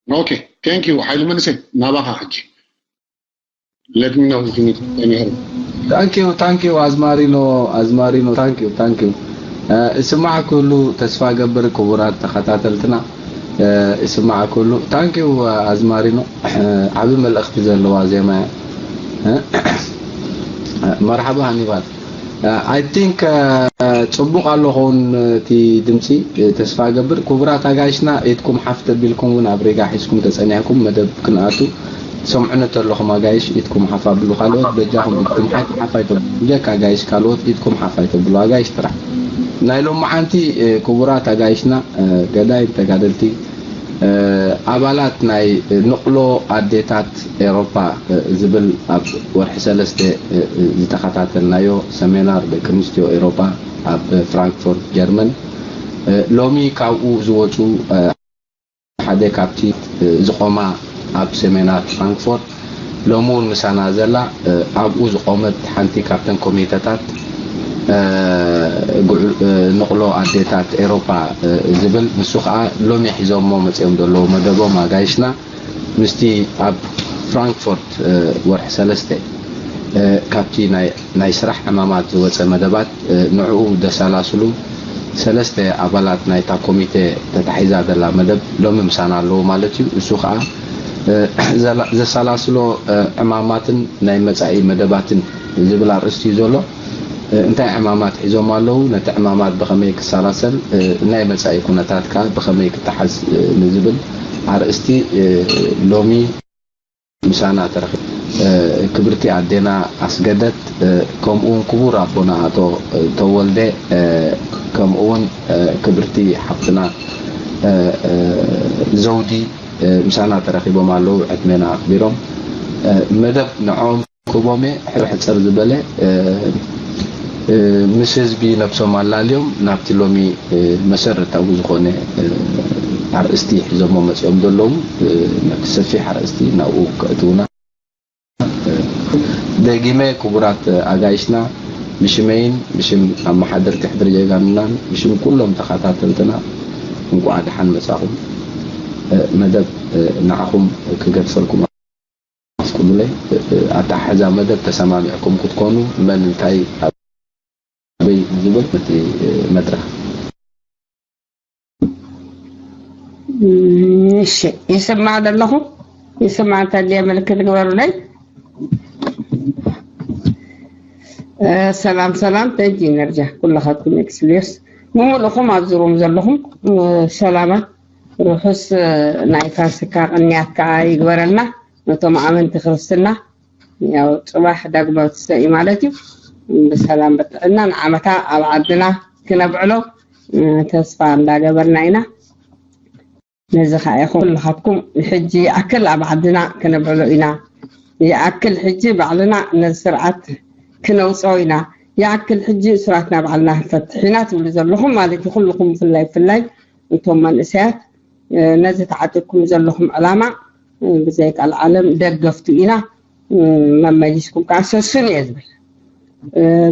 Okay, thank you. ሓይሉ መንሰ ናባኻ ሕጂ። Let me know if you need anything. Thank you, thank you, Azmarino, Azmarino, thank you, thank you. እስማዕ ኩሉ ተስፋ ገብር ክቡራት ተኸታተልትና እስማዕ ኩሉ thank you ኣዝማሪኖ ዓቢ መልእኽቲ ዘለዋ ዜማ መርሓባ ሃኒባል I think ጽቡቕ ኣሎ ኸውን እቲ ድምፂ ተስፋ ገብር ክቡራት ኣጋይሽና ኢድኩም ሓፍ ተቢልኩም እውን ኣብ ሬጋ ሒዝኩም ተፀኒዕኩም መደብ ክንኣቱ ትሰምዑኒ ተለኹም ኣጋይሽ ኢድኩም ሓፍ ኣብሉ ካልኦት በጃኹም ኢድኩም ሓፍ ሓፍ ኣይተብሉ ብጀካ ኣጋይሽ ካልኦት ኢድኩም ሓፍ ኣይተብሉ ኣጋይሽ ጥራሕ ናይ ሎማዓንቲ ክቡራት ኣጋይሽና ገዳይም ተጋደልቲ ኣባላት ናይ ንቕሎ ኣዴታት ኤሮፓ ዝብል ኣብ ወርሒ ሰለስተ ዝተኸታተልናዮ ሰሜናር ደቂ ኣንስትዮ ኤሮፓ ኣብ ፍራንክፎርት ጀርመን ሎሚ ካብኡ ዝወፁ ሓደ ካብቲ ዝቆማ ኣብ ሰሜናር ፍራንክፎርት ሎሚ እውን ምሳና ዘላ ኣብኡ ዝቆመት ሓንቲ ካብተን ኮሚተታት ንቕሎ ኣዴታት ኤሮፓ ዝብል ንሱ ከዓ ሎሚ ሒዞሞ መፅኦም ዘለዉ መደቦም ኣጋይሽና ምስቲ ኣብ ፍራንክፎርት ወርሒ ሰለስተ ካብቲ ናይ ስራሕ ዕማማት ዝወፀ መደባት ንዕኡ ዘሰላስሉ ሰለስተ ኣባላት ናይታ ኮሚቴ ተታሒዛ ዘላ መደብ ሎሚ ምሳና ኣለዉ ማለት እዩ። እሱ ከዓ ዘሰላስሎ ዕማማትን ናይ መፃኢ መደባትን ዝብል ኣርእስቲ እዩ ዘሎ። እንታይ ዕማማት ሒዞም ኣለዉ፣ ነቲ ዕማማት ብኸመይ ክሰላሰል፣ ናይ መፃኢ ኩነታት ከዓ ብኸመይ ክተሓዝ ንዝብል ኣርእስቲ ሎሚ ምሳና ተረኺቡ። ክብርቲ ኣዴና ኣስገደት ከምኡውን ክቡር ኣቦና ኣቶ ተወልደ ከምኡውን ክብርቲ ሓፍትና ዘውዲ ምሳና ተረኺቦም ኣለዉ ዕድሜና ኣኽቢሮም መደብ ንዖም ክቦሜ ሕርሕፅር ዝበለ ምስ ህዝቢ ነብሶም ኣላልዮም ናብቲ ሎሚ መሰረታዊ ዝኾነ ኣርእስቲ ሒዞሞ መፂኦም ዘለዉ ነቲ ሰፊሕ ኣርእስቲ ናብኡ ከእትውና ደጊመ ክቡራት ኣጋይሽና ብሽመይን ብሽም ኣመሓደርቲ ሕድሪ ጀጋኑናን ብሽም ኩሎም ተኸታተልትና እንኳዕ ደሓን መፃኹም መደብ ንዓኹም ክገድፈልኩም ኣፍቅዱለይ ኣተሓሕዛ መደብ ተሰማሚዕኩም ክትኮኑ መን እንታይ ኣበይ ዝብል እቲ መድረኽ እሺ ይስማዕ ዘለኹ ይስማዕ እንተድየ ምልክት ግበሩለይ ሰላም ሰላም ተጂ ነርጃ ኩላኻትኩም ኤክስሊዮስ ምሙልእኹም ኣብዚ ሩም ዘለኹም ሰላማት ርሑስ ናይ ፋሲካ ቅንያት ከዓ ይግበረልና ነቶም ኣመንቲ ክርስትና ያው ፅባሕ ዳግማዊ ትንሳኤ ማለት እዩ ብሰላም ብጥዕና ንዓመታ ኣብ ዓድና ክነብዕሎ ተስፋ እንዳገበርና ኢና ነዚ ከዓ ይኹን ኩልኻትኩም ንሕጂ ይኣክል ኣብ ዓድና ክነብዕሎ ኢና ይኣክል ሕጂ ባዕልና ነዚ ስርዓት ክነውፅኦ ኢና ይኣክል ሕጂ እሱራትና ባዕልና ክንፈትሕ ኢና ትብሉ ዘለኹም ማለት እዩ ኩልኹም ብፍላይ ብፍላይ እቶም መንእሰያት ነዚ ተዓጢቕኩም ዘለኹም ዕላማ ብዘይ ቀልዓለም ደገፍቱ ኢና መመሊስኩም ከዓ ሰሱን እየ ዝብል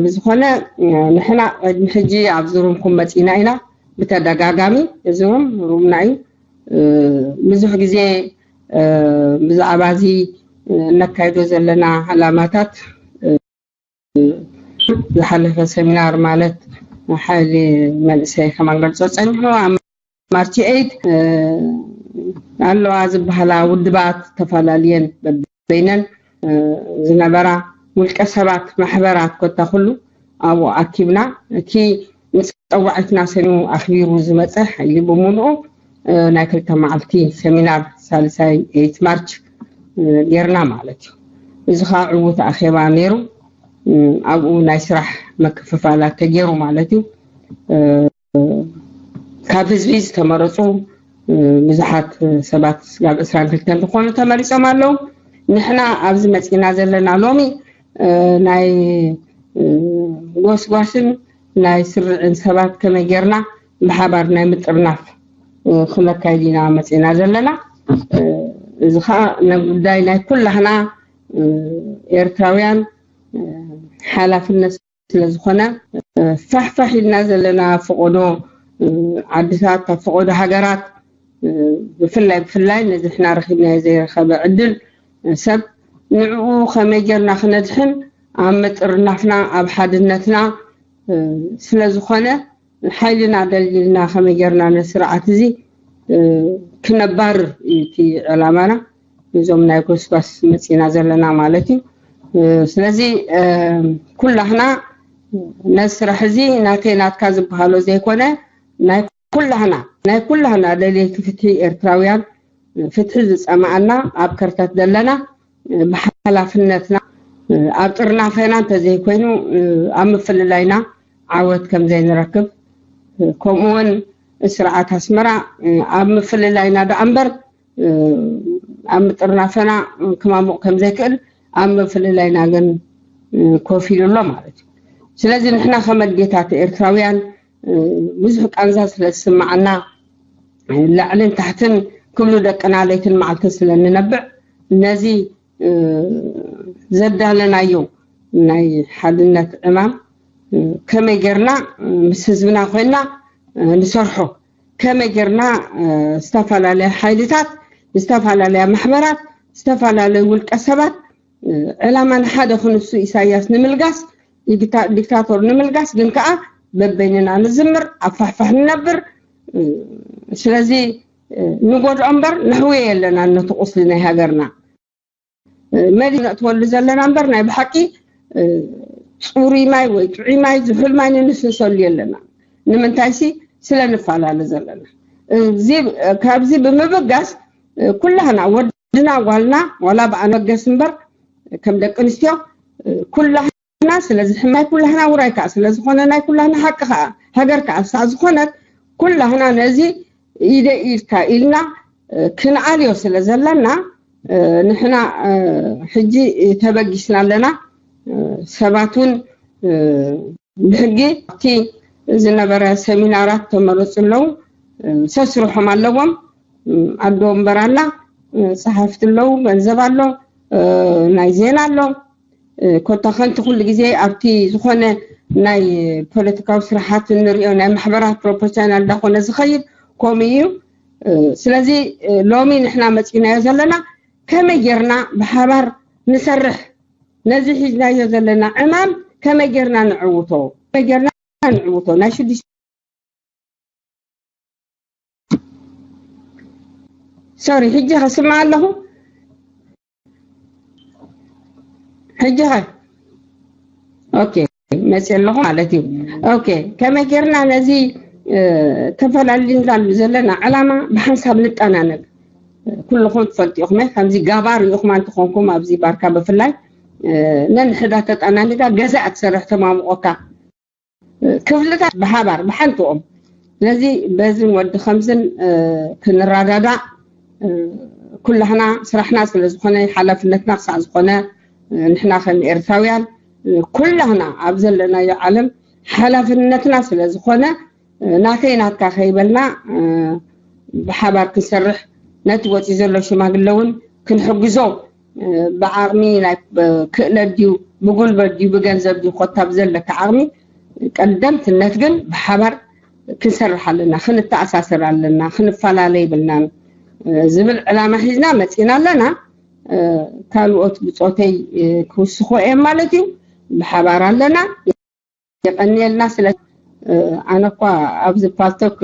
ብዝኾነ ንሕና ቅድሚ ሕጂ ኣብ ዝሩምኩም መፂና ኢና ብተደጋጋሚ እዚ ሩም ሩምና እዩ ብዙሕ ግዜ ብዛዕባ እዚ እነካይዶ ዘለና ዕላማታት ዝሓለፈ ሰሚናር ማለት ሓይሊ መንእሰይ ከማን ገልፆ ፀኒሑ ኣብ ማርች ኤይት ኣለዋ ዝበሃላ ውድባት ተፈላለየን በበይነን ዝነበራ ውልቀ ሰባት ማሕበራት ኮታ ኩሉ ኣብኡ ኣኪብና እቲ ንፀዋዒትና ሰሚዑ ኣኽቢሩ ዝመፀ ሓይሊ ብምሉኡ ናይ ክልተ መዓልቲ ሰሚናር ሳልሳይ ኤይት ማርች ጌርና ማለት እዩ እዚ ከዓ ዕዉት ኣኼባ ነይሩ ኣብኡ ናይ ስራሕ ምክፍፋላት ተገይሩ ማለት እዩ ካብ ህዝቢ ዝተመረፁ ብዙሓት ሰባት ናብ ዕስራን ክልተን ዝኾኑ ተመሪፆም ኣለዉ ንሕና ኣብዚ መፂና ዘለና ሎሚ ናይ ጎስጓስን ናይ ስርዕን ሰባት ከመይ ጌርና ብሓባር ናይ ምጥርናፍ ክነካይድ ኢና መፂና ዘለና እዚ ከዓ ጉዳይ ናይ ኩላህና ኤርትራውያን ሓላፍነት ስለዝኾነ ፋሕፋሕ ኢልና ዘለና ፈቆዶ ዓድታት ኣብ ፈቆዶ ሃገራት ብፍላይ ብፍላይ ነዚ ሕና ረኺብናዮ ዘይረኸበ ዕድል ሰብ ንዕኡ ከመይ ጌርና ክነድሕን ኣብ ምጥርናፍና ኣብ ሓድነትና ስለ ዝኾነ ሓይልና ደልዲልና ከመይ ጌርና ነስርዓት እዚ ክነባርር እዩ እቲ ዕላማና። እዞም ናይ ጎስጓስ መፂና ዘለና ማለት እዩ። ስለዚ ኩላህና ነዚ ስራሕ እዚ ናተይ ናትካ ዝበሃሎ ዘይኮነ ናይ ኩላህና ናይ ኩላህና ደልይቲ ፍትሒ ኤርትራውያን ፍትሒ ዝፀማኣና ኣብ ከርተት ዘለና ብሓላፍነትና ኣብ ጥርናፈና እንተዘይኮይኑ ኣብ ምፍልላይና ዓወት ከም ዘይንረክብ ከምኡውን ስርዓት ኣስመራ ኣብ ምፍልላይና ደኣ እምበር ኣብ ምጥርናፈና ክማሙቕ ከም ዘይክእል ኣብ ምፍልላይና ግን ኮፍ ኢሉ ኣሎ ማለት እዩ። ስለዚ ንሕና ከም ኣዴታት ኤርትራውያን ብዙሕ ቃንዛ ስለ ዝስማዓና ላዕልን ታሕትን ክብሉ ደቅና ለይትን መዓልትን ስለ እንነብዕ ነዚ ዘዳለናዮ ናይ ሓድነት ዕማም ከመይ ጌርና ምስ ህዝብና ኮይና ንሰርሖ ከመይ ጌርና ዝተፈላለያ ሓይልታት ዝተፈላለያ ማሕበራት ዝተፈላለዩ ውልቀ ሰባት ዕላማ ንሓደ ክንሱ ኢሳያስ ንምልጋስ ዲክታቶር ንምልጋስ ግን ከዓ በበይንና ንዝምር ኣፋሕፋሕ ንነብር። ስለዚ ንጎድኦ እምበር ንሕውዮ የለና ነቲ ቁስሊ ናይ ሃገርና መሊ ነእትወሉ ዘለና እምበር ናይ ብሓቂ ፅሩይ ማይ ወይ ጥዑይ ማይ ዝሑል ማይ ንንስንሰሉ የለና። ንምንታይሲ ስለ ንፈላለ ዘለና ካብዚ ብምብጋስ ኩላህና ወድና ጓልና ዋላ ብኣነገስ እምበር ከም ደቂ ኣንስትዮ ኩላህና ስለዚ ናይ ኩላህና ውራይ ከዓ ስለዝኾነ ናይ ኩላህና ሓቂ ከዓ ሃገር ከዓ ሳዕ ዝኾነት ኩላህና ነዚ ኢደ ኢድካ ኢልና ክንኣልዮ ስለ ዘለና ንሕና ሕጂ ተበጊስና ኣለና። ሰባት እውን ብሕጊ ኣብቲ ዝነበረ ሰሚናራት ተመረፁ ኣለዉ። ሰስርሖም ኣለዎም። ኣዶ እምበር ኣላ፣ ፀሓፍቲ ኣለዉ፣ ገንዘብ ኣሎ፣ ናይ ዜና ኣሎ። ኮታ ከንቲ ኩሉ ግዜ ኣብቲ ዝኾነ ናይ ፖለቲካዊ ስራሓት እንሪኦ ናይ ማሕበራት ፕሮፖርሽናል እንዳኾነ ዝኸይድ ከምኡ እዩ። ስለዚ ሎሚ ንሕና መፂናዮ ዘለና ከመይ ጌርና ብሓባር ንሰርሕ፣ ነዚ ሒዝናዮ ዘለና ዕማም ከመይ ጌርና ንዕውቶ፣ ከመይ ጌርና ንዕውቶ ናይ ሽዱሽተ ሶሪ ሕጂ ከስምዕ ኣለኹ። ሕጂ ኸ ኦኬ መፅእ ኣለኹ ማለት እዩ። ኦኬ ከመይ ጌርና ነዚ ተፈላሊና ዘለና ዕላማ ብሓንሳብ ንጠናነብ። ኩልኹም ትፈልጡ ኢኹም ከምዚ ጋባር ኢኹም ኣንትኾንኩም ኣብዚ ባርካ ብፍላይ ነንሕዳ ተጠናኒዳ ገዛ ትሰርሕ ተማምቆካ ክፍልታት ብሓባር ብሓንትኦም ስለዚ በዝን ወዲ ከምዝን ክንረዳዳእ ኩላህና ስራሕና ስለ ዝኾነ ሓላፍነትና ክሳዕ ዝኾነ ንሕና ከም ኤርትራውያን ኩላህና ኣብ ዘለናዮ ዓለም ሓላፍነትና ስለ ዝኾነ ናተይ ናትካ ከይበልና ብሓባር ክንሰርሕ ነቲ ወፂ ዘሎ ሽማግለ እውን ክንሕግዞ ብዓቕሚ ናይ ክእለት ድዩ ብጉልበት ድዩ ብገንዘብ ድዩ ኮታ ብዘለካ ዓቕሚ ቀደምትነት ግን ብሓባር ክንሰርሕ ኣለና፣ ክንተኣሳሰር ኣለና፣ ክንፈላለ ይብልናን ዝብል ዕላማ ሒዝና መፂና ኣለና። ካልኦት ብፆተይ ክውስኾ እዮም ማለት እዩ። ብሓባር ኣለና። የቐንየልና ስለ ኣነ እኳ ኣብዚ ፓልቶክ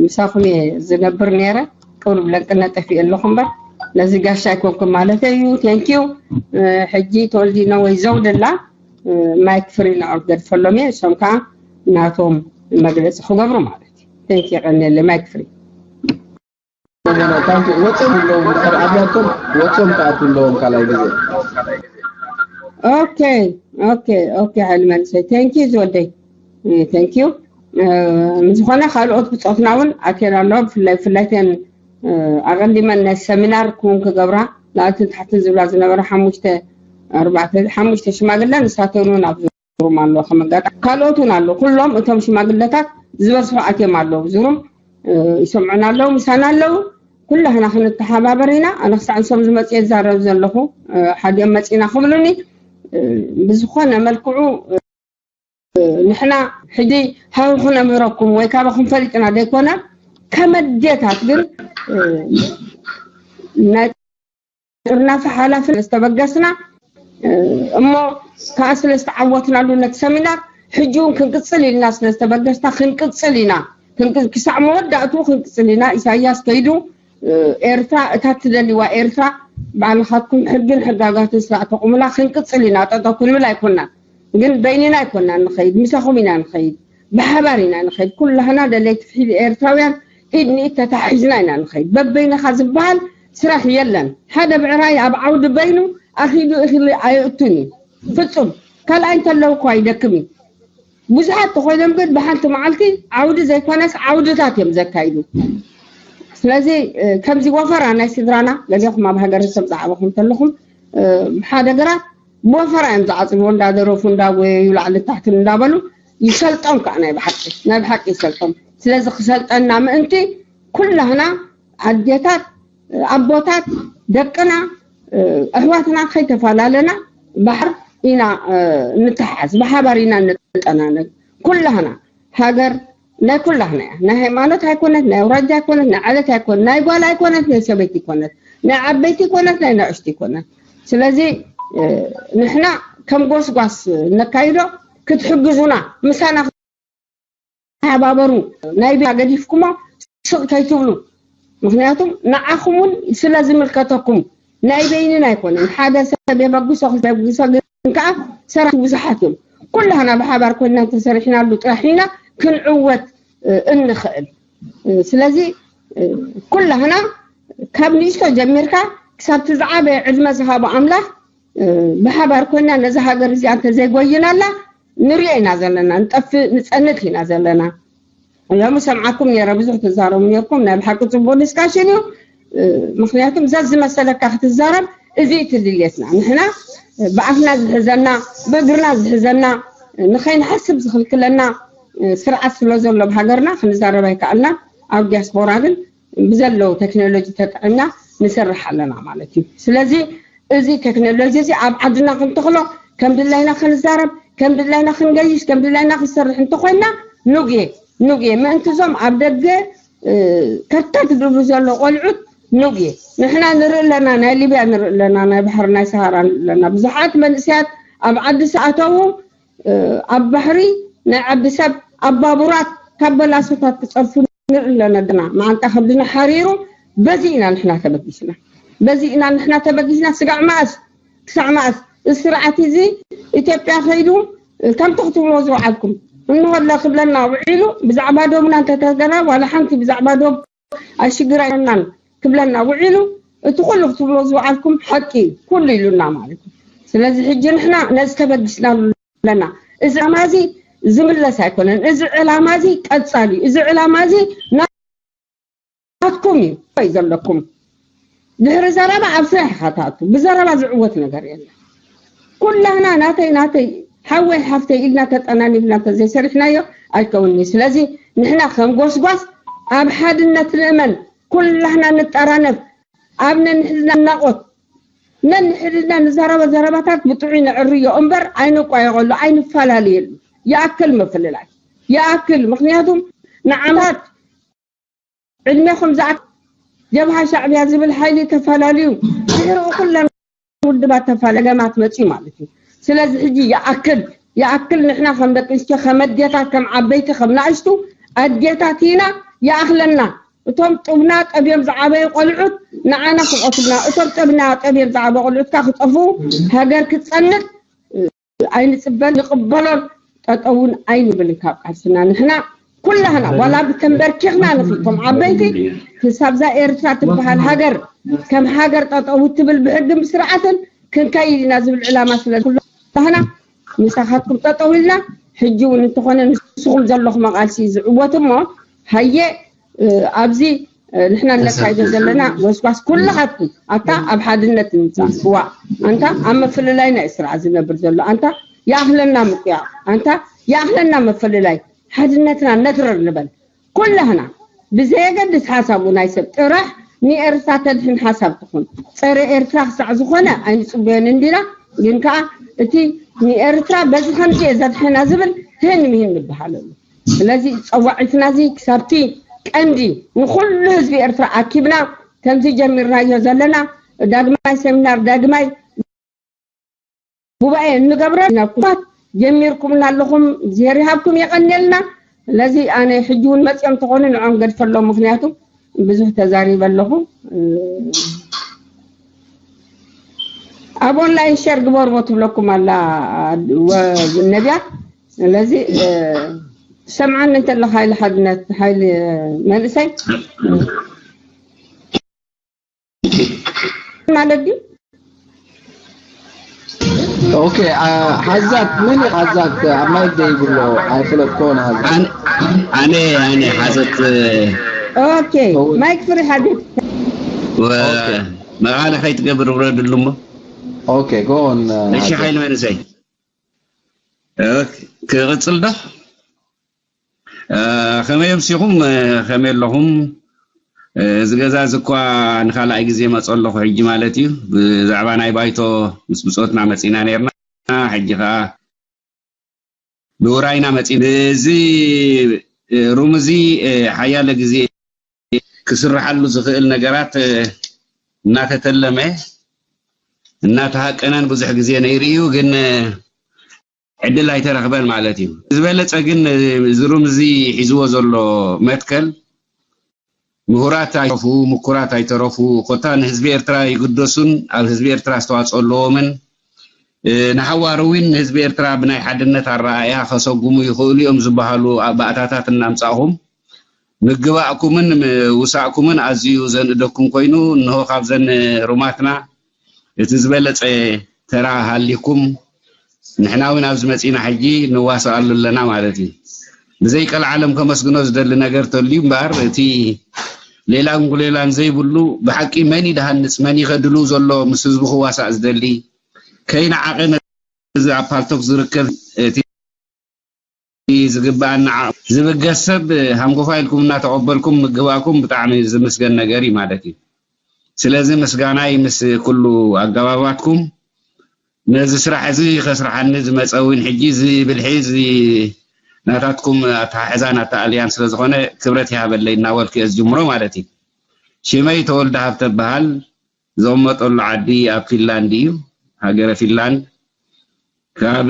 ምሳኹም እየ ዝነብር ነይረ። ቅርብ ለንቅነ ጠፊኡ ኣለኹ እምበር ነዚ ጋሻ ኣይኮንኩም ማለት እዩ። ቴንኪዩ። ሕጂ ተወልዲኖ ወይ ዘውድላ ማይክ ፍሪ ንዕኦም ገድፈሎም እየ። እሶም ከዓ ናቶም መግለፂ ክገብሩ ማለት እዩ። ቴንኪዩ። የቐንየለይ። ማይክ ፍሪ። ወፅኦም ኣለዎም ድሕር ኣብያቶም ወፅኦም ክኣትዉ ኣለዎም ካልኣይ ግዜ። ኦኬ ኦኬ ኦኬ ሓይሊ መንእሰይ ቴንኪዩ ዝወደይ ቴንኪዩ። ዝኾነ ካልኦት ብፆትና እውን ኣትየን ኣለዋ ብፍላይ ብፍላይ ተን ኣቐዲመን ናይ ሰሚናር ክውን ክገብራ ላዕልትን ታሕትን ዝብላ ዝነበረ ሓሙሽተ ኣርባዕተ ሓሙሽተ ሽማግለ ንሳተን እውን ኣብዚ ሩም ኣለዋ ከም ኣጋጣሚ ካልኦት እውን ኣለዉ ኩሎም እቶም ሽማግለታት ዝበዝሑ ኣትዮም ኣለዉ ኣብዚ ሩም ይሰምዑና ኣለዉ ምሳና ኣለዉ ኩላህና ክንተሓባበር ኢና ኣነ ክሳዕ ንሶም ዝመፅእ የዛረብ ዘለኹ ሓዲኦም መፂና ክብሉኒ ብዝኾነ መልክዑ ንሕና ሕጂ ሃው ክነምህረኩም ወይ ካባኹም ፈሊጥና ዘይኮነ ከመዴታት ግን ናይ ጥርናፈ ሓላፍነት ዝተበገስና እሞ ከዓ ስለ ዝተዓወትናሉ ነቲ ሰሚናር ሕጂ እውን ክንቅፅል ኢልና ስለ ዝተበገስና ክንቅፅል ኢና። ክሳዕ መወዳእቱ ክንቅፅል ኢና። ኢሳያስ ከይዱ ኤርትራ እታ ትደልዋ ኤርትራ ባዕልኻትኩም ሕግን ሕጋጋትን ስራዕ ተቑሙላ ክንቅፅል ኢና። ጠጠው ክንብል ኣይኮናን፣ ግን በይንና ኣይኮናን ንኸይድ፣ ምሳኹም ኢና ንኸይድ፣ ብሓባር ኢና ንኸይድ። ኩላህና ደለይቲ ፍትሒ ኤርትራውያን ኢድ ንኢድ ተታሒዝና ኢና ንኸይድ። በበይንኻ ዝበሃል ስራሕ የለን። ሓደ ብዕራይ ኣብ ዓውዲ በይኑ ኣኺሉ እኽሊ ኣየእቱን እዩ ፍጹም። ካልኣይ እንተለዉ እኮ ኣይደክም እዩ። ብዙሓት ተኾይኖም ግን ብሓንቲ መዓልቲ ዓውዲ ዘይኮነስ ዓውድታት እዮም ዘካይዱ። ስለዚ ከምዚ ወፈራ ናይ ስድራና ገዜኹም ኣብ ሃገር ሰብ ዝዓበኹም ተለኹም ሓደ ግራት ብወፈራ እዮም ዝዓፅምዎ፣ እንዳደረፉ እንዳጎየዩ ላዕሊ ታሕትን እንዳበሉ ይሰልጦም ከዓ ናይ ብሓቂ ናይ ብሓቂ ይሰልጦም። ስለዚ ክሰልጠና ምእንቲ ኩላህና ኣዴታት ኣቦታት ደቅና ኣሕዋትና ከይተፈላለና ባሕር ኢና ንተሓዝ፣ ብሓባር ኢና ንጠናነግ። ኩላህና ሃገር ናይ ኩላህና እያ። ናይ ሃይማኖት ኣይኮነት፣ ናይ ኣውራጃ ኣይኮነት፣ ናይ ዓለት ኣይኮነት፣ ናይ ጓል ኣይኮነት፣ ናይ ሰበይቲ ኣይኮነት፣ ናይ ዓበይቲ ኣይኮነት፣ ናይ ንእሽቲ ኣይኮነት። ስለዚ ንሕና ከም ጎስጓስ ነካይዶ ክትሕግዙና ምሳና ተሓባበሩ። ናይ ቤት ገዲፍኩሞ ስቕ ከይትብሉ፣ ምክንያቱም ንዓኹም እውን ስለ ዝምልከተኩም ናይ በይንን ኣይኮነን። ሓደ ሰብ የበግሶ ክልተ የበግሶ ግን ከዓ ሰራሕቲ ብዙሓት እዮም። ኩላህና ብሓባር ኮይና እንተሰሪሕናሉ ጥራሕ ኢና ክንዕወት እንኽእል። ስለዚ ኩላህና ካብ ንእሽቶ ጀሚርካ ክሳብ እቲ ዝዓበየ ዕድመ ዝሃቦ ኣምላኽ ብሓባር ኮይና ነዚ ሃገር እዚኣ እንተዘይጎይናላ ንሪኦ ኢና ዘለና፣ ንጠፍእ ንፀንት ኢና ዘለና። ሎሚ ሰምዓኩም ነይረ ብዙሕ ትዛረቡ ነርኩም። ናይ ብሓቂ ፅቡቅ ዲስካሽን እዩ። ምክንያቱም ዘዝመሰለካ ክትዛረብ እዚ እቲ ድልየትና። ንሕና ብኣፍና ዝሕዘና ብእግርና ዝሕዘና ንኸይንሓስብ ዝኽልክለና ስርዓት ስለ ዘሎ ብሃገርና ክንዛረብ ኣይከኣልና። ኣብ ዲያስፖራ ግን ብዘለዉ ቴክኖሎጂ ተጠቂምና ንሰርሕ ኣለና ማለት እዩ። ስለዚ እዚ ቴክኖሎጂ እዚ ኣብ ዓድና ክንተኽሎ ከም ድላይና ክንዛረብ ከም ድላይና ክንገይሽ ከም ድላይና ክንሰርሕ እንተኮይና ኑግየ ኑግየ ምእንቲ እዞም ኣብ ደገ ከርተት ድብሉ ዘሎ ቆልዑት ኑግየ ንሕና ንርኢ ኣለና። ናይ ሊብያ ንርኢ ኣለና፣ ናይ ባሕሪ ናይ ሰሃራ ንርኢ ኣለና። ብዙሓት መንእሰያት ኣብ ዓዲ ዝኣተዉ ኣብ ባሕሪ ናይ ዓዲ ሰብ ኣብ ባቡራት ካብ በላሶታት ክፀርፉ ንርኢ ኣለና። ድና መዓንጣ ከብድና ሓሪሩ በዚ ኢና ንሕና ተበጊስና፣ በዚ ኢና ንሕና ተበጊስና። ስጋዕ መኣስ ክሳዕ መኣስ እዚ ስርዓት እዚ ኢትዮጵያ ከይዱ ከምቲ ክትብሎ ዝወዓልኩም እንሆለ ክብለና ውዒሉ ብዛዕባ ዶብና እንተተገራ ዋላ ሓንቲ ብዛዕባ ዶብ ኣሽግር ኣይኮናን ክብለና ውዒሉ እቲ ኩሉ ክትብሎ ዝወዓልኩም ሓቂ እዩ ኩሉ ኢሉና ማለት እዩ። ስለዚ ሕጂ ንሕና ነዚ ተበጊስናሉ ኣለና። እዚ ዕላማ እዚ ዝምለስ ኣይኮነን። እዚ ዕላማ እዚ ቀጻሊ እዩ። እዚ ዕላማ እዚ ናትኩም እዩ ወይ ዘለኩም ድሕሪ ዘረባ ኣብ ስራሕ ኢኻ ትኣቱ። ብዘረባ ዝዕወት ነገር የለን። ኩላህና ናተይ ናተይ ሓወይ ሓፍተይ ኢልና ተጠናኒፍና እንተዘይሰሪሕናዮ ኣይከውንኒ። ስለዚ ንሕና ከም ጎስጓስ ኣብ ሓድነት ንእመን፣ ኩላህና ንጠራነፍ፣ ኣብ ነንሕድና እናቆት ነንሕድና ንዘረበ ዘረባታት ብጥዑይ ነዕርዮ እምበር ኣይንቋየቐሉ ኣይንፈላለየሉ። ይኣክል ምፍልላይ ይኣክል። ምክንያቱም ንዓመታት ዕድሜኹም ዝኣክል ጀብሃ ሻዕብያ ዝብል ሓይሊ ተፈላለዩ ድሕሪኡ ኩለን ውድባት ተፈላለ ገማት መፅዩ ማለት እዩ። ስለዚ ሕጂ ይኣክል ይኣክል ንሕና ከም ደቂ ኣንስትዮ ከም ኣዴታት ከም ዓበይቲ ከም ናእሽቱ ኣዴታት ኢና ይኣኽለና። እቶም ጡብና ጠብዮም ዝዓበዩ ቆልዑት ንዓና ክቐትሉና እቶም ጠብና ጠብዮም ዝዓበዩ ቆልዑትካ ክጠፍኡ ሃገር ክትፀንት ኣይንፅበን ንቕበሎን ጠጠውን ኣይንብልን ካብ ቃልስና ንሕና ኩላህና ዋላ ብተንበርኪኽና ንኽልቶም ዓበይቲ ክሳብዛ ኤርትራ ትበሃል ሃገር ከም ሃገር ጠጠው ትብል ብሕግን ብስርዓትን ክንከይድ ኢና ዝብል ዕላማ ስለ ኩላህና ምሳኻትኩም ጠጠው ኢልና ሕጂ እውን እንተኾነ ንስኹም ዘለኹም ቃልሲ ዝዕወት እሞ ሃየ ኣብዚ ንሕና እነካይዶ ዘለና ጎስጓስ ኩልኻትኩም ኣታ ኣብ ሓድነት ንምፃእ ዋ ኣንታ ኣብ ምፍልላይና እዩ ስርዓት ዝነብር ዘሎ ኣንታ ይኣኽለና ምቁያ ኣንታ ይኣኽለና ምፍልላይ ሓድነትና ነትረር ንበል ኩላህና ብዘየገድስ ሓሳቡ ናይ ሰብ ጥራሕ ንኤርትራ ተድሕን ሓሳብ ትኹን ፀረ ኤርትራ ክሳዕ ዝኾነ ኣይንፅበዮን እንዲና ግን ከዓ እቲ ንኤርትራ በዚ ከምዚ እየ ዘድሕና ዝብል ህን ምሂን ንበሃለሉ ስለዚ ጸዋዒትና እዚ ክሳብቲ ቀንዲ ንኹሉ ህዝቢ ኤርትራ ኣኪብና ከምዚ ጀሚርናዮ ዘለና ዳግማይ ሴሚናር፣ ዳግማይ ጉባኤ እንገብረ ኩባት ጀሚርኩምና ኣለኹም። እግዚኣብሔር ይሃብኩም፣ የቐንየልና። ስለዚ ኣነ ሕጂ እውን መፅኦም ተኾኑ ንዖም ገድፈሎም፣ ምክንያቱ ብዙሕ ተዛሪበ ኣለኹ። ኣብ ኦንላይን ሸር ግበርዎ ትብለኩም ኣላ ነቢያ። ስለዚ ሰምዓኒ እንተለካ ሓይሊ ሓድነት፣ ሓይሊ መንእሰይ ማለት ድዩ? ኦኬ። ሓዛት ምን ሓዛት ኣብ ማይ ደይብሎ ኣይፍለጥ ኮነ ሓዛት ኣነ ኣነ ሓዘት ኦኬ፣ ማይክ ፍሪ ሓደት። መቃለ ከይትገብር ውረድሉ እሞ። ኦኬ፣ ጎን እሺ ሓይሊ መንእሰይ ክቕፅል ዶ? ከመይ ኣምሲኹም? ከመይ ኣለኹም? እዚ ገዛ እዚ እኳ ንኻልኣይ ግዜ መፀ ኣለኹ ሕጂ ማለት እዩ። ብዛዕባ ናይ ባይቶ ምስ ብፆትና መፂና ነርና። ሕጂ ከዓ ብውራይና መፂና። እዚ ሩም እዚ ሓያለ ግዜ ክስርሓሉ ዝኽእል ነገራት እናተተለመ እናተሃቀነን ብዙሕ ግዜ ነይሩ እዩ። ግን ዕድል ኣይተረኽበን ማለት እዩ። ዝበለፀ ግን እዚ ሩም እዚ ሒዝዎ ዘሎ መትከል ምሁራት ኣይተረፉ፣ ምኩራት ኣይተረፉ፣ ኮታ ንህዝቢ ኤርትራ ይግደሱን ኣብ ህዝቢ ኤርትራ ኣስተዋፅኦ ኣለዎምን ንሓዋሩ እውን ንህዝቢ ኤርትራ ብናይ ሓድነት ኣረኣእያ ከሰጉሙ ይኽእሉ እዮም ዝበሃሉ ባእታታት እናምፃእኹም ምግባእኩምን ውሳእኩምን ኣዝዩ ዘንእደኩም ኮይኑ እንሆ ካብዘን ሩማትና እቲ ዝበለፀ ተራ ሃሊኩም ንሕና እውን ኣብዚ መፂና ሕጂ ንዋሰኣሉ ኣለና ማለት እዩ። ብዘይ ቀልዓለም ከመስግኖ ዝደሊ ነገር ተልዩ እምበኣር እቲ ሌላን ጉሌላን ዘይብሉ ብሓቂ መን ይድሃንፅ መን ይኸድሉ ዘሎ ምስ ህዝቡ ክዋሳእ ዝደሊ ከይነዓቐ ነዚ ኣብ ፓልቶክ ዝርከብ እቲ ዝግበኣና ዓቕሚ ዝብገስ ሰብ ሃንጎፋ ኢልኩም እናተቐበልኩም ምግባእኩም ብጣዕሚ ዝምስገን ነገር እዩ ማለት እዩ። ስለዚ ምስጋናይ ምስ ኩሉ ኣገባባትኩም ነዚ ስራሕ እዚ ከስርሓኒ ዝመፀ እውን ሕጂ እዚ ብልሒ እዚ ናታትኩም ኣተሓሕዛን ኣተኣልያን ስለዝኾነ ክብረት ይሃበለይ እናበልኩ እየ ዝጅምሮ ማለት እዩ። ሽመይ ተወልደ ሃብተ እበሃል። ዝቕመጠሉ ዓዲ ኣብ ፊንላንድ እዩ፣ ሃገረ ፊንላንድ። ካብ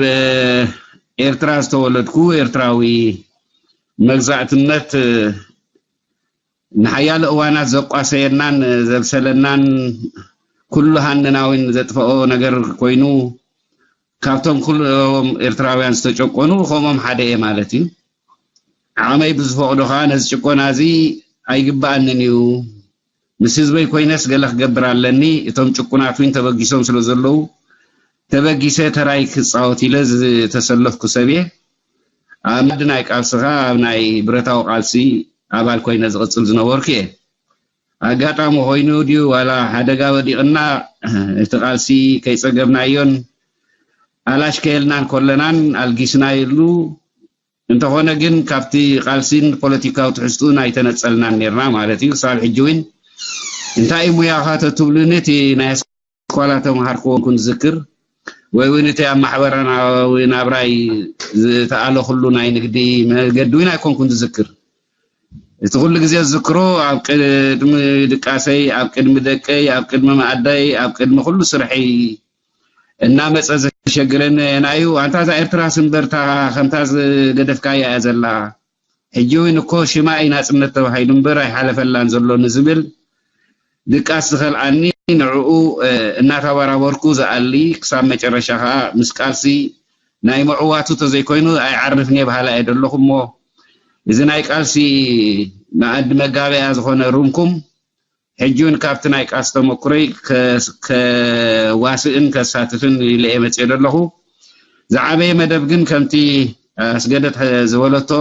ኤርትራ ዝተወለድኩ ኤርትራዊ መግዛእትነት ንሓያለ እዋናት ዘቋሰየናን ዘብሰለናን ኩሉ ሃንናዊን ዘጥፈኦ ነገር ኮይኑ ካብቶም ኩሎም ኤርትራውያን ዝተጨቆኑ ከምኦም ሓደ እየ ማለት እዩ። ዓቕመይ ብዝፈቕዶ ከዓ ነዚ ጭቆና እዚ ኣይግበኣንን እዩ፣ ምስ ህዝበይ ኮይነስ ገለ ክገብር ኣለኒ፣ እቶም ጭቁናት እውን ተበጊሶም ስለ ዘለዉ ተበጊሰ ተራይ ክፃወት ኢለ ዝተሰለፍኩ ሰብ እየ። ኣብ መዲ ናይ ቃልሲ ከዓ ኣብ ናይ ብረታዊ ቃልሲ ኣባል ኮይነ ዝቕፅል ዝነበርኩ እየ። ኣጋጣሚ ኮይኑ ድዩ ዋላ ሓደጋ ወዲቕና እቲ ቃልሲ ከይፀገብናዮን ኣላሽከየልናን ኮለናን ኣልጊስናየሉ እንተኾነ ግን ካብቲ ቃልሲን ፖለቲካዊ ትሕዝትኡን ኣይተነፀልናን ነርና ማለት እዩ። ክሳብ ሕጂ እውን እንታይ እዩ ሙያኻ ተትብሉኒ እቲ ናይ ኣስኳላ ተምሃርክዎ ኮንኩን ዝዝክር ወይ እውን እቲ ኣብ ማሕበራዊ ናብራይ ዝተኣለኹሉ ናይ ንግዲ መገዲ እውን ኣይኮንኩን ዝዝክር። እቲ ኩሉ ግዜ ዝዝክሮ ኣብ ቅድሚ ድቃሰይ፣ ኣብ ቅድሚ ደቀይ፣ ኣብ ቅድሚ መኣዳይ፣ ኣብ ቅድሚ ኩሉ ስርሐይ እናመፀ ዘሸግረኒ ኣየናዩ ኣንታ እዛ ኤርትራስ እምበር እታ ከምታ ዝገደፍካያ እያ ዘላ። ሕጂ እውን እኮ ሽማ እዩ ናፅነት ተባሂሉ እምበር ኣይሓለፈላን ዘሎ ንዝብል ድቃስ ዝኸልኣኒ ንዕኡ እናተበራበርኩ ዝኣሊ ክሳብ መጨረሻ ከዓ ምስ ቃልሲ ናይ ምዕዋቱ ተዘይኮይኑ ኣይዓርፍን እየ በሃላ እየ ዘለኹ እሞ እዚ ናይ ቃልሲ መኣዲ መጋበያ ዝኾነ ሩምኩም ሕጂ እውን ካብቲ ናይ ቃልሲ ተመኩሮይ ከዋስእን ከሳትፍን ኢለ እየ መፅየ ዘለኹ። ዝዓበየ መደብ ግን ከምቲ ኣስገደት ዝበለቶ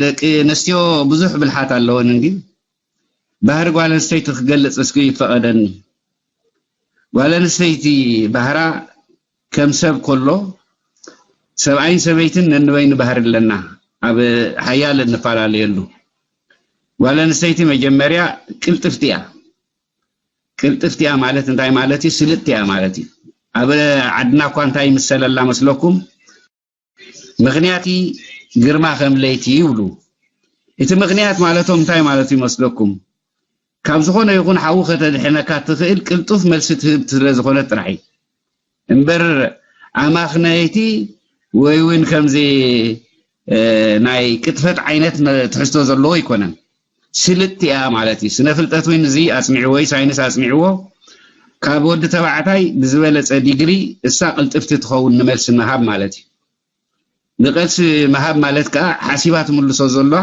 ደቂ ኣንስትዮ ብዙሕ ብልሓት ኣለወን እንዲ ባህሪ ጓል ኣንስተይቲ ክገልፅ እስኪ ይፈቐደኒ። ጓል ኣንስተይቲ ባህራ ከም ሰብ ከሎ ሰብኣይን ሰበይትን ነንበይኑ ባህሪ ኣለና። ኣብ ሓያል እንፈላለየሉ። ጓል ኣንስተይቲ መጀመርያ ቅልጥፍቲ እያ። ቅልጥፍቲ እያ ማለት እንታይ ማለት እዩ? ስልጥቲ እያ ማለት እዩ። ኣብ ዓድና እኳ እንታይ ይምሰለላ መስለኩም? ምኽንያቲ ግርማ ከም ለይቲ ይብሉ። እቲ ምኽንያት ማለቶም እንታይ ማለት ይመስለኩም? ካብ ዝኾነ ይኹን ሓዊ ከተድሕነካ ትኽእል ቅልጡፍ መልሲ ትህብ ስለ ዝኾነት ጥራሕ እዩ። እምበር ኣማኽነይቲ ወይ እውን ከምዚ ናይ ቅጥፈት ዓይነት ትሕዝቶ ዘለዎ ኣይኮነን። ስልጥ እያ ማለት እዩ። ስነ ፍልጠት እውን እዚ ኣፅኒዕዎ እዩ፣ ሳይንስ ኣፅኒዕዎ። ካብ ወዲ ተባዕታይ ብዝበለፀ ዲግሪ እሳ ቅልጥፍቲ ትኸውን ንመልሲ ምሃብ ማለት እዩ። ንቐልሲ ምሃብ ማለት ከዓ ሓሲባ ትምልሶ ዘለዋ።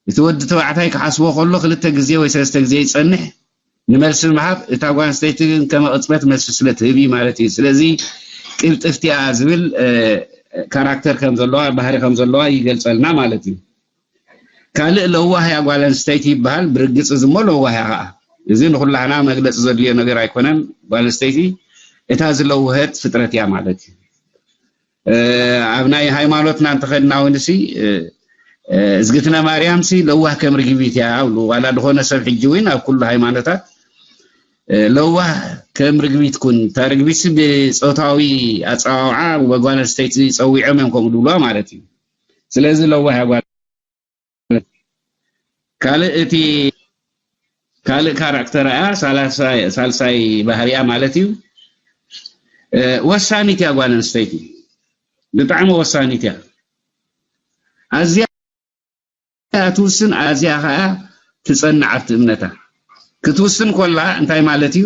እቲ ወዲ ተባዕታይ ክሓስቦ ከሎ ክልተ ግዜ ወይ ሰለስተ ግዜ ይፀንሕ ንመልሲ ምሃብ። እታ ጓል ኣንስተይቲ ግን ከመ ቅፅበት መልሲ ስለ ትህብ እዩ ማለት እዩ። ስለዚ ቅልጥፍቲ እያ ዝብል ካራክተር ከም ዘለዋ፣ ባህሪ ከም ዘለዋ ይገልፀልና ማለት እዩ። ካልእ ለዋህ እያ ጓል ኣንስተይቲ ይበሃል። ብርግፅ እዚ እሞ ለዋህ እያ ከዓ። እዚ ንኩላህና መግለፂ ዘድልዮ ነገር ኣይኮነን። ጓል ኣንስተይቲ እታ ዝለወሀት ፍጥረት እያ ማለት እዩ። ኣብ ናይ ሃይማኖትና እንተኸድና እውን ሲ እዝግትነ ማርያም ሲ ለዋህ ከም ርግቢት እያ ብሉ። ዋላ ዝኾነ ሰብ ሕጂ እውን ኣብ ኩሉ ሃይማኖታት ለዋህ ከም ርግቢት ኩን፣ እታ ርግቢት ሲ ብፆታዊ ኣፀዋውዓ ወጓል ኣንስተይቲ ፀዊዖም እዮም ከምኡ ድብሉዋ ማለት እዩ። ስለዚ ለዋህ እያ ጓል። ካልእ እቲ ካልእ ካራክተር እያ፣ ሳልሳይ ባህሪያ ማለት እዩ። ወሳኒት እያ ጓል ኣንስተይቲ፣ ብጣዕሚ ወሳኒት እያ። ኣዝያ ትውስን፣ ኣዝያ ከዓ ትፀንዕ ኣብቲ እምነታ። ክትውስን ኮላ እንታይ ማለት እዩ?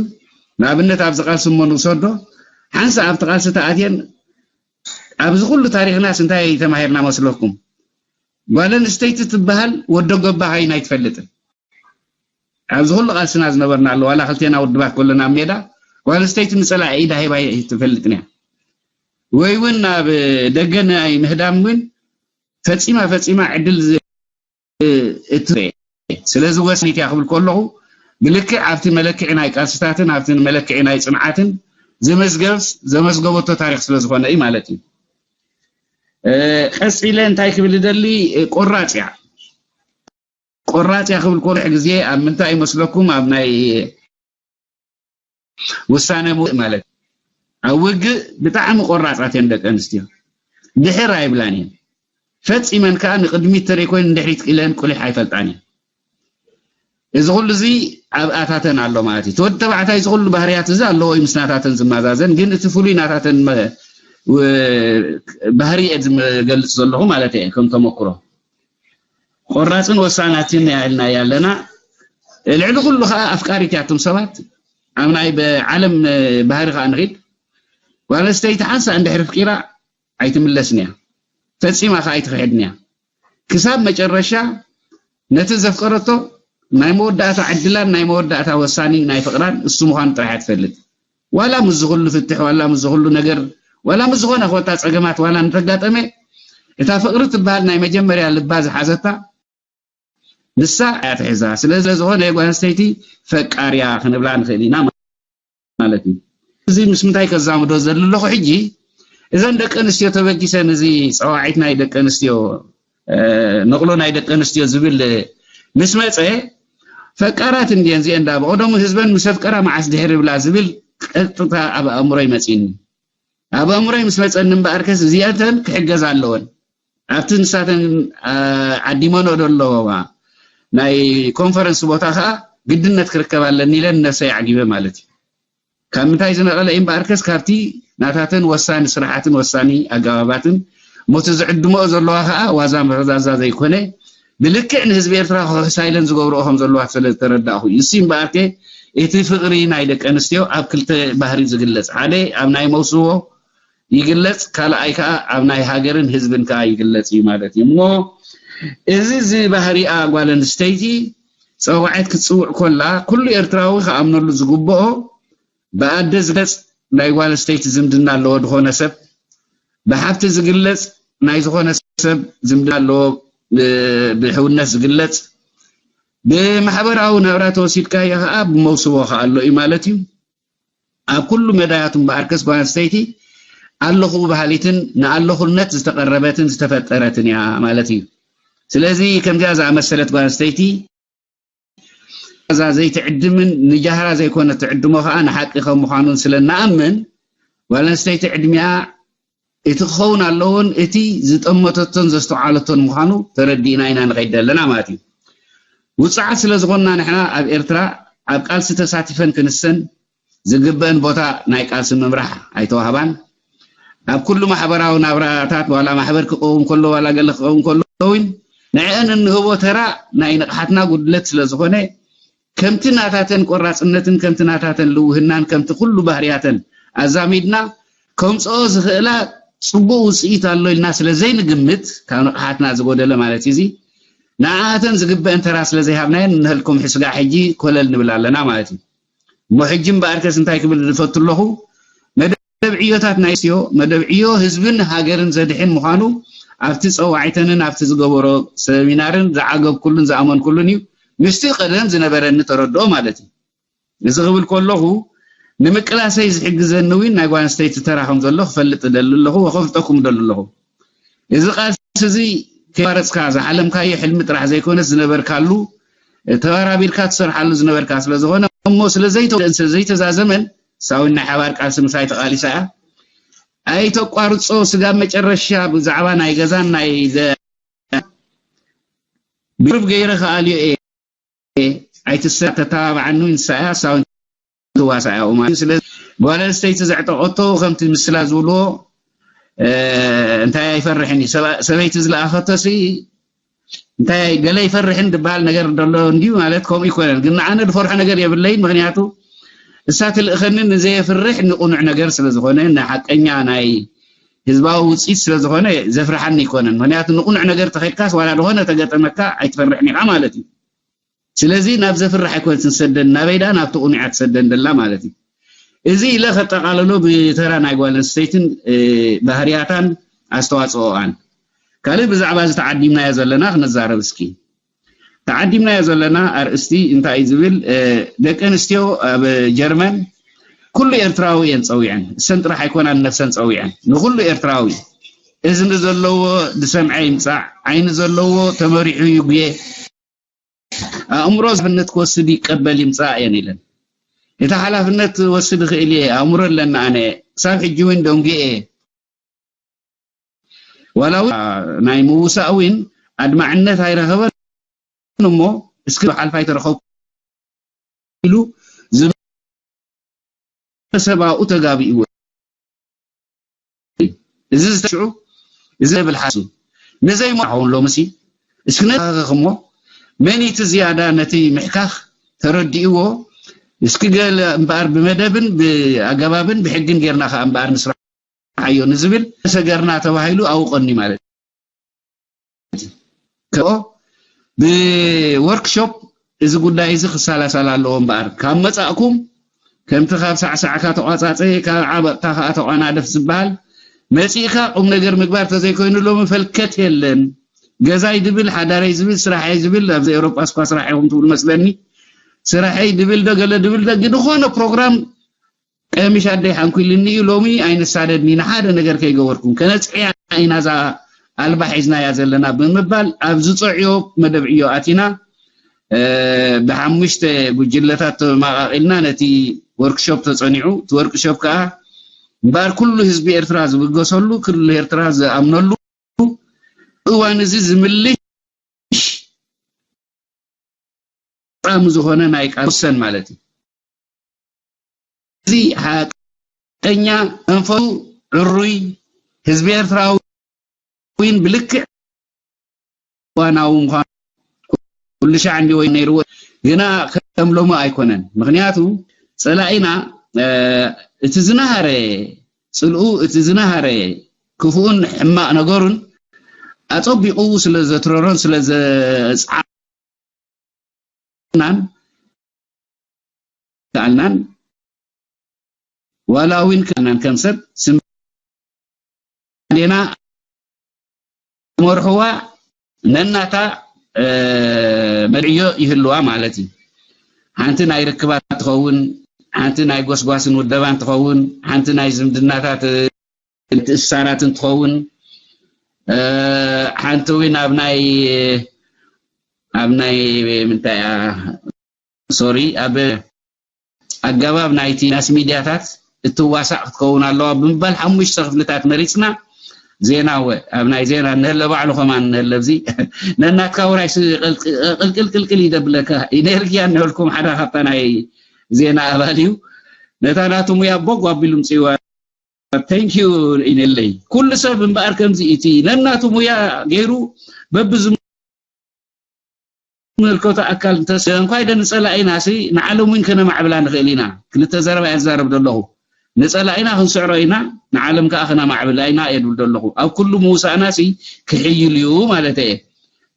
ንኣብነት ኣብዚ ቃልሲ እሞ ንውሰዶ፣ ሓንሳ ኣብቲ ቃልሲ ተኣትየን ኣብዚ ኩሉ ታሪክናስ እንታይ ተማሂርና መስለኩም? ጓል ኣንስተይቲ ትበሃል ወዶ ገባ ኸይና ኣይትፈልጥን። ኣብዚ ኩሉ ቃልስና ዝነበርና ኣሎ፣ ዋላ ክልቴና ውድባት ኮለና ኣብ ሜዳ ጓል ኣንስተይቲ ንፀላኢ ኢዳ ሂባ ኣይትፈልጥን እያ። ወይ እውን ናብ ደገ ናይ ምህዳም እውን ፈፂማ ፈፂማ ዕድል እትበ ስለዚ ወስኒት እያ ክብል ከለኹ ብልክዕ ኣብቲ መለክዒ ናይ ቃልስታትን ኣብቲ መለክዒ ናይ ፅንዓትን ዘመዝገበቶ ታሪክ ስለዝኾነ እዩ ማለት እዩ። ቀፂለ እንታይ ክብል ደሊ፣ ቆራፅ እያ። ቆራፅ እያ ክብል ኮርሕ ግዜ ኣብ ምንታይ ይመስለኩም? ኣብ ናይ ውሳነ ማለት ኣብ ውግእ ብጣዕሚ ቆራፃት እየን ደቂ ኣንስትዮ። ድሕር ኣይብላን እየን። ፈፂመን ከዓ ንቅድሚት ተደይ ኮይኑ ንድሕሪት ኢለን ቁሊሕ ኣይፈልጣን እየን። እዚ ኩሉ እዚ ኣብኣታተን ኣሎ ማለት እዩ። እቲ ወዲ ተባዕታይ እዚ ኩሉ ባህርያት እዚ ኣለዎ እዩ ምስናታተን ዝመዛዘን፣ ግን እቲ ፍሉይ ናታተን ባህሪ እየ ዝገልፅ ዘለኹ ማለት እየ። ከም ተመክሮ ቆራፅን ወሳናትን ያልና ያለና ልዕሊ ኩሉ ከዓ ኣፍቃሪት እያ። እቶም ሰባት ኣብ ናይ ዓለም ባህሪ ከዓ ንኺድ ጓል ኣንስተይቲ ሓንሳ እንድሕር ፍቂራ ኣይትምለስን እያ፣ ፈፂማ ከዓ ኣይትኽሕድን እያ። ክሳብ መጨረሻ ነቲ ዘፍቀረቶ ናይ መወዳእታ ዕድላን ናይ መወዳእታ ወሳኒ ናይ ፍቅራን እሱ ምዃኑ ጥራሕ እያ ትፈልጥ። ዋላ ምስ ዝኹሉ ፍትሕ ዋላ ምስ ዝኹሉ ነገር ዋላ ምስ ዝኾነ ኮታ ፀገማት ዋላ እንተጋጠመ እታ ፍቅሪ ትበሃል ናይ መጀመርያ ልባ ዝሓዘታ ንሳ እያ ትሕዛ። ስለዚ ዝኾነ ጓል ኣንስተይቲ ፈቃርያ ክንብላ ንኽእል ኢና ማለት እዩ። እዚ ምስ ምንታይ ከዛምዶ ዘለኹ ሕጂ እዘን ደቂ ኣንስትዮ ተበጊሰን እዚ ፀዋዒት ናይ ደቂ ኣንስትዮ ነቕሎ ናይ ደቂ ኣንስትዮ ዝብል ምስ መፀ ፈቃራት እንድየን እዚአን ዳ ብቐደሙ ህዝበን ምስ ኣፍቀራ መዓስ ድሕር ይብላ ዝብል ቀጥታ ኣብ ኣእምሮ ይመፅኒ። ኣብ ኣእምሮይ ምስ መፀኒ እምበኣርከስ እዚኣተን ክሕገዛ ኣለወን። ኣብቲ ንሳተን ዓዲመንኦ ደለዋ ናይ ኮንፈረንስ ቦታ ከዓ ግድነት ክርከብ ኣለኒ ኢለን ነብሰይ ኣዕጊበ ማለት እዩ። ካብ ምንታይ ዝነቐለ እዩ እምበኣርከስ ካብቲ ናታተን ወሳኒ ስራሓትን ወሳኒ ኣገባባትን ሞቲ ዝዕድመኦ ዘለዋ ከዓ ዋዛ መፈዛዛ ዘይኮነ ብልክዕ ንህዝቢ ኤርትራ ክሕሳ ኢለን ዝገብርኦ ከም ዘለዋ ስለ ዝተረዳእኹ እዩ። እሲ እምበኣርከ እቲ ፍቕሪ ናይ ደቂ ኣንስትዮ ኣብ ክልተ ባህሪ ዝግለጽ፣ ሓደ ኣብ ናይ መውስቦ ይግለጽ፣ ካልኣይ ከዓ ኣብ ናይ ሃገርን ህዝብን ከዓ ይግለጽ እዩ ማለት እዩ። እሞ እዚ እዚ ባህሪኣ ጓል ኣንስተይቲ ጸዋዒት ክትጽውዕ ኮላ ኩሉ ኤርትራዊ ክኣምነሉ ዝግብኦ ብኣደ ዝግለጽ ናይ ጓል ኣንስተይቲ ዝምድና ኣለዎ ድኾነ ሰብ፣ ብሓብቲ ዝግለጽ ናይ ዝኾነ ሰብ ዝምድና ኣለዎ፣ ብሕውነት ዝግለጽ ብማሕበራዊ ናብራ ተወሲድካዮ ከዓ ብመውስቦ ከዓ ኣሎ እዩ ማለት እዩ። ኣብ ኩሉ መዳያቱ እምበኣርከስ ጓል ኣንስተይቲ ኣለኹ በሃሊትን ንኣለኹነት ዝተቐረበትን ዝተፈጠረትን እያ ማለት እዩ። ስለዚ ከምዚኣ ዝኣመሰለት ጓል ኣንስተይቲ እዛ ዘይትዕድምን ንጃህራ ዘይኮነ ትዕድሞ ከዓ ንሓቂ ከም ምዃኑን ስለ ንኣምን ጓል ኣንስተይቲ ዕድሚኣ እቲ ክኸውን ኣለዎን እቲ ዝጠመተቶን ዘስተውዓለቶን ምዃኑ ተረዲእና ኢና ንኸይድ ዘለና ማለት እዩ። ውፅዓት ስለ ዝኾንና ንሕና ኣብ ኤርትራ ኣብ ቃልሲ ተሳቲፈን ክንሰን ዝግበአን ቦታ ናይ ቃልሲ ምምራሕ ኣይተዋህባን። ኣብ ኩሉ ማሕበራዊ ናብራታት ዋላ ማሕበር ክኸውን ከሎ ዋላ ገለ ክኸውን ከሎ እውን ንዕአን እንህቦ ተራ ናይ ንቕሓትና ጉድለት ስለ ዝኾነ ከምቲ ናታተን ቆራፅነትን ከምቲ ናታተን ልውህናን ከምቲ ኩሉ ባህርያተን ኣዛሚድና ከምፅኦ ዝኽእላ ፅቡቕ ውፅኢት ኣሎ ኢልና ስለ ዘይንግምት ካብ ንቕሓትና ዝጎደለ ማለት እዩ። እዚ ንዓኣተን ዝግበአን ተራ ስለ ዘይሃብናየን ንህልኩም ሕስጋ ሕጂ ኮለል ንብል ኣለና ማለት እዩ። እሞ ሕጂ እምበኣርከስ እንታይ ክብል ዝፈቱ ኣለኹ፣ መደብ ዕዮታት ናይ ስዮ መደብ ዕዮ ህዝብን ሃገርን ዘድሕን ምዃኑ ኣብቲ ፀዋዒተንን ኣብቲ ዝገበሮ ሰሚናርን ዝዓገብኩሉን ዝኣመንኩሉን እዩ። ምስቲ ቀደም ዝነበረኒ ተረድኦ ማለት እዩ። እዚ ክብል ከለኹ ንምቅላሰይ ዝሕግዘኒ እውን ናይ ጓል ኣንስተይቲ ተራ ከም ዘሎ ክፈልጥ እደሊ ኣለኹ ወከፍልጠኩም እደሊ ኣለኹ። እዚ ቃልሲ እዚ ከይቋረፅካ ዝሓለምካዮ ሕልሚ ጥራሕ ዘይኮነስ ዝነበርካሉ ተባራቢርካ ትሰርሓሉ ዝነበርካ ስለ ዝኾነ እሞ ስለ ዘይተወደአን ስለ ዘይተዛዘመን ሳውን ናይ ሓባር ቃልሲ ምሳይ ተቓሊሳ እያ። ኣይተቋርፆ ስጋብ መጨረሻ ብዛዕባ ናይ ገዛን ናይ ብሩብ ገይረ ከኣልዮ እየ ኣይትሰ ተተባብዓኒ ንሳ እያ ሳውን ትዋሳ እያ ማለት ስለ ጓል ኣንስተይቲ ዘዕጠቐቶ ከምቲ ምስላ ዝብልዎ እንታይ ኣይፈርሕን እዩ ሰበይቲ ዝለኣኸቶሲ እንታይ ገለ ይፈርሕን ዝበሃል ነገር ደሎ እንዲዩ ማለት ከምኡ ይኮነን ግን ንዓነ ዝፈርሖ ነገር የብለይን ምክንያቱ እሳ ትልእኸኒ ንዘየፍርሕ ንቁኑዕ ነገር ስለ ዝኾነ ንሓቀኛ ናይ ህዝባዊ ውፅኢት ስለ ዝኾነ ዘፍርሓኒ ይኮነን ምክንያቱ ንቁኑዕ ነገር ተኸድካስ ዋላ ዝኾነ ተገጠመካ ኣይትፈርሕን ኢኻ ማለት እዩ ስለዚ ናብ ዘፍርሕ ኣይኮነትን ትሰደን ናበይ ደኣ ናብቲ ቁኑዕ እያ ትሰደን ደላ ማለት እዩ እዚ ኢለ ከጠቓልሎ ብተራ ናይ ጓል ኣንስተይትን ባህርያታን ኣስተዋፅኦኣን ካልእ ብዛዕባ እዚ ተዓዲምናዮ ዘለና ክነዛረብ እስኪ ተዓዲምናዮ ዘለና ኣርእስቲ እንታይ እዩ ዝብል ደቂ ኣንስትዮ ኣብ ጀርመን ኩሉ ኤርትራዊ እየን ፀዊዐን እሰን ጥራሕ ኣይኮናን ነፍሰን ፀዊዐን ንኩሉ ኤርትራዊ እዝኒ ዘለዎ ዝሰምዐ ይምፃዕ ዓይኒ ዘለዎ ተመሪሑ ይጉየ ኣእምሮ ሓላፍነት ክወስድ ይቀበል ይምፃእ እየን ኢለን እቲ ሓላፍነት ወስድ ይኽእል እየ ኣእምሮ ኣለና ኣነ ክሳብ ሕጂ እውን ደንጉየ ዋላ እውን ናይ ምውሳእ እውን ኣድማዕነት ኣይረኸበን እሞ እስኪ ሓልፋ ኣይተረኸብኩ ኢሉ ዝመሰባኡ ተጋቢእዎ እዚ ዝተሽዑ እዚ ብል ሓሱ ንዘይመርሓውን ሎምሲ እስኪ ነተኻኸኽ እሞ መን እቲ ዝያዳ ነቲ ምሕካኽ ተረዲእዎ እስኪ ገለ እምበኣር ብመደብን ብኣገባብን ብሕግን ጌርና ከዓ እምበኣር ንስራሓዮ ንዝብል ሰገርና ተባሂሉ ኣብኡ ቀኒ ማለት ከምኡ ብወርክሾፕ እዚ ጉዳይ እዚ ክሳላሳል ኣለዎ እምበኣር ካብ መፃእኩም ከምቲ ካብ ሳዕሳዕካ ተቋፃፀ ካብ ዓበቕታ ከዓ ተቋናደፍ ዝበሃል መፂእካ ቁም ነገር ምግባር ተዘይኮይኑ ሎሚ ፈልከት የለን ገዛይ ድብል ሓዳረይ ዝብል ስራሐይ ዝብል ኣብዚ ኤውሮጳ ስኳ ስራሕ ኢኹም ትብሉ መስለኒ ስራሐይ ድብል ዶ ገለ ድብል ዶ ዝኾነ ፕሮግራም ቀሚሽ ኣደይ ሓንኩልኒ እዩ ሎሚ ኣይንሳደድኒ ንሓደ ነገር ከይገበርኩም ከነፅዕያ ኢና እዛ ኣልባ ሒዝናያ ዘለና ብምባል ኣብ ዝፀዕዮ መደብ ዕዮ ኣቲና ብሓሙሽተ ጉጅለታት ተመቃቂልና ነቲ ወርክሾፕ ተፀኒዑ እቲ ወርክሾፕ ከዓ እምበኣር ኩሉ ህዝቢ ኤርትራ ዝብገሰሉ ክልል ኤርትራ ዝኣምነሉ እዋን እዚ ዝምልሽ ጣሚ ዝኾነ ናይ ቃል ውሰን ማለት እዩ። እዚ ሓቀኛ መንፈሱ ዕሩይ ህዝቢ ኤርትራዊ ብልክዕ እዋናዊ ምዃኑ ኩሉ ሻዕ እንዲ ወይ ነይርዎ ግና ከም ሎሚ ኣይኮነን። ምኽንያቱ ጸላኢና እቲ ዝነሃረ ጽልኡ እቲ ዝነሃረ ክፉኡን ሕማቕ ነገሩን ኣጸቢቑ ስለ ዘትረሮን ስለ ዘጽዓናን ከኣልናን ዋላ እውን ከኣልናን ከም ሰብ ስም ኣዴና መርሕዋ ነናታ መርዕዮ ይህልዋ ማለት እዩ። ሓንቲ ናይ ርክባት ትኸውን፣ ሓንቲ ናይ ጎስጓስን ውደባን ትኸውን፣ ሓንቲ ናይ ዝምድናታት ምትእስሳራትን ትኸውን፣ ሓንቲ እውን ኣብ ናይ ኣብ ናይ ምንታይ እያ ሶሪ ኣብ ኣገባብ ናይቲ ማስ ሚድያታት እትዋሳእ ክትከውን ኣለዋ ብምባል ሓሙሽተ ክፍልታት መሪፅና ዜና ወ ኣብ ናይ ዜና እንህለ ባዕሉ ከማን እንህለ ኣብዚ ነናትካ ውራይ ስ- ቅልቅል ቅልቅል ይደብለካ ኢነርጊያ እንህልኩም ሓደ ካብታ ናይ ዜና ኣባል እዩ። ነታ ናቱ ሙያ ቦግ ኣቢሉ ምፅዋ። Thank you ኢነለይ። ኩሉ ሰብ እምበኣር ከምዚ እቲ ነናቱ ሙያ ገይሩ በብዝም ዝምልከቶ ኣካል እንተስ እንኳይ ደ ንጸላኢና ሲ ንዓለም እውን ከነማዕብላ ንኽእል ኢና። ክልተ ዘረባ እየ ዝዛረብ ዘለኹ። ንጸላኢና ክንስዕሮ ኢና፣ ንዓለም ከኣ ከነማዕብላ ኢና እየ ዝብል ዘለኹ። ኣብ ኩሉ ምውሳእና ሲ ክሕይል እዩ ማለት እየ።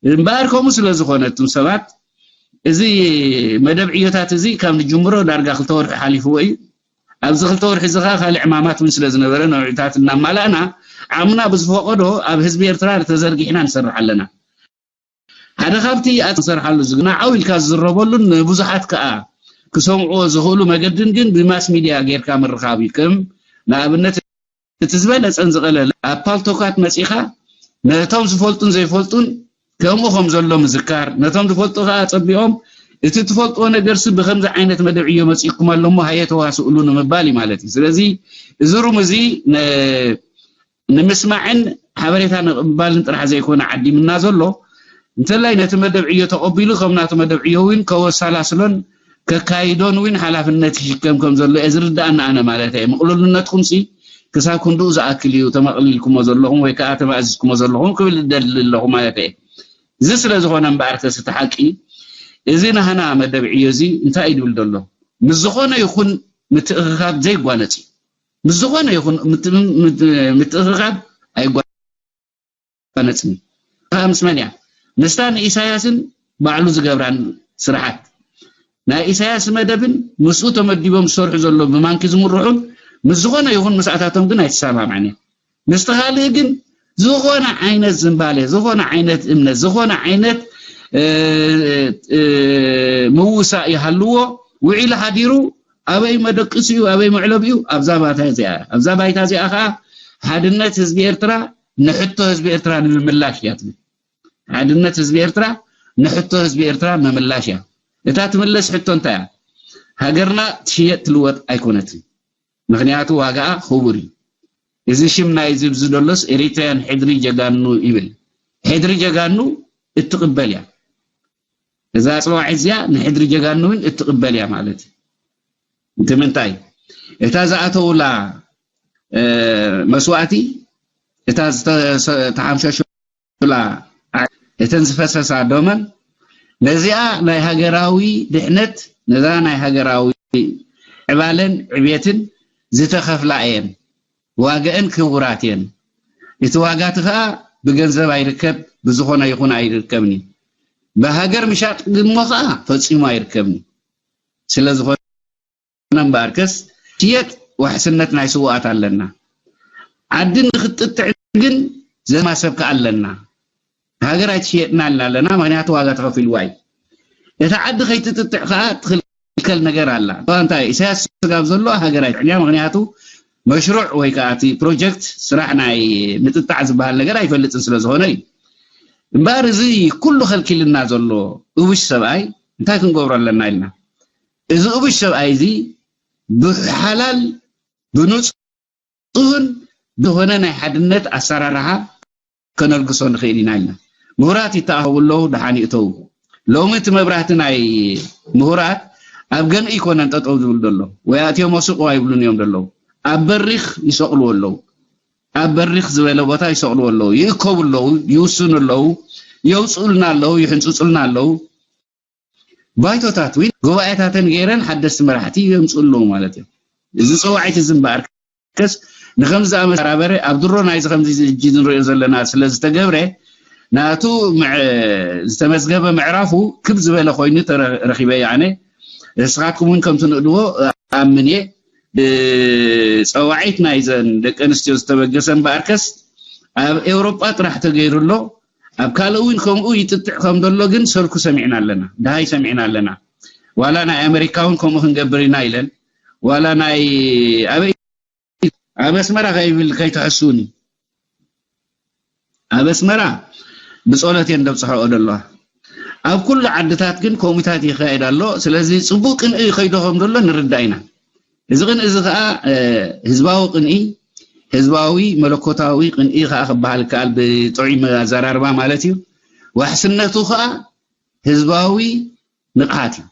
እምበኣር ከምኡ ስለ ዝኾነ እቱም ሰባት እዚ መደብ ዕዮታት እዚ ካብ ንጅምሮ ዳርጋ ክልተ ወርሒ ሓሊፍዎ እዩ። ኣብዚ ክልተ ወርሒ እዚ ኸዓ ካልእ ዕማማት እውን ስለ ዝነበረ ነውዒታት እናማላእና ዓቕምና ብዝፈቐዶ ኣብ ህዝቢ ኤርትራ ተዘርጊሕና ንሰርሕ ኣለና። ሓደ ካብቲ ኣንሰርሓሉ ዝግና ዓው ኢልካ ዝዝረበሉን ንብዙሓት ከኣ ክሰምዕዎ ዝኽእሉ መገድን ግን ብማስ ሚድያ ጌርካ ምርኻብ እዩ። ከም ንኣብነት እቲ ዝበለጸን ዝቐለለ ኣብ ፓልቶካት መጺኻ ነቶም ዝፈልጡን ዘይፈልጡን ከምኡ ከም ዘሎ ምዝካር፣ ነቶም ዝፈልጡ ከኣ ኣጸቢቖም እቲ ትፈልጥዎ ነገርሲ ብከምዚ ዓይነት መደብ ዕዮ መጺእኩም ኣሎ እሞ ሃየ ተዋስእሉ ንምባል እዩ ማለት እዩ። ስለዚ እዚ ሩም እዚ ን- ንምስማዕን ሓበሬታ ንምቕባልን ጥራሕ ዘይኮነ ዓዲምና ዘሎ፣ እንተላይ ነቲ መደብ ዕዮ ተቐቢሉ ከም ናቱ መደብ ዕዮ እውን ከወሳላስሎን ከካይዶን እውን ሓላፍነት ይሽከም ከም ዘሎ እየ ዝርድኣና ኣነ ማለት እየ። ምቕሉልነትኩም ሲ ክሳብ ክንድኡ ዝኣክል እዩ ተመቕሊልኩሞ ዘለኹም ወይ ከዓ ተማእዚዝኩሞ ዘለኹም ክብል እደሊ ኣለኹ ማለት እየ። እዚ ስለ ዝኾነ እምበኣር ከስ እቲ ሓቂ እዚ ናህና መደብ ዕዮ እዚ እንታይ እዩ ዝብል ዘሎ? ምስ ዝኾነ ይኹን ምትእኽኻብ ዘይጓነጽ እዩ። ምስ ዝኾነ ይኹን ምት- ምት- ምትእኽኻብ ኣይጓነጽን እዩ። እኻ ምስ መን እያ? ምስታ ንኢሳያስን ባዕሉ ዝገብራን ስራሓት ናይ ኢሳያስ መደብን ምስኡ ተመዲቦም ዝሰርሑ ዘሎ ብማንኪ ዝምርሑን ምስ ዝኾነ ይኹን ምስኣታቶም ግን ኣይትሰማምዕን እየ። ምስቲ ካልእ ግን ዝኾነ ዓይነት ዝንባሌ፣ ዝኾነ ዓይነት እምነት፣ ዝኾነ ዓይነት እ፣ እ፣ ምውሳእ ይሃልዎ፣ ውዒሉ ሓዲሩ ኣበይ መደቅሲኡ ኣበይ መዕለቢኡ ኣብዛ ባይታ እዚኣ ኣብዛ ባይታ እዚኣ ከዓ ሓድነት ህዝቢ ኤርትራ ንሕቶ ህዝቢ ኤርትራ ንምምላሽ እያ ትብል። ሓድነት ህዝቢ ኤርትራ ንሕቶ ህዝቢ ኤርትራ ምምላሽ እያ። እታ ትምለስ ሕቶ እንታይ እያ? ሃገርና ትሽየጥ ትልወጥ ኣይኮነትን። ምክንያቱ ዋጋኣ ክቡር እዩ። እዚ ሽም ናይ ዝብዚ ደሎስ ኤሪትራያን ሕድሪ ጀጋኑ ይብል። ሕድሪ ጀጋኑ እትቕበል እያ። እዛ ኣጽዋዒት እዚኣ ንሕድሪ ጀጋኑ እውን እትቕበል እያ ማለት እዩ። እቲ ምንታይ እታ ዝኣተውላ መስዋእቲ እታ ዝተሓምሸሹላ እተን ዝፈሰሳ ደመን ነዚኣ ናይ ሃገራዊ ድሕነት ነዛ ናይ ሃገራዊ ዕባለን ዕቤትን ዝተኸፍላ እየን። ዋጋእን ክቡራት እየን። እቲ ዋጋ እቲ ከዓ ብገንዘብ ኣይርከብ፣ ብዝኾነ ይኹን ኣይርከብን እዩ። ብሃገር ምሻጥ ግሞ ከዓ ፈጺሙ ኣይርከብን እዩ። ስለ ዝኾነ እምበኣርከስ ሽየጥ ዋሕስነት ናይ ስውኣት ኣለና። ዓዲ ንክትጥጥዕ ግን ዘማ ሰብ ከዓ ኣለና። ሃገር ኣይትሽየጥና ኣለና፣ ምክንያቱ ዋጋ ተኸፊልዋ እዩ። እታ ዓዲ ከይትጥጥዕ ከዓ ትኽልከል ነገር ኣላ። እኳ እንታይ ኢሳያስ ስጋብ ዘሎ ሃገር ኣይትሕንያ፣ ምክንያቱ መሽሩዕ ወይ ከዓ እቲ ፕሮጀክት ስራሕ ናይ ምጥጣዕ ዝበሃል ነገር ኣይፈልጥን ስለ ዝኾነ እዩ። እምበኣር እዚ ኩሉ ከልኪልና ዘሎ እቡሽ ሰብኣይ እንታይ ክንገብሮ ኣለና ኢልና፣ እዚ እቡሽ ሰብኣይ እዚ ብሓላል ብንጹህን ዝኾነ ናይ ሓድነት ኣሰራርሓ ከነልግሶ ንኽእል ኢና ኢልና። ምሁራት ይተኣኸቡ ኣለዉ፣ ደሓን ይእተዉ። ሎሚ እቲ መብራህቲ ናይ ምሁራት ኣብ ገንኢ ይኮነን ጠጠው ዝብል ዘሎ፣ ወይ ኣእትዮሞ ስቕ ኣይብሉን እዮም ዘለዉ። ኣብ በሪኽ ይሰቕልዎ ኣለዉ። ኣብ በሪኽ ዝበለ ቦታ ይሰቕልዎ ኣለዉ። ይእከቡ ኣለዉ፣ ይውስኑ ኣለዉ፣ የውፅኡልና ኣለዉ፣ ይሕንፅፁልና ኣለዉ። ባይቶታት ወይ ጉባኤታተን ገይረን ሓደስቲ መራሕቲ የምፅኡ ኣለዉ ማለት እዮም። እዚ ፀዋዒት እዚ እምበኣር ከስ ንከምዚ ዝኣመሰራበረ ኣብ ድሮ ናይዚ ከምዚ ሕጂ ንሪኦ ዘለና ስለ ዝተገብረ ናቱ ምዕ- ዝተመዝገበ ምዕራፉ ክብ ዝበለ ኮይኑ ተረ- ረኺበ ኣነ። ንስኻትኩም እውን ከምቲ ንእድዎ ኣምን እየ። ብፀዋዒት ናይዘን ደቂ ኣንስትዮ ዝተበገሰ እምበኣርከስ ኣብ ኤውሮጳ ጥራሕ ተገይሩ ኣሎ። ኣብ ካልእ እውን ከምኡ ይጥጥዕ ከም ዘሎ ግን ሰልኩ ሰሚዕና ኣለና፣ ድሃይ ሰሚዕና ኣለና። ዋላ ናይ ኣሜሪካ እውን ከምኡ ክንገብር ኢና ኢለን፣ ዋላ ናይ ኣበይ ኣብ ኣስመራ ከይብል ከይትሕስውኒ። ኣብ ኣስመራ ብጸሎት እየን ደብጽሖኦ ዘለዋ። ኣብ ኩሉ ዓድታት ግን ከምኡታት ይካየድ ኣሎ። ስለዚ ጽቡቕ ቅንኢ ይኸይዶ ከም ዘሎ ንርዳእ ኢና። እዚ ቅንኢ እዚ ከኣ ህዝባዊ ቅንኢ፣ ህዝባዊ መለኮታዊ ቅንኢ ከዓ ክበሃል ይከኣል፣ ብጥዑይ ኣዘራርባ ማለት እዩ። ዋሕስነቱ ከዓ ህዝባዊ ንቕሓት እዩ።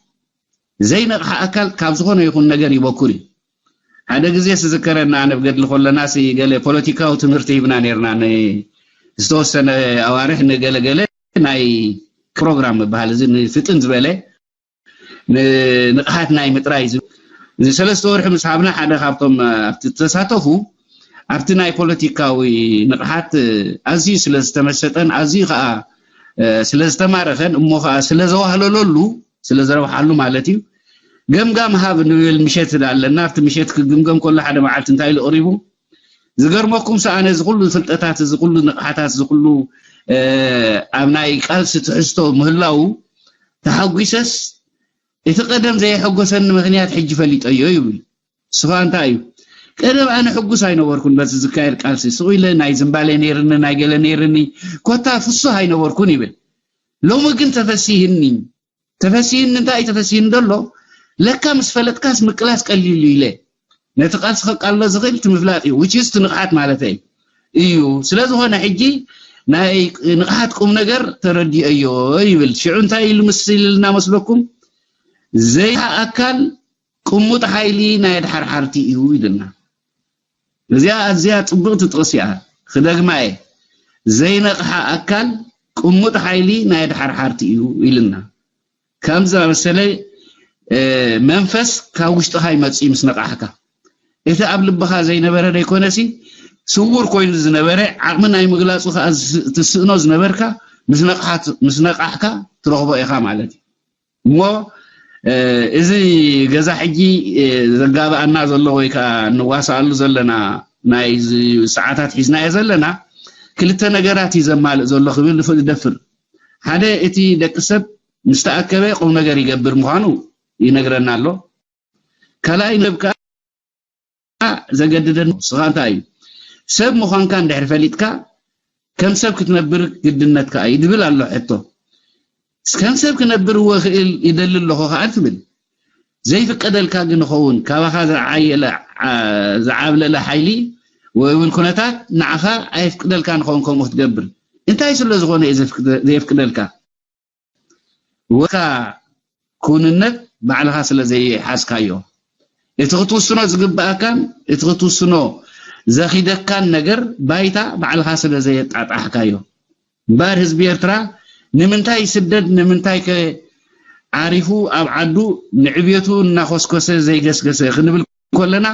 ዘይነቕሓ ኣካል ካብ ዝኾነ ይኹን ነገር ይበኩር እዩ። ሓደ ግዜ ዝዝከረና፣ ኣነ ብገድሊ ከለና ሲ ገለ ፖለቲካዊ ትምህርቲ ሂብና ነርና፣ ዝተወሰነ ኣዋርሕ ንገለገለ ናይ ፕሮግራም ምበሃል፣ እዚ ንፍጥን ዝበለ ንንቕሓት ናይ ምጥራይ፣ እዚ ሰለስተ ወርሒ ምስ ሃብና፣ ሓደ ካብቶም ኣብቲ ተሳተፉ፣ ኣብቲ ናይ ፖለቲካዊ ንቕሓት ኣዝዩ ስለ ዝተመሰጠን ኣዝዩ ከዓ ስለ ዝተማረኸን፣ እሞ ከዓ ስለ ዘዋህለለሉ፣ ስለ ዘረብሓሉ ማለት እዩ፣ ገምጋም ሃብ ንብል ምሸት ኣለና። ኣብቲ ምሸት ክግምገም ከሎ ሓደ መዓልቲ እንታይ ኢሉ ቀሪቡ? ዝገርመኩም ሰኣነ፣ እዚ ኩሉ ፍልጠታት፣ እዚ ኩሉ ንቕሓታት፣ እዚ ኩሉ ኣብ ናይ ቃልሲ ትሕዝቶ ምህላው ተሓጒሰስ፣ እቲ ቀደም ዘየሐጎሰኒ ምኽንያት ሕጂ ፈሊጠዮ ይብል። ስኻ እንታይ እዩ? ቀደም ኣነ ሕጉስ ኣይነበርኩን በዚ ዝካየድ ቃልሲ። ስቕ ኢለ ናይ ዝምባሌ ነይርኒ፣ ናይ ገለ ነይርኒ፣ ኮታ ፍሱህ ኣይነበርኩን ይብል። ሎሚ ግን ተፈሲህኒ። ተፈሲህኒ እንታይ እዩ ተፈሲህኒ ዘሎ? ለካ ምስ ፈለጥካስ ምቅላስ ቀሊል እዩ ኢለ። ነቲ ቃልሲ ከቃልሎ ዝኽእል እቲ ምፍላጥ እዩ፣ which is እቲ ንቕሓት ማለት እዩ። እዩ። ስለ ዝኾነ ሕጂ ናይ ንቕሓት ቁም ነገር ተረዲኦዮ ይብል። ሽዑ እንታይ ኢሉ ምስ ኢልና መስለኩም? ዘይሓ ኣካል ቅሙጥ ሓይሊ ናይ ኣድሓርሓርቲ እዩ ኢልና። እዚኣ ኣዝያ ጽብቕቲ ጥቕሲ እያ። ክደግማ እየ። ዘይነቕሓ ኣካል ቅሙጥ ሓይሊ ናይ ኣድሓርሓርቲ እዩ ኢልና። ከም ዝኣመሰለ መንፈስ ካብ ውሽጥኻ ይመጽእ ምስ ነቓሕካ። እቲ ኣብ ልብኻ ዘይነበረ ዘይኮነሲ፣ ስውር ኮይኑ ዝነበረ፣ ዓቕሚ ናይ ምግላጹ ከኣ ትስእኖ ዝነበርካ፣ ምስ ነቕሓት-፣ ምስ ነቓሕካ ትረኽቦ ኢኻ ማለት እዩ። እሞ እዚ ገዛ ሕጂ ዘጋብኣና ዘሎ ወይ ከኣ ንዋሳኣሉ ዘለና ናይ እዚ ሰዓታት ሒዝናዮ ዘለና ክልተ ነገራት እዩ ዘማልእ ዘሎ ክብል ይደፍር። ሓደ፣ እቲ ደቂ ሰብ ምስ ተኣከበ ቁም ነገር ይገብር ምዃኑ ይነግረና ኣሎ። ካልኣይ፣ ንሰብ ከኣ ዘገድደን ንስኻ እንታይ እዩ? ሰብ ምዃንካ እንድሕር ፈሊጥካ፣ ከም ሰብ ክትነብር ግድነትካ እዩ ድብል ኣሎ ሕቶ። ከም ሰብ ክነብር እወ ክእል ይደሊ ኣለኹ ከኣ ትብል። ዘይፍቀደልካ ግን ይኸውን፣ ካባኻ ዝዓየለ፣ ዓ-፣ ዝዓብለለ ሓይሊ ወይ እውን ኩነታት ንዓኻ ኣየፍቅደልካን ይኸውን ከምኡ ክትገብር። እንታይ ስለ ዝኾነ እዩ ዘፍቅደ-፣ ዘየፍቅደልካ? ወካ ክውንነት ባዕልኻ ስለ ዘይሓዝካዮ፣ እቲ ክትውስኖ ዝግብኣካን እቲ ክትውስኖ ዘኺደካን ነገር ባይታ ባዕልኻ ስለ ዘየጣጣሕካዮ። እምበኣር ህዝቢ ኤርትራ ንምንታይ ይስደድ፣ ንምንታይ ከ ዓሪፉ ኣብ ዓዱ ንዕብየቱ እናኾስኮሰ ዘይገስገሰ ክንብል ከለና፣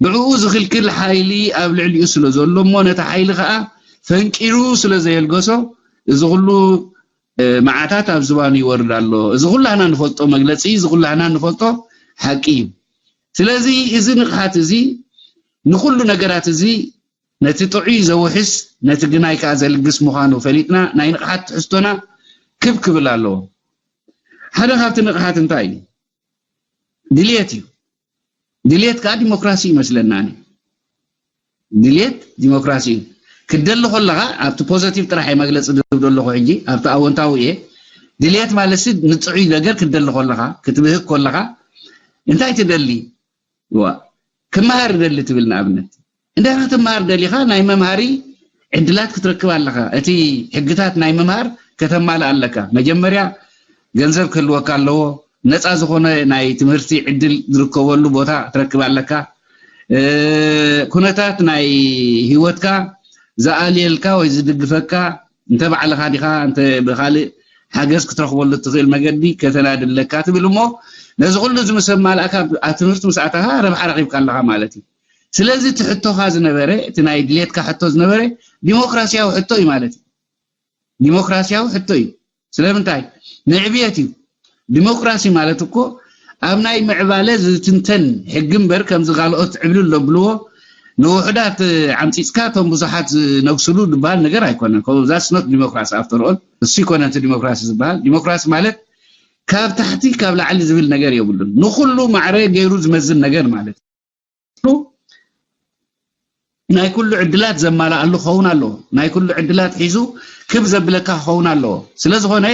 ብዕኡ ዝኽልክል ሓይሊ ኣብ ልዕሊኡ ስለ ዘሎ እሞ ነቲ ሓይሊ ከኣ ፈንቂሉ ስለ ዘየልገሶ፣ እዚ ኩሉ እ፣ መዓታት ኣብ ዝባኑ ይወርድ ኣሎ። እዚ ኩላህና ንፈልጦ መግለጺ፣ እዚ ኩላህና ንፈልጦ ሓቂ እዩ። ስለዚ እዚ ንቕሓት እዚ ንኹሉ ነገራት እዚ ነቲ ጥዑይ ዘውሕስ፣ ነቲ ግናይ ከኣ ዘልግስ ምዃኑ ፈሊጥና፣ ናይ ንቕሓት ትሕዝቶና ክብ ክብል ኣለዎ። ሓደ ካብቲ ንቕሓት እንታይ እዩ? ድልየት እዩ። ድልየት ከኣ ዲሞክራሲ ይመስለና። ኣነ ድልየት ዲሞክራሲ እዩ። ክትደሊ ከለኻ ኣብቲ ፖዘቲቭ ጥራሕ እየ መግለፂ ዝህብ ዘለኹ። ሕጂ ኣብቲ ኣወንታዊ እየ። ድልየት ማለት ሲ ንጥዑይ ነገር ክትደሊ ከለኻ፣ ክትብህግ ከለኻ እንታይ ትደሊ? ዋ፣ ክመሃር እደሊ ትብል ንኣብነት። እንድሕር ክትመሃር ደሊኻ ናይ መምሃሪ ዕድላት ክትረክብ ኣለኻ። እቲ ሕግታት ናይ ምምሃር ከተማልእ ኣለካ። መጀመርያ ገንዘብ ክህልወካ ኣለዎ። ነፃ ዝኾነ ናይ ትምህርቲ ዕድል ዝርከበሉ ቦታ ክትረክብ ኣለካ። እ፣ ኩነታት ናይ ህይወትካ ዝኣልየልካ ወይ ዝድግፈካ፣ እንተ ባዕልኻ ዲኻ፣ እንተ ብኻልእ ሓገዝ ክትረኽበሉ እትኽእል መገዲ ከተናድለካ ትብል እሞ፣ ነዚ ኩሉ እዚ ምስ ኣማልኣካ፣ ኣብ ትምህርቲ ምስ ኣተኻ ረብሓ ረኺብካ ኣለኻ ማለት እዩ። ስለዚ እቲ ሕቶኻ ዝነበረ፣ እቲ ናይ ድሌትካ ሕቶ ዝነበረ ዲሞክራሲያዊ ሕቶ እዩ ማለት እዩ። ዲሞክራሲያዊ ሕቶ እዩ። ስለምንታይ? ንዕብየት እዩ። ዲሞክራሲ ማለት እኮ ኣብ ናይ ምዕባለ ዝትንተን ሕጊ እምበር፣ ከምዚ ካልኦት ዕብልል ዘብልዎ ንውሑዳት ዓምፂፅካ እቶም ብዙሓት ዝነግስሉ ዝበሃል ነገር ኣይኮነን። ከምኡ that's not democracy after all። እሱ ይኮነ እቲ ዲሞክራሲ ዝበሃል። ዲሞክራሲ ማለት ካብ ታሕቲ ካብ ላዕሊ ዝብል ነገር የብሉን። ንኹሉ ማዕረ ገይሩ ዝመዝን ነገር ማለት እዩ። ናይ ኩሉ ዕድላት ዘማልኣሉ ክኸውን ኣለዎ። ናይ ኩሉ ዕድላት ሒዙ ክብ ዘብለካ ክኸውን ኣለዎ። ስለ ዝኾነ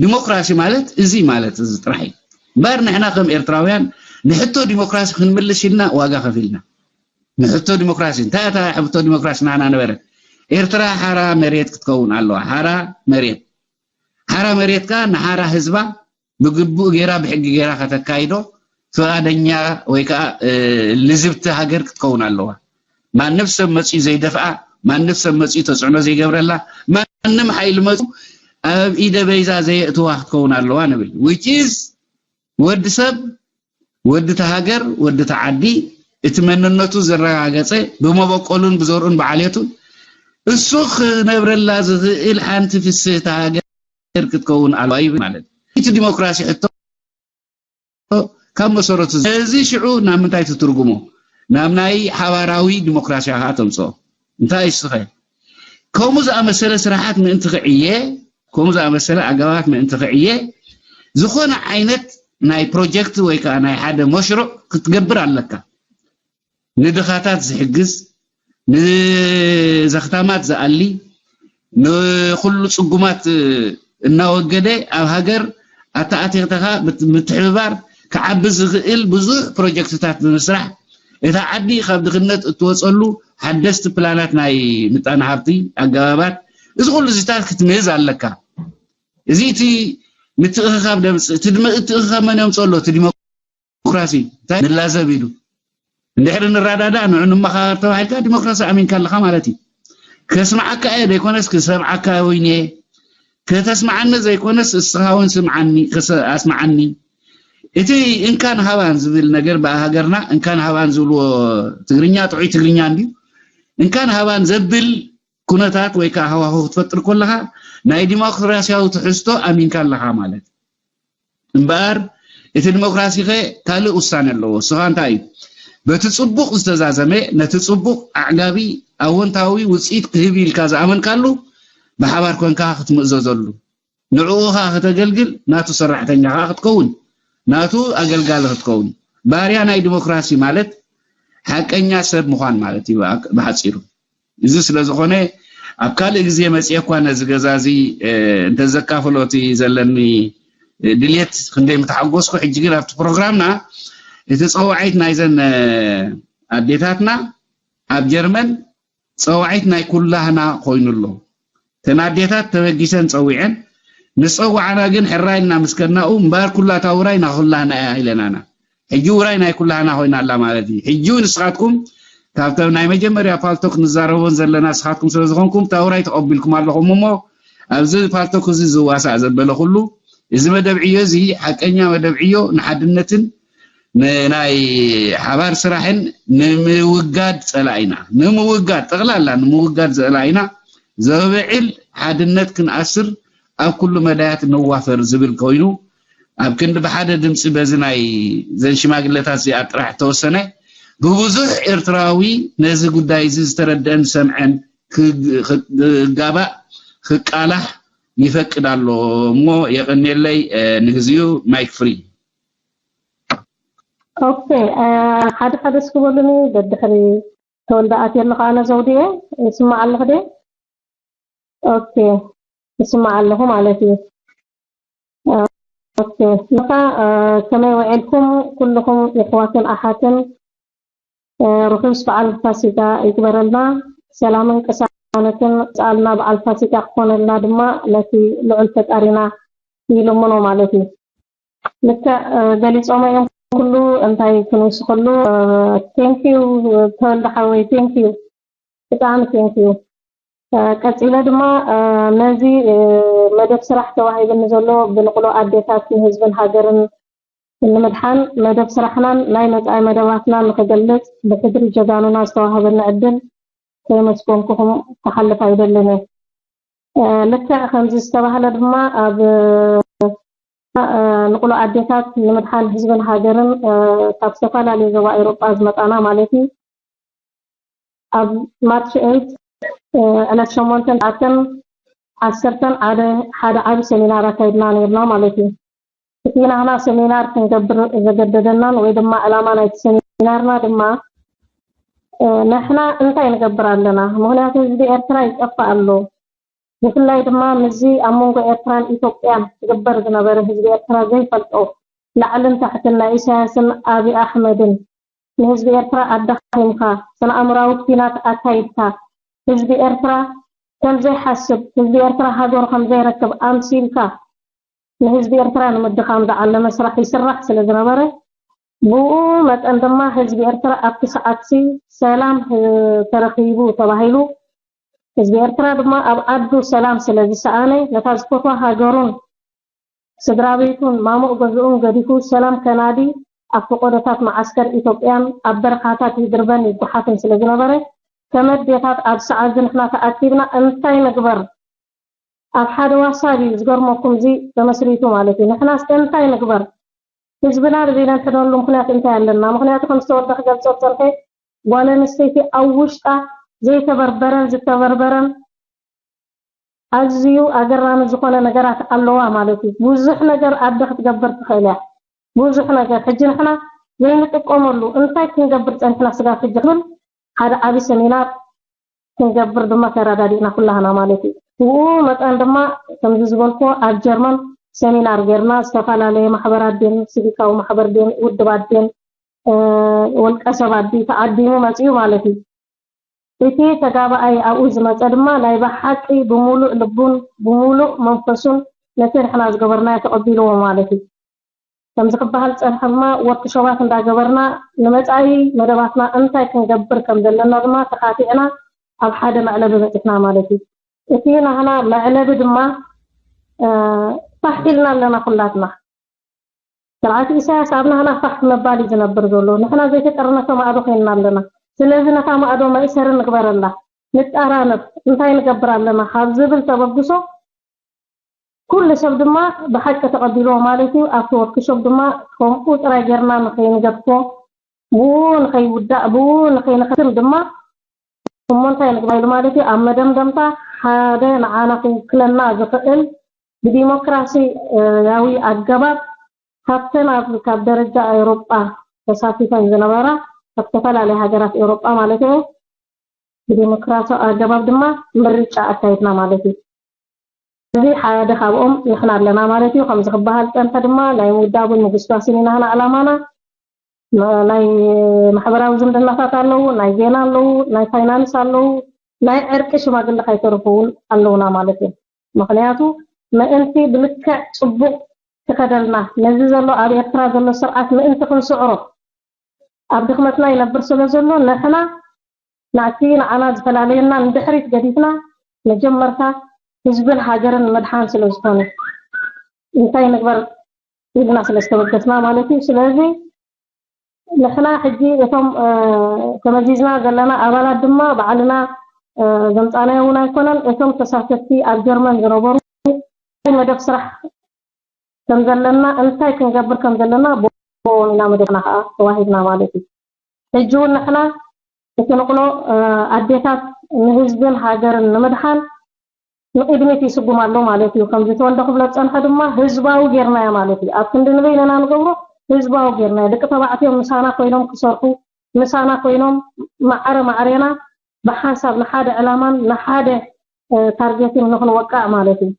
ዲሞክራሲ ማለት እዚ ማለት እዚ ጥራሕ እዩ። እምበር ንሕና ከም ኤርትራውያን ንሕቶ ዲሞክራሲ ክንምልስ ኢልና ዋጋ ከፊልና። ንሕቶ ዲሞክራሲ እንታይ እታ ሕቶ ዲሞክራሲ ናና ነበረ? ኤርትራ ሓራ መሬት ክትከውን ኣለዋ። ሓራ መሬት ሓራ መሬት ከኣ ንሓራ ህዝባ ብግቡእ ገይራ ብሕጊ ገይራ ከተካይዶ ፍቓደኛ ወይ ከዓ ልዝብቲ ሃገር ክትከውን ኣለዋ። ማንም ሰብ መፅኡ ዘይደፍኣ፣ ማንም ሰብ መፅኡ ተፅዕኖ ዘይገብረላ፣ ማንም ሓይሊ መፅኡ ኣብ ኢደ በይዛ ዘየእትዋ ክትከውን ኣለዋ ንብል። Which is ወዲ ሰብ ወዲ እቲ ሃገር ወዲ እቲ ዓዲ እቲ መንነቱ ዘረጋገፀ ብመበቆሉን ብዘርኡን ብዓሌቱን እሱ ክነብረላ ዝኽእል ሓንቲ ፍስህቲ ሃገር ክትከውን ኣለዋ ይብል ማለት እዩ። እቲ ዲሞክራሲ ሕቶ ካብ መሰረቱ እዚ ሽዑ ናብ ምንታይ ትትርጉሞ? ናብ ናይ ሓባራዊ ዲሞክራሲ ከዓ ተምፅኦ። እንታይ እስኸ ከምኡ ዝኣመሰለ ስራሓት ምእንቲ ክዕየ ከምኡ ዝኣመሰለ ኣገባባት ምእንቲ ክዕየ ዝኾነ ዓይነት ናይ ፕሮጀክት ወይ ከዓ ናይ ሓደ መሽሩዕ ክትገብር ኣለካ። ንድኻታት ዝሕግዝ፣ ንዘኽታማት ዝኣሊ፣ ንኹሉ ፅጉማት እናወገደ ኣብ ሃገር ኣተኣቲኽተኻ ምትሕብባር ክዓቢ ዝኽእል ብዙሕ ፕሮጀክትታት ብምስራሕ እታ ዓዲ ካብ ድኽነት እትወፀሉ ሓደስቲ ፕላናት ናይ ምጣነ ሃብቲ ኣገባባት እዚ ኩሉ እዚታት ክትምህዝ ኣለካ። እዚ እቲ ምትእኽኻብ ደምፅእ እቲ ምትእኽኻብ መን የምፅኦ ኣሎ እቲ ዲሞክራሲ እንታይ ንላዘብ ኢሉ እንድሕሪ ንረዳዳእ ንዑ ንመኻኸር ተባሂልካ ዲሞክራሲ ኣሚንካ ኣለኻ ማለት እዩ። ከስምዓካ እየ ዘይኮነስ ክሰምዓካ ወይኒ እየ። ከተስምዓኒ ዘይኮነስ እስኻ እውን ስምዓኒ ኣስምዓኒ። እቲ እንካን ሃባን ዝብል ነገር ብሃገርና እንካን ሃባን ዝብልዎ ትግርኛ ጥዑይ ትግርኛ እንድዩ። እንካን ሃባን ዘብል ኩነታት ወይ ከዓ ሃዋሁ ክትፈጥር ከለኻ ናይ ዲሞክራሲያዊ ትሕዝቶ ኣሚንካ ኣለኻ ማለት እምበኣር እቲ ዲሞክራሲ ኸ ካልእ ውሳነ ኣለዎ። እስኻ እንታይ እዩ በቲ ፅቡቕ ዝተዛዘመ ነቲ ፅቡቕ ኣዕጋቢ ኣወንታዊ ውፅኢት ክህብ ኢልካ ዝኣመንካሉ ብሓባር ኮንካ ክትምእዘዘሉ ንዕኡ ኸዓ ከተገልግል ናቱ ሰራሕተኛ ኸዓ ክትከውን ናቱ ኣገልጋሊ ክትከውን ባርያ ናይ ዲሞክራሲ ማለት ሓቀኛ ሰብ ምዃን ማለት እዩ ብሓፂሩ። እዚ ስለ ዝኾነ ኣብ ካልእ ግዜ መፅየ እኳ ነዚ ገዛ እዚ እንተዘካፍሎ እቲ ዘለኒ ድልየት ክንደይ ምተሓጎስኩ። ሕጂ ግን ኣብቲ ፕሮግራምና እቲ ፀዋዒት ናይዘን ኣዴታትና ኣብ ጀርመን ፀዋዒት ናይ ኩላህና ኮይኑ ኣሎ። እተን ኣዴታት ተበጊሰን ፀዊዐን ንፀዋዕና ግን ሕራይ ኢልና ምስከድናኡ እምበኣር ኩላ እታ ውራይ ናይ ኩላህና እያ ኢለናና። ሕጂ ውራይ ናይ ኩላህና ኮይና ኣላ ማለት እዩ። ሕጂ እውን ንስኻትኩም ካብቶም ናይ መጀመርያ ፓልቶክ ንዛረቦን ዘለና ንስኻትኩም ስለ ዝኾንኩም እታ ውራይ ተቐቢልኩም ኣለኹም እሞ ኣብዚ ፓልቶክ እዚ ዝዋሳእ ዘበለ ኩሉ እዚ መደብ ዕዮ እዚ ሓቀኛ መደብ ዕዮ ንሓድነትን ንናይ ሓባር ስራሕን ንምውጋድ ፀላኢና ንምውጋድ ጠቕላላ ንምውጋድ ፀላኢና ዘብዕል ሓድነት ክንኣስር ኣብ ኩሉ መዳያት ንዋፈር ዝብል ኮይኑ ኣብ ክንዲ ብሓደ ድምፂ በዚ ናይ ዘን ሽማግለታት እዚኣ ጥራሕ ተወሰነ ብብዙሕ ኤርትራዊ ነዚ ጉዳይ እዚ ዝተረደአን ዝሰምዐን ክጋባእ ክቃላሕ ይፈቅድ ኣሎ እሞ የቐንየለይ ንግዚኡ ማይክ ፍሪ ኦኬ ሓደ ሓደ እስኪ በሉኒ ደድሕሪ ተወልደ ኣትየ ኣለኹ ኣነ ዘውድየ ይስማዕ ኣለኹ ደ ኦኬ ይስማዕ ኣለኹ ማለት እዩ ኦኬ ነታ ከመይ ውዒልኩም ኩልኹም የሕዋትን ኣሓትን ርሑስ በዓል ፋሲጋ ይግበረልና ሰላምን ቅሳነትን ፃልና በዓል ፋሲጋ ክኾነልና ድማ ነቲ ልዑል ፈጣሪና ይልምኖ ማለት እዩ ልክዕ ገሊፆሞ እዮም ኩሉ እንታይ ክንውስኸሉ thank you ተወልደ ሓወይ thank you ብጣዕሚ thank you ቀፂለ ድማ ነዚ መደብ ስራሕ ተዋሂብኒ ዘሎ ብንቕሎ ኣዴታት ንህዝብን ሃገርን ንምድሓን መደብ ስራሕናን ናይ መፃኢ መደባትናን ንክገልፅ ብሕድሪ ጀጋኑና ዝተዋሃበኒ ዕድል ከየመስገንኩኹም ክሓልፍ ኣይደልን እየ ልክዕ ከምዚ ዝተባህለ ድማ ኣብ ንቕሎ ኣዴታት ንምድሓን ህዝብን ሃገርን ካብ ዝተፈላለዩ ዞባ ኤሮጳ ዝመፃና ማለት እዩ ኣብ ማርች ኤይት ዕለት ሸሞንተን ትሽዓተን ዓሰርተን ሓደ ሓደ ዓቢ ሰሚናር ኣካይድና ነርና ማለት እዩ እቲ ናህና ሰሚናር ክንገብር ዘገደደናን ወይ ድማ ዕላማ ናይቲ ሰሚናርና ድማ ንሕና እንታይ ንገብር ኣለና ምክንያቱ ህዝቢ ኤርትራ ይጠፍእ ኣሎ ብፍላይ ድማ ምስዚ ኣብ መንጎ ኤርትራን ኢትዮጵያን ዝግበር ዝነበረ ህዝቢ ኤርትራ ዘይፈልጦ ላዕልን ታሕትን ናይ ኢሳያስን ኣቢ ኣሕመድን ንህዝቢ ኤርትራ ኣዳኺምካ፣ ስነ ኣእምራዊ ኲናት ኣካይድካ፣ ህዝቢ ኤርትራ ከም ዘይሓስብ፣ ህዝቢ ኤርትራ ሃገሩ ከም ዘይረክብ ኣምሲልካ፣ ንህዝቢ ኤርትራ ንምድኻም ዝዓለመ ስራሕ ይስራሕ ስለ ዝነበረ፣ ብኡ መጠን ድማ ህዝቢ ኤርትራ ኣብቲ ሰዓትሲ ሰላም ህ-፣ ተረኺቡ ተባሂሉ፣ ህዝቢ ኤርትራ ድማ ኣብ ዓዱ ሰላም ስለ ዝሰኣነ፣ ነታ ዝፈትዋ ሃገሩን ስድራ ቤቱን ማሙቕ ገዝኡን ገዲፉ ሰላም ከናዲ ኣብ ፈቖዶታት መዓስከር ኢትዮጵያን ኣብ በረኻታት ይድርበን ይጓሓፍን ስለ ዝነበረ፣ ከም ኣዴታት ኣብ ሰዓት እዚ ንሕና ተኣኪብና እንታይ ንግበር? ኣብ ሓደ ዋሳብ እዩ ዝገርመኩም፣ እዚ ተመስሪቱ ማለት እዩ። ንሕናስ እንታይ ንግበር? ህዝብና ርቢና ንሕነሉ ምኽንያት እንታይ ኣለና? ምኽንያቱ ከም ዝተወልደ ክገልጾ ዝጸንሐ ጓል ኣንስተይቲ ኣብ ውሽጣ ዘይተበርበረን ዝተበርበረን ኣዝዩ ኣገራሚ ዝኾነ ነገራት ኣለዋ ማለት እዩ። ብዙሕ ነገር ኣደ ክትገብር ትኽእል እያ። ብዙሕ ነገር። ሕጂ ንሕና ዘይንጥቀመሉ እንታይ ክንገብር ጸኒሕና ስጋብ ሕጂ ክብል ሓደ ዓቢ ሰሚናር ክንገብር ድማ ተረዳዲእና ኩላህና ማለት እዩ። ብኡ መጠን ድማ ከምዚ ዝበልክዎ ኣብ ጀርመን ሰሚናር ጌርና፣ ዝተፈላለየ ማሕበራት ድን፣ ሲቪካዊ ማሕበር ድን፣ ውድባት ድን፣ እ፣ ወልቀ ሰባት ድዩ ተዓዲሙ መጺኡ ማለት እዩ። እቲ ተጋባኣይ ኣብኡ ዝመጸ ድማ ናይ ብሓቂ ብምሉእ ልቡን ብምሉእ መንፈሱን ነቲ ንሕና ዝገበርናዮ ተቐቢልዎ ማለት እዩ። ከምዚ ክበሃል ዝጸንሐ ድማ ወርክሾባት እንዳገበርና ንመጻኢ መደባትና እንታይ ክንገብር ከም ዘለና ድማ ተኻቲዕና ኣብ ሓደ መዕለቢ በጺሕና ማለት እዩ። እቲ ናህና መዕለቢ ድማ፣ እ፣ ፋሕ ኢልና ኣለና ኩላትና። ስርዓት ኢሳያስ ኣብ ናህና ፋሕ ምባል እዩ ዝነብር ዘሎ። ንሕና ዘይተጠርነፈ ማዕዶ ኮይንና ኣለና። ስለዚ ነታ ማዕዶ መእሰሪ ንግበረላ፣ ንጠራነፍ፣ እንታይ ንገብር ኣለና ካብ ዝብል ተበግሶ ኩሉ ሰብ ድማ ብሓቂ ተቐቢልዎ ማለት እዩ። ኣብቲ ወርክሾፕ ድማ ከምኡ ጥራይ ጌርና ንኸይንገድፎ፣ ብኡ ንኸይውዳእ፣ ብኡ ንኸይንኸትም ድማ እሞ እንታይ ንግበር ኢሉ ማለት እዩ። ኣብ መደምደምታ ሓደ ንዓና ክውክለና ዝኽእል ብዲሞክራሲያዊ ኣገባብ ካብተን ኣብ፣ ካብ ደረጃ ኤውሮጳ ተሳቲፈን ዝነበራ፣ ካብ ዝተፈላለያ ሃገራት ኤውሮጳ ማለት እዩ፣ ብዲሞክራሲያዊ ኣገባብ ድማ ምርጫ ኣካይድና ማለት እዩ። እዚ ሓደ ካብኦም ንሕና ኣለና ማለት እዩ። ከምዚ ክበሃል ዝጸንሐ ድማ ናይ ምውዳብን ምግስጓስን ኢና ንሕና ዕላማና። ና-፣ ናይ ማሕበራዊ ዝምድናታት ኣለዉ፣ ናይ ዜና ኣለዉ፣ ናይ ፋይናንስ ኣለዉ፣ ናይ ዕርቂ ሽማግለ ከይተርፉ እውን ኣለዉና ማለት እዩ። ምኽንያቱ ምእንቲ ብልክዕ ጽቡቕ ክኸደልና፣ ነዚ ዘሎ ኣብ ኤርትራ ዘሎ ስርዓት ምእንቲ ክንስዕሮ፣ ኣብ ድኽመትና ይነብር ስለ ዘሎ፣ ንሕና ናቲ ንዓና ዝፈላለየና ንድሕሪት ገዲፍና፣ መጀመርታ ህዝብን ሃገርን ንምድሓን ስለ ዝኾነ፣ እንታይ ንግበር ኢልና ስለ ዝተበገስና ማለት እዩ። ስለዚ ንሕና ሕጂ እቶም፣ እ፣ ተመዚዝና ዘለና ኣባላት ድማ ባዕልና፣ እ፣ ዘምጻናዮ እውን ኣይኮነን። እቶም ተሳተፍቲ ኣብ ጀርመን ዝነበሩ መደብ ስራሕ ከም ዘለና፣ እንታይ ክንገብር ከም ዘለና ብኦም ኢና መደብና ከዓ ተዋሂብና ማለት እዩ። ሕጂ እውን ንሕና እቲ ንቕሎ፣ እ፣ ኣዴታት ንህዝብን ሃገርን ንምድሓን ንቕድሚት ይስጉም ኣሎ ማለት እዩ። ከምዚ ተወልደ ክብሎ ዝጸንሐ ድማ ህዝባዊ ጌርናዮ ማለት እዩ። ኣብ ክንዲ ንበይነና ንገብሮ ህዝባዊ ጌርናዮ። ደቂ ተባዕትዮ ምሳና ኮይኖም ክሰርሑ፣ ምሳና ኮይኖም ማዕረ ማዕሬና ብሓንሳብ ንሓደ ዕላማን ንሓደ፣ እ፣ ታርጌትን ንኽንወቃዕ ማለት እዩ።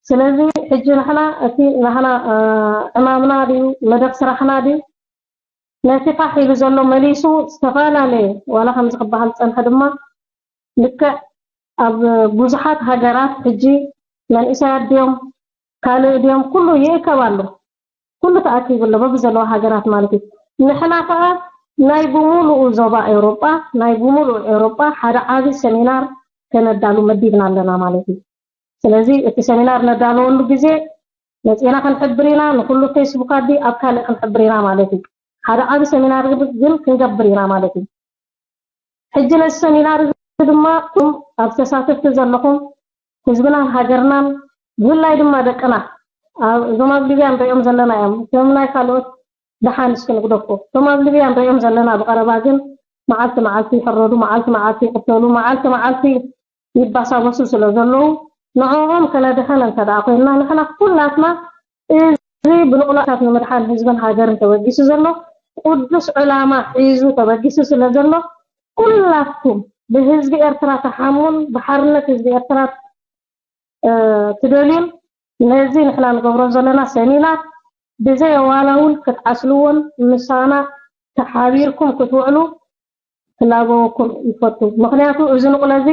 ስለዚ ሕጂ ንሕና እቲ ናህና፣ እ፣ ዕማምና ድዩ መደብ ስራሕና ድዩ ነቲ ፋሕ ኢሉ ዘሎ መሊሱ ዝተፈላለየ ዋላ ከምዚ ክበሃል ዝጸንሐ ድማ ልክዕ ኣብ ብዙሓት ሃገራት ሕጂ መንእሰያት ድዮም ካልእ ድዮም ኩሉ ይእከብ ኣሎ። ኩሉ ተኣኪቡ ኣሎ በብዘለዋ ሃገራት ማለት እዩ። ንሕና ከኣ ናይ ብምሉኡ ዞባ ኤውሮጳ፣ ናይ ብምሉኡ ኤውሮጳ ሓደ ዓቢ ሰሚናር ከነዳሉ መዲብና ኣለና ማለት እዩ። ስለዚ እቲ ሰሚናር ነዳለወሉ ግዜ መጺና ክንሕብር ኢና፣ ንኩሉ ፌስቡክ ኣዲ ኣብ ካልእ ክንሕብር ኢና ማለት እዩ። ሓደ ዓቢ ሰሚናር ግን ክንገብር ኢና ማለት እዩ። ሕጂ ነዚ ሰሚናር እዚ ድማ እቶም ኣብ ተሳተፍቲ ዘለኹም ህዝብናን ሃገርናን ብፍላይ ድማ ደቅና ኣብ፣ እዞም ኣብ ሊብያ ንሪኦም ዘለና እዮም። እቶም ናይ ካልኦት ደሓን እስኪ ንግደፎ። እቶም ኣብ ሊብያ ንሪኦም ዘለና ብቐረባ ግን መዓልቲ መዓልቲ ይሕረዱ፣ መዓልቲ መዓልቲ ይቕተሉ፣ መዓልቲ መዓልቲ ይባሳበሱ ስለ ዘለዉ ንዕኦም ከነድሕን እንተ ደኣ ኮይንና ንሕና ኩላትና እዚ ብንቕላታት ንምድሓን ህዝብን ሃገርን ተበጊሱ ዘሎ ቅዱስ ዕላማ ሒዙ ተበጊሱ ስለ ዘሎ ኩላትኩም ብህዝቢ ኤርትራ ትሓሙን ብሓርነት ህዝቢ ኤርትራ፣ እ፣ ትደልዩን ነዚ ንሕና ንገብሮ ዘለና ሰሚናር ብዘየዋላውል ክትዓስልዎን ምሳና ተሓቢርኩም ክትውዕሉ ክላበወኩም ይፈቱ። ምኽንያቱ እዚ ንቕሎ እዚ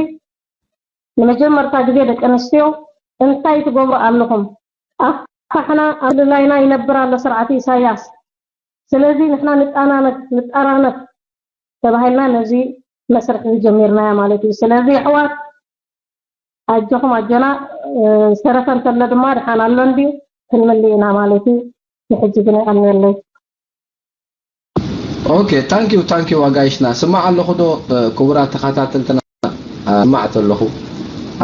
ንመጀመርታ ግዜ ደቂ ኣንስትዮ እንታይ ትገብሩ ኣለኹም? ኣፋሕና ኣብ ክልላይና ይነብር ኣሎ ስርዓት ኢሳያስ። ስለዚ ንሕና ንጣናነፍ ንጣናነፍ ተባሂልና ነዚ መስርሕ ጀሚርናያ ማለት እዩ። ስለዚ ኣሕዋት ኣጆኹም ኣጆና ዝተረፈ እንተሎ ድማ ድሓን ኣሎ እንድዩ ክንምልእ ኢና ማለት እዩ። ንሕጂ ግን የቐንየለይ። ኦኬ ታንኪዩ ታንኪዩ ኣጋይሽና ስማዕ ኣለኹ ዶ? ክቡራት ተኸታተልትና ስማዕ ተለኹ።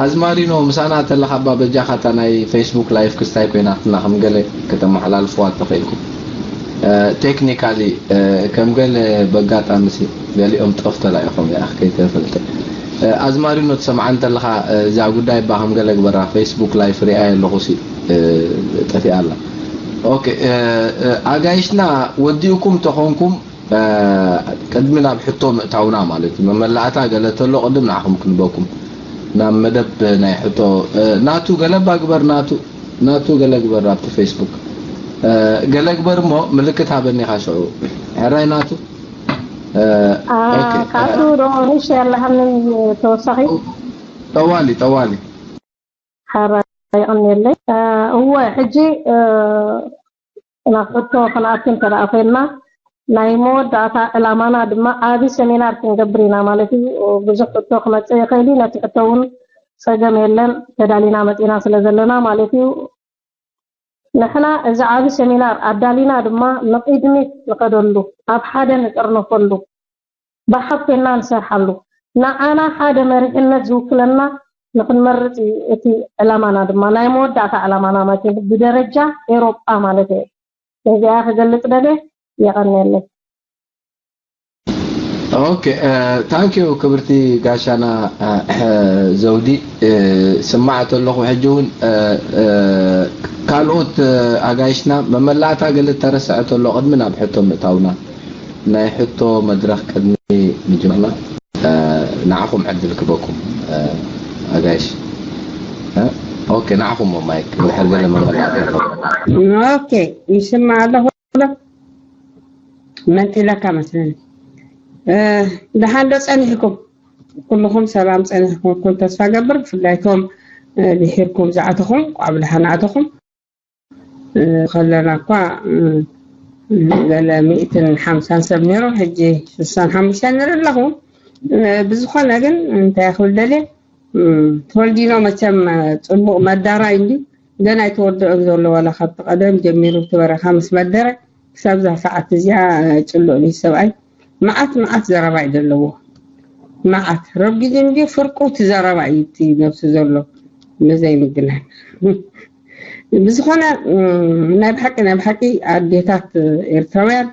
ኣዝማሪኖ ምሳና ተለኻ እባ በጃኻ እታ ናይ ፌስቡክ ላይፍ ክስታይ ኮይናትና ከም ገለ ከተመሓላልፍዋ ተኸኢልኩም። ቴክኒካሊ ከም ገለ በጋጣሚ ሲ ገሊኦም ጠፍ ተላኢኾም ይኣኽ ከይተፈልጠ። ኣዝማሪኖ ትሰምዓ እንተለኻ እዛ ጉዳይ እባ ከም ገለ ግበራ። ፌስቡክ ላይፍ ሪኣየ ኣለኹ ሲ ጠፊኣ ኣላ። ኦኬ ኣጋይሽና ወዲእኩም ተኾንኩም ቅድሚ ናብ ሕቶ ምእታውና ማለት እዩ። መመላእታ ገለ ተሎ ቅድም ንዓኹም ክንበኩም ናብ መደብ ናይ ሕቶ ናቱ ገለባ ግበር ናቱ ናቱ ገለ ግበር ኣብቲ ፌስቡክ ገለ ግበር እሞ ምልክት ሃበኒ ኢኻ ሽዑ ሕራይ ናቱ ካቱ ዶ ንሽ ያለሃኒ ተወሳኺ ጠዋሊ ጠዋሊ ሓራ ይቐንየለይ እወ ሕጂ ናብ ሕቶ ክንኣቱ እንተ ደኣ ኮይንና ናይ መወዳእታ ዕላማና ድማ ዓቢ ሰሚናር ክንገብር ኢና ማለት እዩ። ብዙሕ ሕቶ ክመጽእ ይኽእል እዩ። ነቲ ሕቶ እውን ጸገም የለን ተዳሊና መጺና ስለ ዘለና ማለት እዩ። ንሕና እዚ ዓቢ ሰሚናር ኣዳሊና ድማ ንቕድሚት ንኸደሉ ኣብ ሓደ ንጥርነፈሉ ብሓብ ኮይንና ንሰርሓሉ ንዓና ሓደ መሪሕነት ዝውክለና ንክንመርፅ እዩ እቲ ዕላማና ድማ ናይ መወዳእታ ዕላማና ማለት እዩ ብደረጃ ኤሮጳ ማለት እዩ ነዚኣ ክገልፅ ደልየ የቐንየለይ ኦኬ ታንኪዩ ክብርቲ ጋሻና ዘውዲ ስማዕ ተለኹ ሕጂ እውን ካልኦት ኣጋይሽና መመላእታ ገለ ተረስዐ ተሎ ቅድሚ ናብ ሕቶ ምእታውና ናይ ሕቶ መድረኽ ቅድሚ ምጅማርና ንዓኹም ዕድል ክበኩም ኣጋይሽ ኦኬ ንዓኹም ማይክ ድሕር ገለ መመላእታ ኦኬ ይስማዕ ኣለኹ መን ትለካ መስለኒ ደሓን ዶ ጸኒሕኩም ኩልኹም ሰላም ጸኒሕኩም ተስፋ ገብር ብፍላይ ቶም ድሒርኩም ዝኣተኹም ቋብ ደሓን ኣተኹም ከለና እኳ ገለ ሚእትን ሓምሳን ሰብ ነይሩ ሕጂ ስሳን ሓሙሽተን ንርኢ ኣለኹ ብዝኾነ ግን እንታይ ክብል ደልየ ተወልዲኖ መቸም ፅቡቕ መዳራይ እንዲ ገና ኣይተወድኦን ዘሎ ዋላ ካብቲ ቀደም ጀሚሩ ትበረኻ ምስ መደረ ክሳብ እዛ ሰዓት እዚኣ ጭሉእ እዩ ሰብኣይ መዓት መዓት ዘረባ እዩ ዘለዎ መዓት ረጒድ እንዲ ፍርቁ እቲ ዘረባ እዩ እቲ ነብሱ ዘሎ ንዘይምግናን ብዝኾነ ናይ ብሓቂ ናይ ብሓቂ ኣዴታት ኤርትራውያን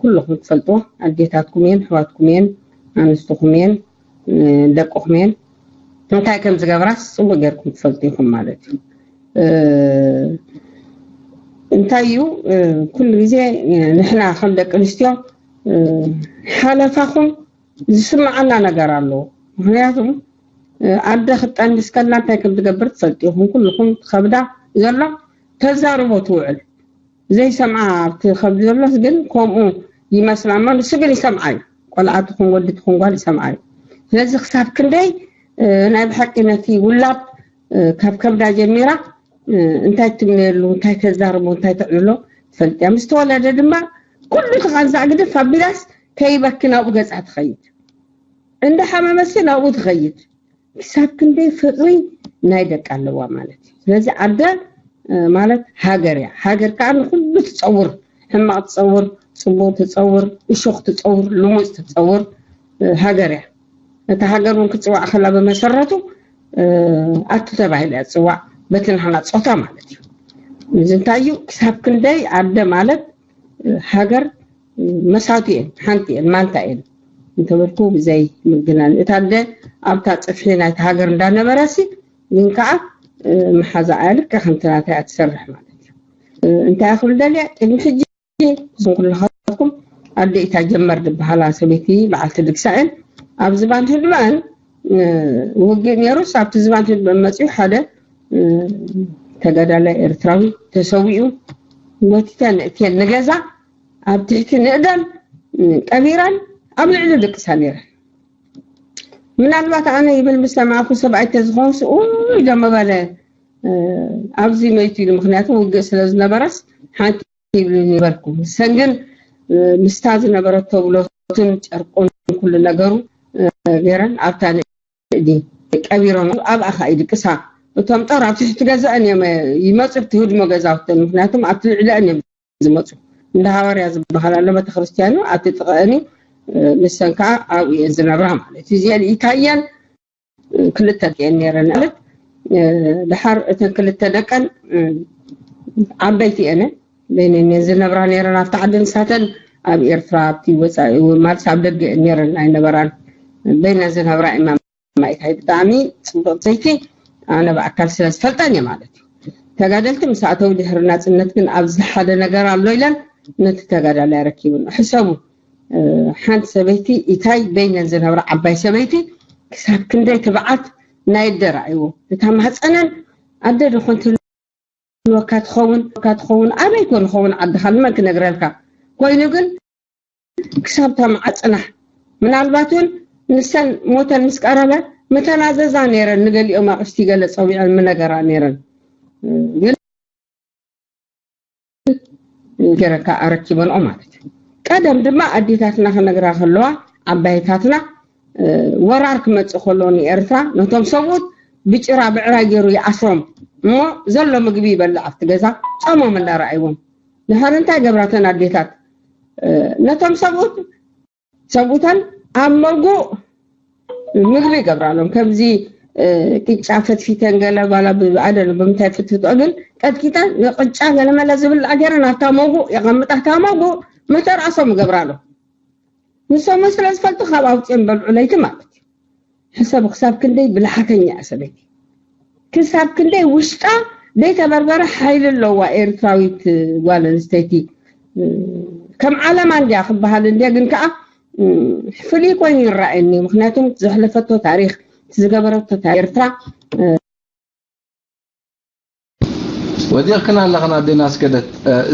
ኩልኹም ትፈልጥዎ ኣዴታትኩም እየን ኣሕዋትኩም እየን ኣንስትኹም እየን ደቅኹም እየን እንታይ ከም ዝገብራስ ፅቡቅ ጌርኩም ትፈልጡ ኢኹም ማለት እዩ እንታይ እዩ ኩሉ ግዜ ንሕና ከም ደቂ ኣንስትዮ ሓለፋኹም ዝስምዓና ነገር ኣለዎ ምክንያቱ ኣደ ክትጠንስ ከላ እንታይ ከም ትገብር ትፈልጡ ኢኹም ኩልኹም ከብዳ ዘሎ ተዛርቦ ትውዕል ዘይሰምዓ ኣብቲ ከብዲ ዘሎስ ግን ከምኡ ይመስላ እሞ ንሱ ግን ይሰምዓ እዩ ቆልዓ ትኹን ወዲ ትኹን ጓል ይሰምዓ እዩ ስለዚ ክሳብ ክንደይ ናይ ብሓቂ ነቲ ውላድ ካብ ከብዳ ጀሚራ እንታይ ትምነየሉ እንታይ ተዛርቦ እንታይ ተዕልሎ ትፈልጥ እያ ምስ ተወለደ ድማ ኩሉ ተቓንዛዕ ግድፍ ኣቢላስ ከይበኪ ናብኡ ገጻ ትኸይድ እንዳ ሓመመሲ ናብኡ ትኸይድ ክሳብ ክንደይ ፍቕሪ ናይ ደቂ ኣለዋ ማለት እዩ ስለዚ ኣደ ማለት ሃገር እያ ሃገር ከዓ ንኩሉ ትፀውር ሕማቕ ትፀውር ፅቡቕ ትፀውር እሾኽ ትፀውር ልሙፅ ትፀውር ሃገር እያ እታ ሃገር እውን ክትፅዋዕ ከላ ብመሰረቱ ኣቲ ተባሂላ እያ ትፅዋዕ በቲ ንሕና ፆታ ማለት እዩ እዚ እንታይ እዩ ክሳብ ክንደይ ኣደ ማለት ሃገር መሳቱ እየን ሓንቲ እየን ማንታ እየን እንተበልኩ ብዘይ ምግናን እታ ኣደ ኣብታ ፅፍሒ ናይቲ ሃገር እንዳነበረሲ ግን ከዓ መሓዛኣ ልክዕ ከምቲ ናታ እያ ትሰርሕ ማለት እዩ እንታይ ክብል ደልየ ቅድሚ ሕጂ እዞም ኩልኻትኩም ኣደ ኢታ ጀመር ዝበሃላ ሰበይቲ በዓልቲ ድግሳ እየን ኣብ ዝባን ህድመአን ውግእ ነይሩስ ኣብቲ ዝባን ህድመ መፅኡ ሓደ ተጋዳላይ ኤርትራዊ ተሰዊኡ ጎቲተን እትየን ንገዛ ኣብ ትሕቲ ንእደን ቀቢረን ኣብ ልዕሊ ድቅሳ ነይረን። ምናልባት ኣነ ይብል ምስ ሰማዕኩ ሰብኣይ ተዝኾንስ ኡይ ዶ ምበለ ኣብዚ መይቱ ኢሉ። ምክንያቱ ውግእ ስለ ዝነበረስ ሓንቲ ይብሉ ይበልኩ። ሰን ግን ምስታ ዝነበረቶ ብሎትን ጨርቁን ኩሉ ነገሩ ገይረን ኣብታ ንእዲ ቀቢሮም ኣብኣ ኸዓ ይድቅሳ። እቶም ጦር ኣብ ትሕቲ ገዛእን እዮም ይመፁ፣ እቲ ህድሞ ገዛውተን። ምክንያቱም ኣብቲ ልዕሊአን እዮም ዝመፁ። እንዳ ሃዋርያ ዝበሃል ኣሎ ቤተክርስትያኑ ኣብቲ ጥቐአን እዩ። ንሰን ከዓ ኣብኡ እየን ዝነብራ ማለት እዩ። እዚአን ኢታየን ክልተ ደቀን ነይረን ማለት ድሓር እተን ክልተ ደቀን ዓበይቲ እየን በይነን እየን ዝነብራ ነይረን ኣብቲ ዓዲ። ንሳተን ኣብ ኤርትራ ኣብቲ ወፃኢ ማለት ኣብ ደገ እየን ነይረን ኣይነበራን። በይነን ዝነብራ እማ ማይታይ ብጣዕሚ ፅብቕቲ ሰይቲ ኣነ ብኣካል ስለ ዝፈልጠን እየ ማለት እዩ። ተጋደልቲ ምስ ኣተው ድሕሪ ናፅነት ግን ኣብዚ ሓደ ነገር ኣሎ ኢለን ነቲ ተጋዳላይ ኣረኪብን ሕሰቡ። ሓንቲ ሰበይቲ ኢታይ በይነን ዝነብራ ዓባይ ሰበይቲ ክሳብ ክንደይ ትብዓት ናይ ኣደ ረኣይዎ። እታ ማህፀነን ኣደ ዶ ኮን ትህልወካ ትኸውን፣ ትኸውን ኣበይ ኮን ኸውን ዓድኻ ንመን ክነግረልካ? ኮይኑ ግን ክሳብ እታ መዓፅና ምናልባት እውን ንሰን ሞተን ምስ ቀረበ ምተናዘዛ ነይረን። ንገሊኦም ኣቕሽቲ ገለ ፀዊዐን ምነገራ ነይረን። ግን ገረካ ኣረኪበንኦ ማለት እዩ። ቀደም ድማ ኣዴታትና ክነግራ ከለዋ ዓባይታትና ወራር ክመፅእ ከሎ ንኤርትራ ነቶም ሰብኡት ብጭራ ብዕራይ ገይሩ ይኣስሮም እሞ ዘሎ ምግቢ ይበልዕ ኣብቲ ገዛ ፆሞም እንዳረኣይዎም። ድሓር እንታይ ገብራተን ኣዴታት ነቶም ሰብኡት ሰብኡተን ኣብ መጉእ ምግቢ ይገብራሎም። ከምዚ ቅጫ ፈትፊተን ገለ ባላ ብኣደን ብምንታይ ፍትፍቶ ግን ቀጥቂጠን ንቅጫ ገለመለ ዝብላዕ ገይረን ኣብታ መጉእ የቐምጣ። እታ መጉእ መተርኣሶም ይገብራሎ። ንሶም ስለ ዝፈልጡ ካብ ኣውፅኦም በልዑ ለይቲ ማለት እዩ። ሕሰቡ ክሳብ ክንደይ ብልሓተኛ እያ ሰበይቲ። ክሳብ ክንደይ ውሽጣ ዘይተበርበረ ሓይሊ ኣለዋ ኤርትራዊት ጓል ኣንስተይቲ። ከም ዓለማ እንድያ ክበሃል እንድያ፣ ግን ከዓ ፍሉይ ኮይኑ ይረኣየኒ። ምክንያቱም ዘሕለፈቶ ታሪክ፣ ዝገበረቶ ታሪክ ኤርትራ ወዲቕክን ኣለኽን ኣዴና ኣስገደት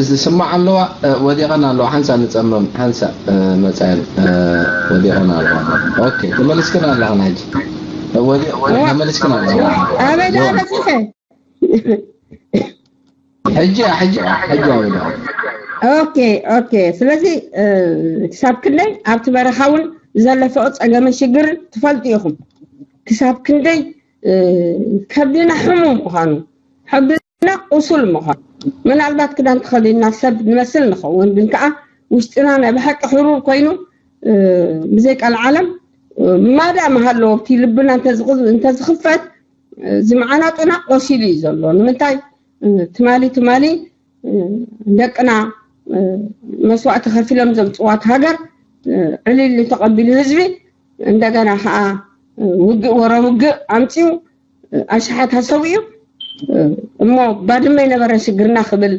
ዝስማዕ ኣለዋ። ወዲቐን ኣለዋ። ሓንሳ ንፀመም ሓንሳ መፃየን ወዲቐን ኣለዋ። ኦኬ ተመሊስክን ኣለኽን ሕጂ ተመሊስክን ኣለኽን። ኣበይ ደኣ በፂሐ? ሕጂ ሕጂ ሕጂ ኣበይ ደኣ? ኦኬ ኦኬ። ስለዚ ክሳብ ክንደይ ኣብቲ በረኻ እውን ዘለፈኦ ፀገምን ሽግርን ትፈልጡ ኢኹም። ክሳብ ክንደይ ከብድና ሕሙም ምዃኑ፣ ከብድና ቁሱል ምዃኑ፣ ምናልባት ክዳን ተኸዲንና ሰብ ንመስል ንኸውን፣ ግን ከዓ ውሽጥና ናይ ብሓቂ ሕሩር ኮይኑ ብዘይ ቀልዓለም ማዳ ምሃለዎ ኣብቲ ልብና እንተዝኽፈት ዝመዓናጡና ቆሲሉ እዩ ዘሎ። ንምንታይ ትማሊ ትማሊ ደቅና መስዋእቲ ከፊሎም ዘምፅዋት ሃገር ዕልል ተቐቢሉ ህዝቢ እንደገና ከዓ ውግእ ወረ ውግእ ኣምፅኡ ኣሽሓት ሃሰቡ እዩ። እሞ ባድመ ይነበረ ሽግርና ክብል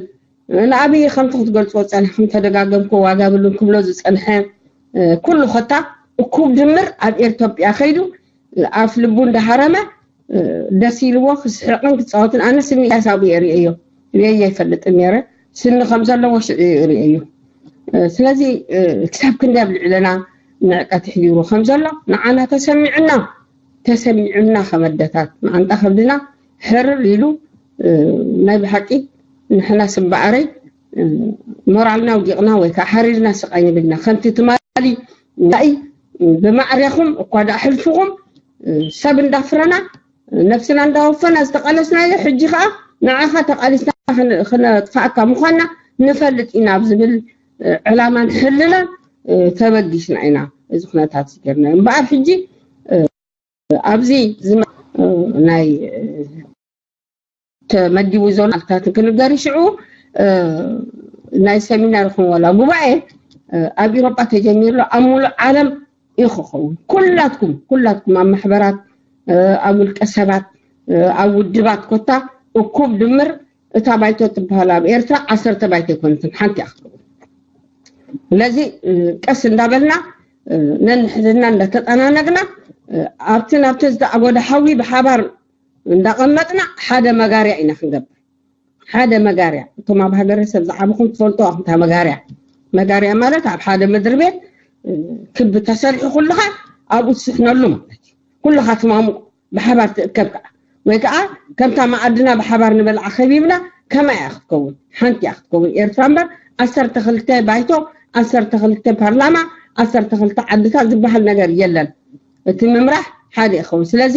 ንኣብይ ከምቲ ክትገልፅዎ ፀኒሕኩም ተደጋገምኩ ዋጋ ብሉን ክብሎ ዝፀንሐ ኩሉ ኮታ እኩብ ድምር ኣብ ኤርቶጵያ ከይዱ ኣፍ ልቡ እንዳሃረመ ደስ ኢልዎ ክስሕቕን ክፃወትን ኣነ ስኒ ያሳቡ የርእየዮ ርእየ ኣይፈልጥን ነረ ስኒ ከም ዘለዎ ሽዑ ርእየዮ። ስለዚ ክሳብ ክንዲ ኣብ ልዕለና ንዕቀት ይሕዲሩ ከም ዘሎ ንዓና ተሰሚዑና ተሰሚዑና ከመደታት መዓንጣ ከብድና ሕርር ኢሉ ናይ ብሓቂ ንሕና ስምበኣረይ ሞራልና ውዲቕና ወይ ከዓ ሓሪርና ስቃይ ንብልና ከምቲ ትማሊ ናይ ብማዕርያኹም እኳ ደኣ ሕልፍኹም ሰብ እንዳፍረና ነብስና እንዳወፈና ዝተቃለስናዮ ሕጂ ከዓ ንዓኻ ተቃሊስና ክነጥፋእካ ምኳንና ንፈልጥ ኢና ኣብ ዝብል ዕላማን ሕልናን ተበጊስና ኢና እዚ ኩነታት ዝገርና እምበኣር ሕጂ ኣብዚ ናይ ተመዲቡ ዘሎ ኣልታት ክንገር ሽዑ ናይ ሰሚናር ይኹን ዋላ ጉባኤ ኣብ ኢሮጳ ተጀሚሩ ኣሎ ኣብ ሙሉእ ዓለም እዩ ክኸውን ኩላትኩም ኩላትኩም ኣብ ማሕበራት ኣብ ውልቀ ሰባት ኣብ ውድባት ኮታ እኩብ ድምር እታ ባይቶ ትበሃል ኣብ ኤርትራ ዓሰርተ ባይቶ ኣይኮነትን ሓንቲ እያ ክትኸውን ስለዚ ቀስ እንዳበልና ነንሕድና እንዳተጠናነግና ኣብቲ ናብቲ ዝተኣጎደ ሓዊ ብሓባር እንዳቐመጥና ሓደ መጋርያ ኢና ክንገብር ሓደ መጋርያ እቶም ኣብ ሃገረሰብ ዝዓበኹም ትፈልጡ ኣኹም እታ መጋርያ መጋርያ ማለት ኣብ ሓደ ምድሪ ቤት ክቢ ተሰሪሑ ኩልኻ ኣብኡ ትስሕነሉ ማለት እዩ። ኩልኻ ትማሙ ብሓባር ትእከብ ከዓ ወይ ከዓ ከምታ መኣድና ብሓባር ንበልዓ ከቢብና ከማይ እያ ክትከውን፣ ሓንቲ እያ ክትከውን ኤርትራ እምበር ዓሰርተ ክልተ ባይቶ፣ ዓሰርተ ክልተ ፓርላማ፣ ዓሰርተ ክልተ ዓድታት ዝበሃል ነገር የለን። እቲ ምምራሕ ሓደ ይኸውን። ስለዚ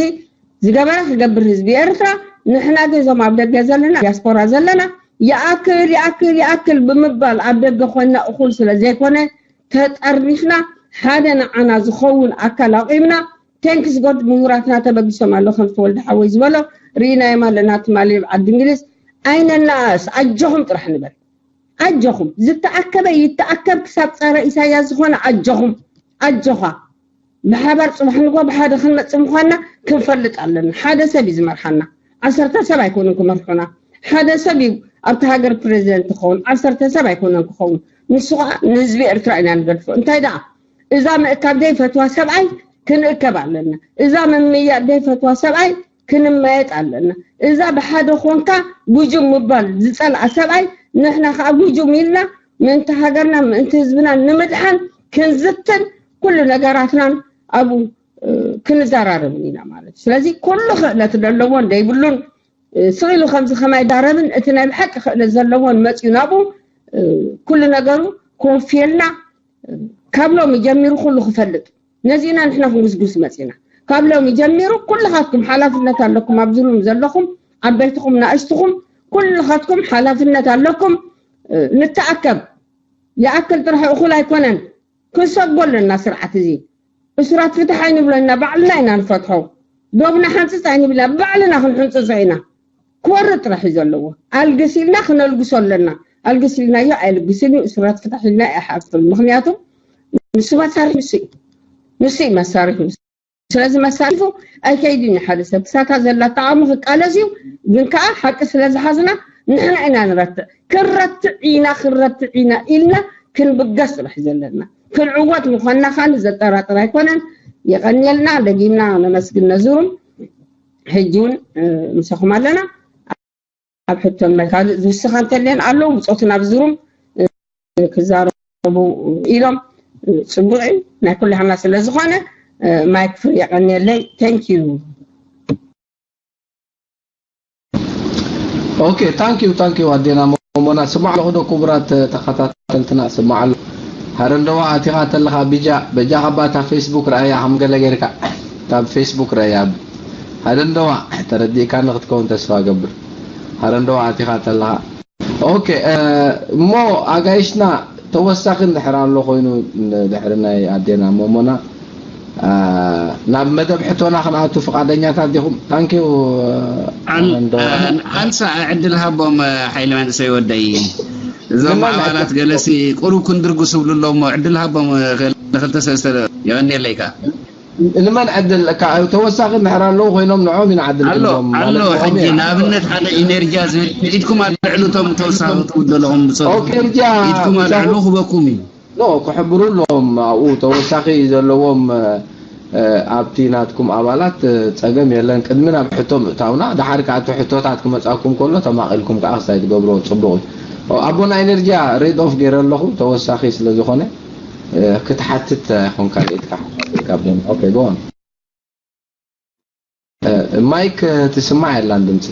ዝገበረ ክገብር ህዝቢ ኤርትራ፣ ንሕና ግን እዞም ኣብ ደገ ዘለና ዲያስፖራ ዘለና ይኣክል ይኣክል ይኣክል ብምባል ኣብ ደገ ኮይና እኹል ስለ ዘይኮነ ተጠርኒፍና ሓደ ንዓና ዝኸውን ኣካል ኣቑምና። ቴንክስ ጎድ ምሁራትና ተበጊሶም ኣሎ ከም ተወልደ ሓወይ ዝበሎ ርኢናዮም ኣለና። ትማሊ ኣብ ዓዲ እንግሊዝ ኣይነናእስ ኣጆኹም ጥራሕ ንበል። ኣጆኹም ዝተኣከበ ይተኣከብ ክሳብ ጸረ ኢሳያስ ዝኾነ ኣጆኹም ኣጆኻ ብሓባር ጽባሕ ንግሆ ብሓደ ክንመጽእ ምዃንና ክንፈልጥ ኣለና። ሓደ ሰብ እዩ ዝመርሓና። ዓሰርተ ሰብ ኣይኮኑን ክመርሑና። ሓደ ሰብ እዩ ኣብቲ ሃገር ፕሬዚደንት ክኸውን። ዓሰርተ ሰብ ኣይኮነን ክኸውን። ንሱ ኸዓ ንህዝቢ ኤርትራ ኢና ንገድፎ። እንታይ ደኣ እዛ ምእካብ ዘይፈትዋ ሰብኣይ ክንእከብ ኣለና። እዛ ምምያጥ ዘይፈትዋ ሰብኣይ ክንመየጥ ኣለና። እዛ ብሓደ ኮንካ ጉጅም ምባል ዝጸልኣ ሰብኣይ ንሕና ከዓ ጉጅም ኢልና ምእንቲ ሃገርና ምእንቲ ህዝብና ንምድሓን ክንዝትን ኩሉ ነገራትናን ኣብኡ ክንዘራረብን ኢና ማለት እዩ። ስለዚ ኩሉ ክእለት ዘለዎን ዘይብሉን ስቕ ኢሉ ከምዚ ከማይ ዳረብን እቲ ናይ ብሓቂ ክእለት ዘለዎን መፅዩ ናብኡ ኩሉ ነገሩ ኮፍ ኢልና ካብ ሎሚ ጀሚሩ ኩሉ ክፈልጥ ነዚና ንሕና ክንጉስጉስ መፂና። ካብ ሎሚ ጀሚሩ ኩልኻትኩም ሓላፍነት ኣለኩም። ኣብዚ ሩም ዘለኹም ዓበይትኹም ናእሽትኹም ኩልኻትኩም ሓላፍነት ኣለኩም። ንተኣከብ ይኣክል ጥራሕ እኹል ኣይኮነን። ክንሰጎ ኣለና ስርዓት እዚ። እሱራት ፍትሕ ኣይንብሎ ኢና፣ ባዕልና ኢና ንፈትሖ። ዶብና ሓንፅፅ ኣይንብልና፣ ባዕልና ክንሕንፅፆ ኢና። ክወርድ ጥራሕ እዩ ዘለዎ። ኣልግስ ኢልና ክነልግሶ ኣለና። ኣልግስ ኢልናዮ ኣየልግስን እዩ። እሱራት ፍትሕ ኢልና ኣይሓፍርን። ምክንያቱ ንሱ መሳርሒ ንሱ እዩ። ንሱ እዩ መሳርሒ። ስለዚ መሳሪፉ ኣይከይድን እዩ። ሓደ ሰብ ክሳታ ዘላ ተቃውሞ ክቃለስ እዩ። ግን ከዓ ሓቂ ስለ ዝሓዝና ንሕና ኢና ንረትዕ። ክንረትዕ ኢና፣ ክንረትዕ ኢና ኢልና ክንብገስ ጥራሕ እዩ ዘለና። ክንዕወት ምዃንና ከዓ ዘጠራጥር ኣይኮነን። የቐንየልና። ደጊምና ነመስግን ነዙሩም። ሕጂ እውን ምሳኹም ኣለና። ኣብ ሕቶን ናይ ካልእ ዝውስኻ እንተልየን ኣለዉ ብጾትና ብዝሩም ክዛረቡ ኢሎም ጽቡቕ እዩ። ናይ ኩላህና ስለ ዝኾነ ማይክ ፍሪ የቐንየለይ። Thank you። Okay, thank you, thank you ኣዴና ሞሞና። ስማዕ ኣለኹ ዶ ክቡራት ተኸታተልትና፣ ስማዕ ኣሎ። ሃረንደዋ ኣቲኻ ተለኻ ብጃ በጃኻ ባታ ፌስቡክ ረኣያ ከም ገለ ጌርካ ካብ ፌስቡክ ረኣያ ሃረንደዋ ተረዲእካኒ ክትከውን ተስፋ ገብር። ሃረንደዋ ኣቲኻ ተለኻ ኦኬ እሞ ኣጋይሽና ተወሳኺ እንድሕር ኣሎ ኮይኑ ድሕሪ ናይ ኣዴና ሞሞና ናብ መደብ ሕቶና ክንኣቱ ፍቃደኛታት ዲኹም? ታንኪዩ። ሓንሳ ዕድል ሃቦም ሓይለ መንእሰይ ወደይ እዞም ኣባላት ገለሲ ቁሩብ ክንድርጉስ ብሉ ኣለዎ እሞ ዕድል ሃቦም ንክልተ ሰለስተ የቀንየለይካ። ንመን ዕድል ተወሳኺ እንድሕር ኣለዉ ኮይኖም ንዖም ኢና ዕድል ኣሎ ኣሎ ሕጂ ንኣብነት ሓደ ኢነርጂያ ዝብል ኢድኩም ኣልዕሉ እቶም ተወሳኺ ክትውደለኹም ብፀ ኢድኩም ኣልዕሉ ክበኩም እዩ ኖ ክሕብሩ ኣለዎም ኣብኡ ተወሳኺ ዘለዎም ኣብቲ ናትኩም ኣባላት ፀገም የለን ቅድሚ ናብ ሕቶ ምእታውና ደሓር ከዓ እቲ ሕቶታት ክመፃኩም ከሎ ተማቒልኩም ከዓ ክሳይ ትገብርዎ ፅቡቕ እዩ ኣቦና ኢነርጂያ ሬድ ኦፍ ገይረ ኣለኹ ተወሳኺ ስለ ዝኾነ ክትሓትት ኣይኮንካ ኢድካ ሓትካ ኦኬ ጎን ማይክ ትስማዕ የላን ድምፂ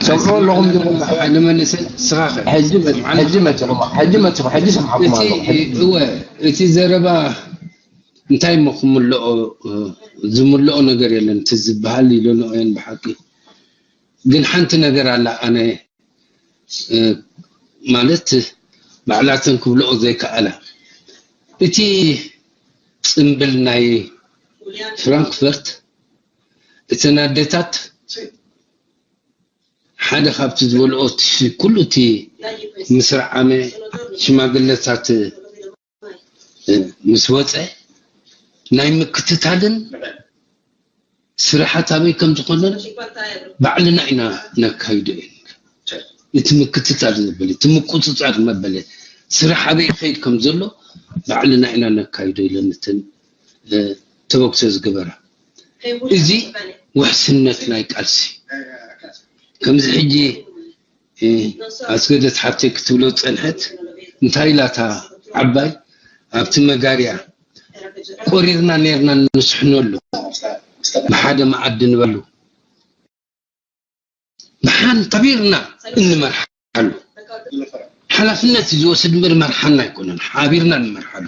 ሰምዑ ኣለኹም ሓደ መልሰ ስኻኸ ሕጂ መፅኹም ሕጂ መፅኹም ሕጂ ሰምዓኩም ኣለኹ እወ እቲ ዘረባ እንታይ እሞ ክምልኦ ዝምልኦ ነገር የለን እቲ ዝበሃል ኢለንኦ እየን ብሓቂ ግን ሓንቲ ነገር ኣላ ኣነ ማለት ባዕላተን ክብልኦ ዘይከኣላ እቲ ፅምብል ናይ ፍራንክፈርት እተን ኣዴታት ሓደ ካብቲ ዝበልኦ ኩሉ እቲ ምስ ረዓመ ሽማግለታት ምስ ወፀ ናይ ምክትታልን ስራሓት ኣበይ ከም ዝኾነን ባዕልና ኢና ነካይዶ እዩ እቲ ምክትታል መበለ እቲ ምቁፅፃር መበለ ስራሕ ኣበይ ይኸይድ ከም ዘሎ ባዕልና ኢና ነካይዶ ኢለን እተን ተበግሶ ዝገበራ እዚ ውሕስነት ናይ ቃልሲ ከምዚ ሕጂ ኣስገደት ሓብተይ ክትብሎ ዝፀንሐት እንታይ ኢላታ ዓባይ ኣብቲ መጋርያ ቆሪርና ነርና ንስሕነሉ፣ ብሓደ መኣዲ ንበሉ፣ ብሓን ሓቢርና እንመርሓሉ። ሓላፍነት ዝወስድ ምር መርሓና ኣይኮነን፣ ሓቢርና እንመርሓሉ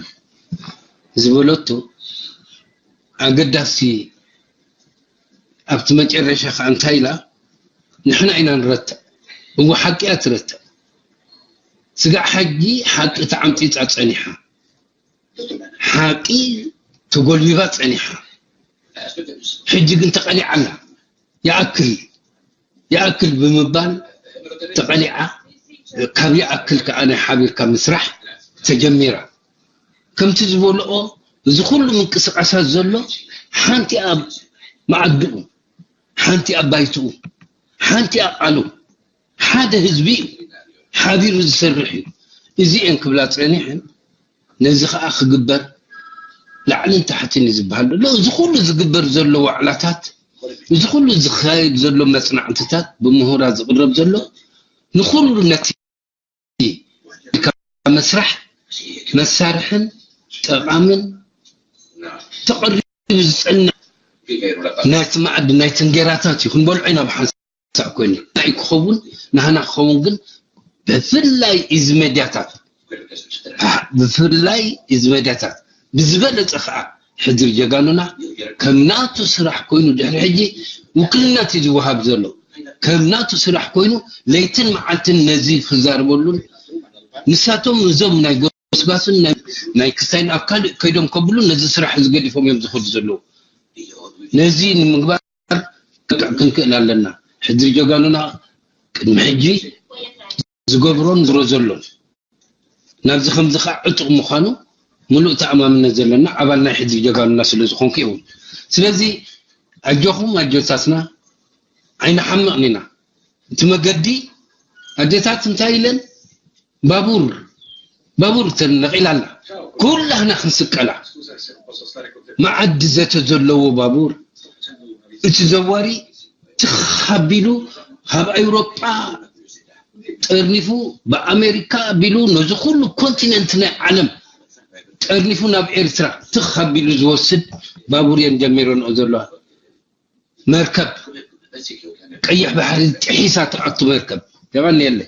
ዝበለቶ ኣገዳሲ። ኣብቲ መጨረሻ ከኣ እንታይ ኢላ? ንሕና ኢና ንረትዕ። እዎ ሓቂ እያ ትረትዕ። ስጋዕ ሕጂ ሓቂ ተዓምጺጻ ጸኒሓ። ሓቂ ተጎልቢባ ጸኒሓ። ሕጂ ግን ተቐሊዓ ኣላ። ይኣክል፣ ይኣክል ብምባል ተቐሊዓ። ካብ ይኣክል ከኣ ናይ ሓቢርካ ምስራሕ ተጀሚራ። ከምቲ ዝበልኦ፣ እዚ ኩሉ ምንቅስቃሳት ዘሎ ሓንቲ ኣብ መኣድኡ፣ ሓንቲ ኣብ ባይትኡ፣ ሓንቲ ኣብ ቃሉ፣ ሓደ ህዝቢ እዩ፣ ሓቢሩ ዝሰርሕ እዩ። እዚኤን ክብላ ጸኒሐን፣ ነዚ ከኣ ክግበር ላዕልን ታሕትን እዩ ዝበሃል ዘሎ። እዚ ኩሉ ዝግበር ዘሎ ዋዕላታት፣ እዚ ኩሉ ዝካየድ ዘሎ መጽናዕትታት፣ ብምሁራት ዝቕረብ ዘሎ፣ ንኹሉ ነቲ መስራሕ መሳርሕን ጠቓምን ተቐሪቡ ዝጸንዕ ናይቲ መኣዲ ናይቲ እንጌራታት እዩ። ክንበልዖ ኢና ብሓንሳእ ኮይኑ። እንታይ ክኸውን? ናህና ክኸውን ግን ብፍላይ እዚ መድያታት፣ ብፍላይ እዚ መድያታት ብዝበለጸ ከኣ ሕድሪ ጀጋኑና ከም ናቱ ስራሕ ኮይኑ ድሕሪ ሕጂ ውክልነት እዩ ዝወሃብ ዘሎ። ከም ናቱ ስራሕ ኮይኑ ለይትን መዓልትን ነዚ ክዛረበሉን ንሳቶም እዞም ናይ ጎስጓስን ናይ፣ ናይ ክስታይን ኣብ ካልእ ከይዶም ከብሉ ነዚ ስራሕ እዚ ገዲፎም እዮም ዝኸዱ ዘለዉ። ነዚ ንምግባር ክንክእል ኣለና። ሕድሪ ጀጋኑና ቅድሚ ሕጂ ዝገብሮን ዝሮ ዘሎን ናብዚ ከምዚ ከዓ ዕጡቕ ምዃኑ ምሉእ ተኣማምነት ዘለና ኣባል ናይ ሕድሪ ጀጋኑና ስለ ዝኾንኩ እውን። ስለዚ ኣጆኹም ኣጆታትና ኣይንሓምቕን ኢና። እቲ መገዲ ኣዴታት እንታይ ኢለን? ባቡር፣ ባቡር ተነቒላ ኣላ። ኩላህና ክንስቀላ። መዓዲ ዘተ ዘለዎ ባቡር። እቲ ዘዋሪ ትኽ ኣቢሉ ካብ ኣውሮጳ ጠርኒፉ ብኣሜሪካ ኣቢሉ ነዚ ኩሉ ኮንቲነንት ናይ ዓለም ጠርኒፉ ናብ ኤርትራ ትኽ ኣቢሉ ዝወስድ ባቡር እየን ጀሚረንኦ ዘለዋ። መርከብ ቀይሕ ባሕሪ ጥሒሳ ትኣቱ መርከብ። የቐንየለይ።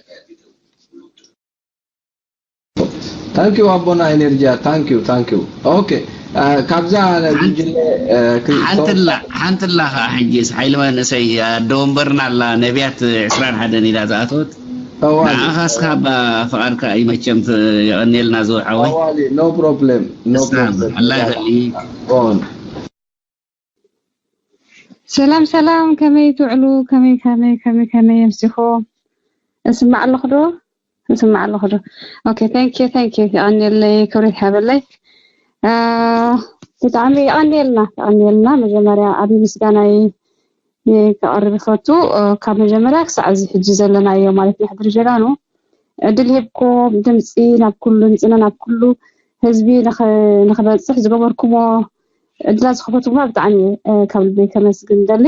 ታንኪዩ ኣቦና ኤነርጂያ፣ ታንኪዩ፣ ታንኪዩ። ኦኬ፣ አ፣ ካብዛ ጉጅለ፣ አ፣ ክሪ-፣ ሓንትላ፣ ሓንትላ ኸዓ ሕጂስ ሓይሊ መንእሰይ ኣደ ወንበርና ኣላ፣ ነቢያት ዕስራን ሓደን ኢላ ዝኣተወት። ጠዋሊ። ንዓኻስ ካብ ፍቓድካ እዩ መቸም፣ ት-፣ የቐንየልና ዝውር ሓወይ። ጠዋሊ፣ no problem፣ no problem። ኣላ ይኸሊ። ኦን። ሰላም ሰላም፣ ከመይ ትውዕሉ? ከመይ ከመይ ከመይ ከመይ የምሲኹ? እስማዕ ኣለኹ ዶ? እስማዕ ኣለኹ ዶ? ኦኬ፣ thank you፣ thank you። የቐንየለይ፣ ክብረት ይሃበለይ። አ፣ ብጣዕሚ የቐንየልና፣ የቐንየልና። መጀመርያ ዓቢ ምስጋናይ ከቕርብ ይፈቱ። አ፣ ካብ መጀመርያ ክሳዕ እዚ ሕጂ ዘለናዮ ማለት ናይ ሕድሪ ጀጋኑ ዕድል ሂብኩም ድምፂ ናብ ኩሉ ድምፅና ናብ ኩሉ ህዝቢ ንኸ-፣ ንኽበፅሕ ዝገበርኩሞ ዕድላት ዝኸፈትኩማ ብጣዕሚ፣ እ፣ ካብ ልበይ ከመስግን ደሊ።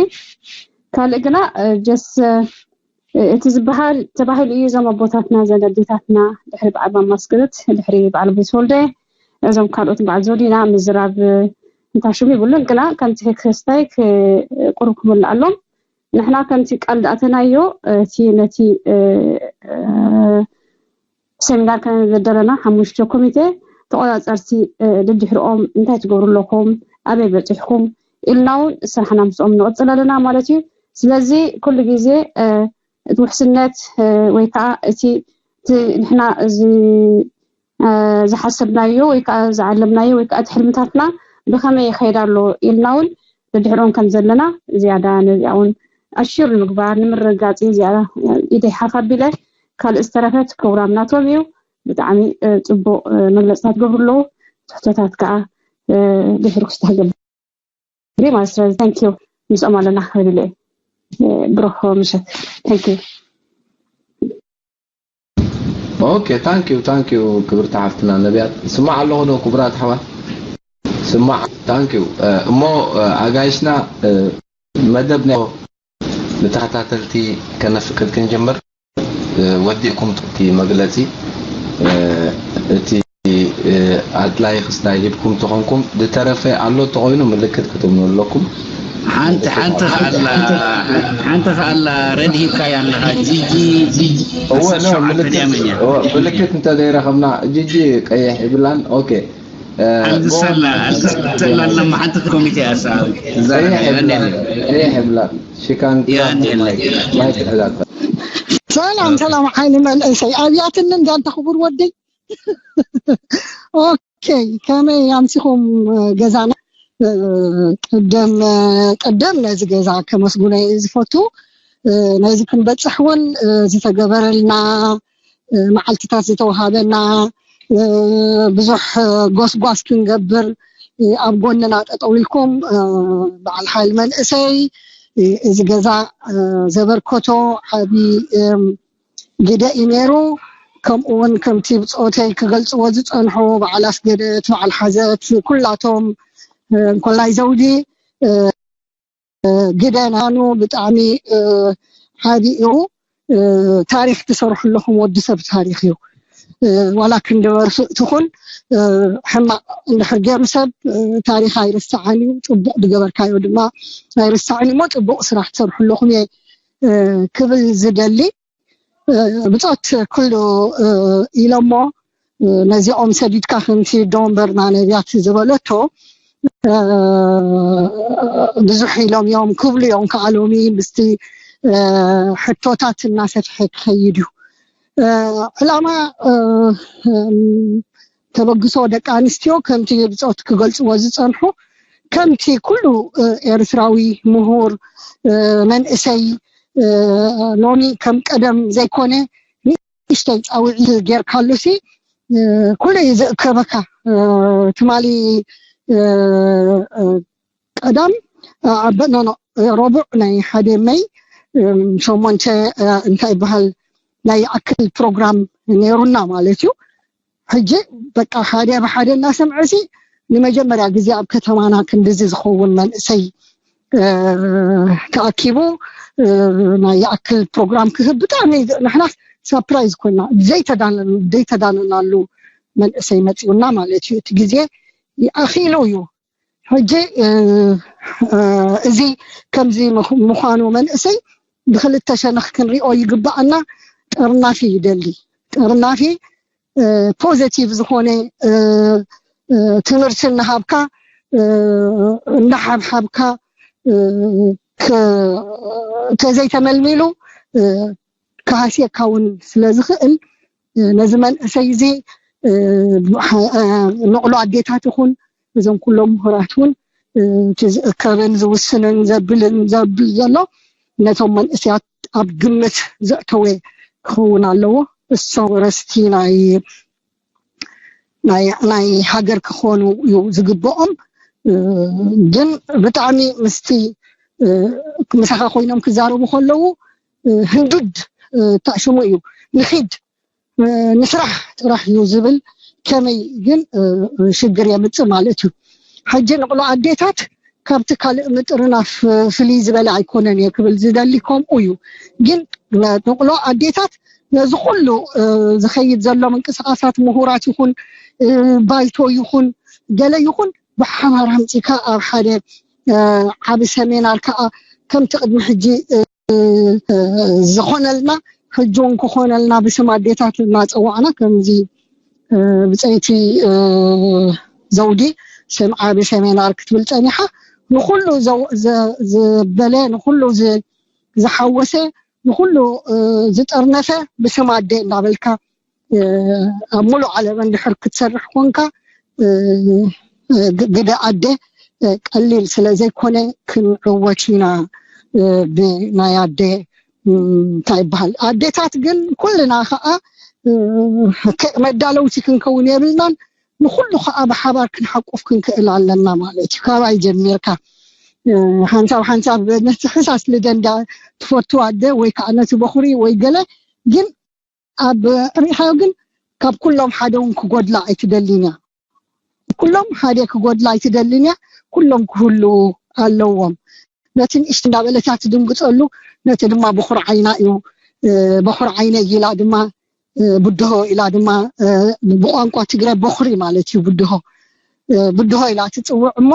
ካልእ ግና፣ እ፣ ጀስ፣ እ፣ እቲ ዝበሃል ተባሂሉ እዩ። እዞም ኣቦታትና፣ እዘን ኣዴታትና ድሕሪ በዓል ማማ ኣስገዶት፣ ድሕሪ በዓል ኣቦይ ተወልደ፣ እዞም ካልኦት በዓል ዘውዲና ምዝራብ፣ እ፣ እንታይ ሽሙ ይብሉን፣ ግና ከምቲ ክስታይ ክ-፣ ቁሩብ ክምልኣሎም። ንሕና ከምቲ ቃል ዝኣተናዮ፣ እ፣ እቲ ነቲ፣ እ፣ እ፣ ሰሚናር ከም ዘደለና ሓሙሽተ ኮሚቴ ተቖጻጸርቲ፣ እ፣ ደድሕሪኦም እንታይ ትገብሩ ኣለኹም፣ ኣበይ በጺሕኩም ኢልና እውን ስራሕና ምስኦም ንቕጽል ኣለና ማለት እዩ። ስለዚ ኩሉ ግዜ፣ እ፣ እቲ ውሕስነት፣ እ፣ ወይ ከዓ እቲ፣ እቲ ንሕና እዚ፣ እ፣ ዝሓሰብናዮ ወይ ከዓ ዝዓለምናዮ ወይ ከዓ እቲ ሕልምታትና ብኸመይ ይኸይድ ኣሎ ኢልና እውን ደድሕሪኦም ከም ዘለና ዝያዳ ነዚኣ እውን ኣሽር ንምግባር ንምርግጋጽ እዩ ዝያዳ ኢደይ ሓፍ ኣቢለ። ካልእ ዝተረፈ እቲ ፕሮግራም ናቶም እዩ። ብጣዕሚ፣ እ፣ ጽቡቕ፣ እ፣ መግለጽታት ይገብሩ ኣለዉ። ትሕቶታት ከኣ፣ እ፣ ድሕሪ ክስታ ክገብር ማለት። ስለዚ thank you ምስኦም ኣለና ክብል ኢለ እየ። እ፣ ብሩኽ ምሸት። Thank you። ኦኬ፣ thank you፣ thank you ክብርቲ ሓፍትና ነቢያት። ስማዕ ኣለኹ ዶ ክቡራት ኣሕዋት? ስማዕ፣ thank you። እ፣ እሞ፣ እ፣ ኣጋይሽና፣ እ፣ መደብ ናይ ንተኸታተልቲ ከነፍቅድ ክንጅምር፣ እ፣ ወዲእኩም እቲ መግለጺ፣ እ፣ እቲ፣ እ፣ ኣድላይ ክስታይ ሂብኩም ተኾንኩም፣ ዝተረፈ ኣሎ ተኾይኑ ምልክት ክትብሉ ኣለኩም። ሓንቲ ሓንቲ ከኣላ ሓንቲ ከኣላ ረድ ሂብካያ ኣለኻ። ጂጂ ምልክት እንተዘይረኸብና፣ ጂጂ ቀይሕ ይብላን። ኦኬ። ኣልግሰላ ኣልግሰላ ኣለማ ሓንቲ ኮሚቴ ኣሳ ይብላ ሽካን ሰላም ሰላም። ሓይሊ መንእሰይ ኣብያትኒ እንዳንተ ክቡር ወደይ። ኦኬ፣ ከመይ ኣምሲኹም ገዛና? ቅድም ቅድም ነዚ ገዛ ከመስጉነ ዝፈቱ። ነዚ ክንበፅሕ እውን ዝተገበረልና መዓልትታት ዝተወሃበና ብዙሕ ጎስጓስ ክንገብር ኣብ ጎንና ጠጠው ኢልኩም በዓል ሓይል መንእሰይ እዚ ገዛ ዘበርከቶ ዓቢ ግደ እዩ ነይሩ። ከምኡ እውን ከምቲ ብፆተይ ክገልፅዎ ዝፀንሑ በዓል ኣስገደት፣ በዓል ሓዘት፣ ኩላቶም እንኮላይ ዘውዲ ግደ ናኑ ብጣዕሚ ዓቢ እዩ። ታሪክ ትሰርሑ ኣለኹም። ወዲ ሰብ ታሪክ እዩ። ዋላ ክንዲ መርፍእ ትኹን ሕማቅ እንድሕር ገይሩ ሰብ ታሪክ ኣይርስዓን እዩ። ፅቡቅ ዝገበርካዮ ድማ ኣይርስዓን እሞ ፅቡቅ ስራሕ ትሰርሑ ኣለኹም እየ ክብል ዝደሊ። ብፆት ኩሉ ኢሎሞ ነዚኦም ሰዲድካ ከምቲ ዶንበርና ነቢያት ዝበለቶ ብዙሕ ኢሎም እዮም ክብሉ እዮም ከኣሎሚ ምስቲ ሕቶታት እናሰፍሐ ክኸይድ እዩ። ዕላማ ተበግሶ ደቂ ኣንስትዮ ከምቲ ብፆት ክገልፅዎ ዝፀንሑ ከምቲ ኩሉ ኤርትራዊ ምሁር መንእሰይ ሎሚ ከም ቀደም ዘይኮነ ንእሽተይ ፃውዒት ጌርካሉሲ ኩሉ እዩ ዝእከበካ። ትማሊ ቀዳም ኣበኖኖ ረቡዕ ናይ ሓደ መይ ሸሞንተ እንታይ ይበሃል ናይ ይኣክል ፕሮግራም ነይሩና ማለት እዩ። ሕጂ በቃ ሓደ ብሓደ እናሰምዐ ሲ ንመጀመርያ ግዜ ኣብ ከተማና ክንድዚ ዝኸውን መንእሰይ ተኣኪቡ ናይ ይኣክል ፕሮግራም ክህብ ብጣዕሚ ንሕና ሳፕራይዝ ኮይና ዘይተዳነናሉ መንእሰይ መፂኡና ማለት እዩ። እቲ ግዜ ኣኺሉ እዩ። ሕጂ እዚ ከምዚ ምዃኑ መንእሰይ ብክልተ ሸነኽ ክንሪኦ ይግባኣና። ጠርናፊ ይደሊ። ጠርናፊ ፖዘቲቭ ዝኾነ ትምህርቲ እናሃብካ እናሓብሓብካ ተዘይተመልሚሉ ክሃስየካ እውን ስለ ዝኽእል ነዚ መንእሰይ እዚ ንቕሎ ኣዴታት ይኹን እዞም ኩሎም ምሁራት እውን እቲ ዝእከብን ዝውስንን ዘብልን ዘብል ዘሎ ነቶም መንእሰያት ኣብ ግምት ዘእተወ ክኸውን ኣለዎ። እሶም ወረስቲ ናይ ናይ ናይ ሃገር ክኾኑ እዩ ዝግብኦም። ግን ብጣዕሚ ምስቲ ምሳኻ ኮይኖም ክዛረቡ ከለዉ ህንዱድ ታሽሙ እዩ ንኺድ ንስራሕ ጥራሕ እዩ ዝብል። ከመይ ግን ሽግር የምፅእ ማለት እዩ። ሕጂ ንቕሎ ኣዴታት ካብቲ ካልእ ምጥርናፍ ፍልይ ዝበለ ኣይኮነን እየ ክብል ዝደሊ ከምኡ እዩ። ግን ንቕሎ ኣዴታት ነዚ ኩሉ ዝኸይድ ዘሎ ምንቅስቃሳት ምሁራት ይኹን ባይቶ ይኹን ገለ ይኹን ብሓባር ኣምፂካ ኣብ ሓደ ዓቢ ሰሚናር ከዓ ከምቲ ቅድሚ ሕጂ ዝኾነልና ሕጂ እውን ክኾነልና ብስም ኣዴታት እናፀዋዕና ከምዚ ብፀይቲ ዘውዲ ስም ዓቢ ሰሚናር ክትብል ፀኒሓ ንኩሉ ዘበለ ንኩሉ ዝሓወሰ ንኩሉ ዝጠርነፈ ብስም ኣዴ እናበልካ ኣብ ሙሉእ ዓለም እንድሕር ክትሰርሕ ኮንካ ግደ ኣደ ቀሊል ስለ ዘይኮነ ክንዕወት ኢና ብናይ ኣደ እንታይ ይበሃል ኣዴታት ግን ኩልና ከዓ መዳለውቲ ክንከውን የብልናን ንኩሉ ከዓ ብሓባር ክንሓቁፍ ክንክእል ኣለና ማለት እዩ። ካባይ ጀሚርካ ሓንሳብ ሓንሳብ ነቲ ሕሳስ ልደንዳ ትፈቱ ኣደ ወይ ከዓ ነቲ በኹሪ ወይ ገለ ግን ኣብ ሪኢኻዮ ግን ካብ ኩሎም ሓደ እውን ክጎድላ ኣይትደልን እያ። ኩሎም ሓደ ክጎድላ ኣይትደልን እያ። ኩሎም ክህሉ ኣለዎም። ነቲ ንእሽቲ እንዳበለታ ትድንግፀሉ ነቲ ድማ በኹር ዓይና እዩ በኹር ዓይነ ይላ ድማ ብድሆ ኢላ ድማ ብቋንቋ ትግራይ ቦኽሪ ማለት እዩ። ብድሆ ብድሆ ኢላ ትፅውዕ እሞ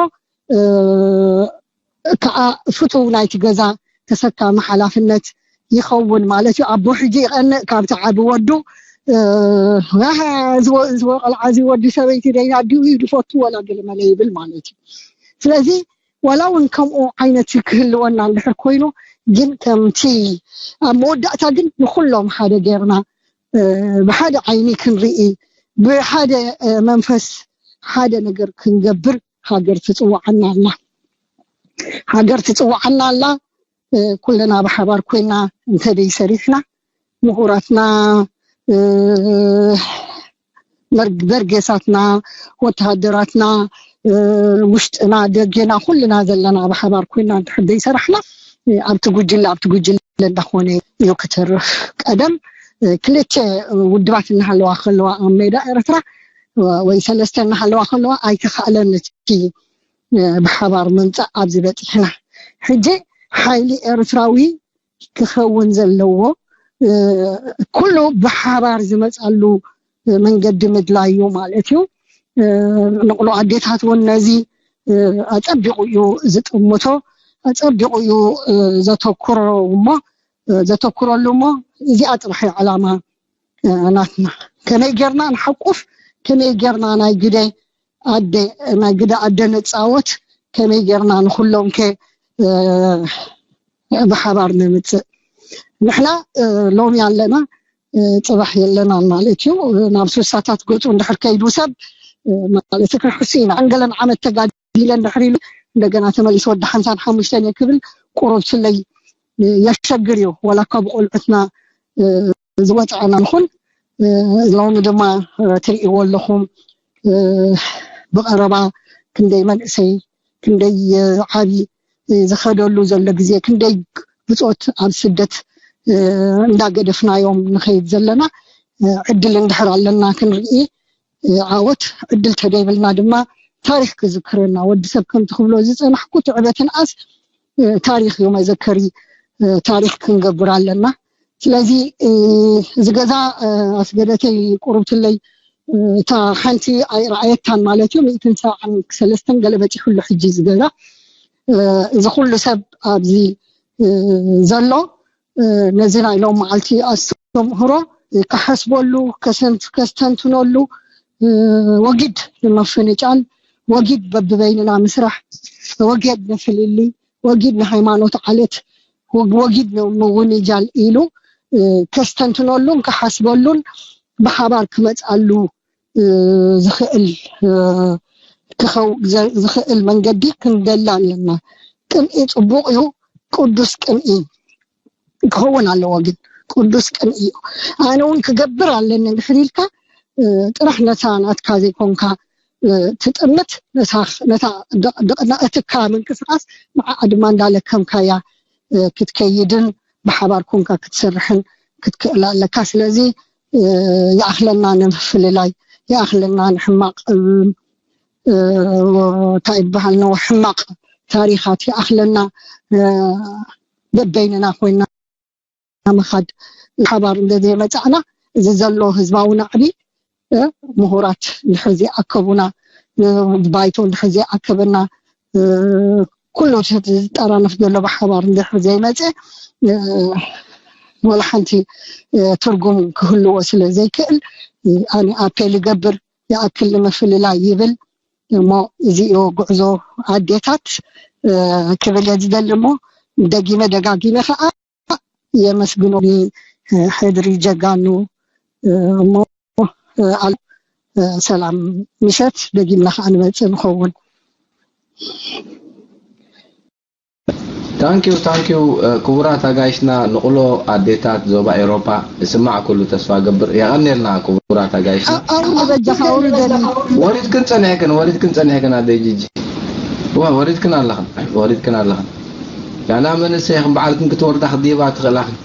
ከዓ ፍትው ናይቲ ገዛ ተሰካሚ ሓላፍነት ይኸውን ማለት እዩ። ኣቦ ሕጂ ይቐንእ ካብቲ ዓቢ ወዱ እዚ ቆልዓ እዚ ወዲ ሰበይቲ ደይና ድዩ ዝፈቱ ወላ ገለ መለ ይብል ማለት እዩ። ስለዚ ዋላ እውን ከምኡ ዓይነት ክህልወና እንድሕር ኮይኑ ግን ከምቲ ኣብ መወዳእታ ግን ንኩሎም ሓደ ጌርና ብሓደ ዓይኒ ክንርኢ ብሓደ መንፈስ ሓደ ነገር ክንገብር ሃገር ትፅዋዓና ኣላ። ሃገር ትፅዋዓና ኣላ። ኩልና ብሓባር ኮይና እንተደይ ሰሪሕና ምሁራትና በርጌሳትና ወተሃደራትና ውሽጥና ደገና ኩልና ዘለና ብሓባር ኮይና እንድሕር ዘይሰራሕና ኣብቲ ጉጅለ ኣብቲ ጉጅለ እንዳኾነ እዩ ክትርፍ። ቀደም ክልተ ውድባት እናሃለዋ ከለዋ ኣብ ሜዳ ኤርትራ ወይ ሰለስተ እናሃለዋ ከለዋ ኣይተኻእለን እቲ ብሓባር ምምፃእ ኣብዚ በፂሕና። ሕጂ ሓይሊ ኤርትራዊ ክኸውን ዘለዎ ኩሉ ብሓባር ዝመፃሉ መንገዲ ምድላዩ ማለት እዩ። ንቕሎ ኣዴታት እውን ነዚ ኣፀቢቑ እዩ ዝጥምቶ፣ ኣፀቢቑ እዩ ዘተኩሮ እሞ ዘተኩረሉ እሞ እዚኣ ጥራሕ ዕላማ ናትና። ከመይ ጌርና ንሓቁፍ፣ ከመይ ጌርና ናይ ግደ ኣደ ናይ ግደ ኣደ ንፃወት፣ ከመይ ጌርና ንኩሎም ከ ብሓባር ንምፅእ። ንሕና ሎሚ ኣለና፣ ፅባሕ የለናን ማለት እዩ። ናብ ስሳታት ገፁ እንድሕር ከይዱ ሰብ ማለት ክንሕሱ ኢና። ዕንገለን ዓመት ተጋዲለ እንድሕር ኢሉ እንደገና ተመሊሱ ወዲ ሓንሳን ሓሙሽተን እየ ክብል ቁሩብ ስለይ የሸግር እዩ። ዋላ ካብ ቆልዑትና ዝወፅዐና ንኹን ሎሚ ድማ ትርእይዎ ኣለኹም ብቐረባ ክንደይ መንእሰይ ክንደይ ዓቢ ዝኸደሉ ዘሎ ግዜ ክንደይ ብፆት ኣብ ስደት እንዳገደፍናዮም ንኸይድ ዘለና ዕድል እንድሕር ኣለና ክንርኢ ዓወት ዕድል ተደይብልና ድማ ታሪክ ክዝክረና ወዲ ሰብ ከምቲ ክብሎ ዝፀናሕኩ ትዕበትን ኣስ ታሪክ እዩ መዘከሪ ታሪክ ክንገብር ኣለና። ስለዚ እዚ ገዛ ኣስገደተይ ቁሩብትለይ እታ ሓንቲ ኣይረኣየታን ማለት እዩ። ሚእትን ሰብዓን ሰለስተን ገለ በፂሑሉ ሕጂ እዚ ገዛ እዚ ኩሉ ሰብ ኣብዚ ዘሎ ነዚ ናይ ሎም መዓልቲ ኣስተምህሮ ክሓስበሉ ከስተንትነሉ ወጊድ ንምፍንጫል ወጊድ በብበይንና ምስራሕ ወጊድ ንፍልልይ ወጊድ ንሃይማኖት ዓለት ወጊድ ንምውንጃል ኢሉ ከስተንትነሉን ክሓስበሉን ብሓባር ክመፅኣሉ ዝኽእል ዝኽእል መንገዲ ክንደሊ ኣለና። ቅንኢ ፅቡቕ እዩ፣ ቅዱስ ቅንኢ ክኸውን ኣለዎ። ግን ቅዱስ ቅንኢ እዩ። ኣነ እውን ክገብር ኣለኒ እንድሕር ኢልካ ጥራሕ ነታ ናትካ ዘይኮንካ ትጥምት ነታ ነታ ደቕና እትካ ምንቅስቃስ ንዓኣ ድማ እንዳለከምካያ ክትከይድን ብሓባር ኮንካ ክትሰርሕን ክትክእል ኣለካ። ስለዚ ይኣኽለና ንምፍልላይ፣ ይኣኽለና ንሕማቕ እንታይ ይበሃል ነው ሕማቕ ታሪኻት ይኣኽለና በበይንና ኮይና ምኻድ ሓባር እንተዘይመፃእና እዚ ዘሎ ህዝባዊ ናዕቢ ምሁራት እንድሕር ዘይኣከቡና ባይቶ እንድሕር ዘይኣከበና ኩሉ ዝጠራነፍ ዘሎ ብሓባር እንድሕር ዘይመፀ ወላ ሓንቲ ትርጉም ክህልዎ ስለ ዘይክእል ኣነ ኣፔል ይገብር ይኣክል ንምፍልላይ ይብል እሞ እዚዮ ጉዕዞ ኣዴታት ክብል እየ ዝደሊ እሞ ደጊመ ደጋጊመ ከዓ የመስግኖ ሕድሪ ጀጋኑ እሞ ሰላም ምሸት ደጊምና ከዓ ንመፅእ ንኸውን። ታንኪዩ ታንኪዩ ክቡራት ኣጋይሽና ንቕሎ ኣዴታት ዞባ ኤሮፓ ይስማዕ ኩሉ ተስፋ ገብር የቐኔልና ክቡራት ኣጋይሽና ኣውርድ በጃኻ ኣውርደኒ ወሪድክን ጸኒሕክን ወሪድክን ጸኒሕክን ኣደይ ጂጂ እዋ ወሪድክን ኣለኽን ወሪድክን ኣለኽን ያና መንእሰይኽን በዓልክን ክትወርዳ ክዲባ ትኽእላኽን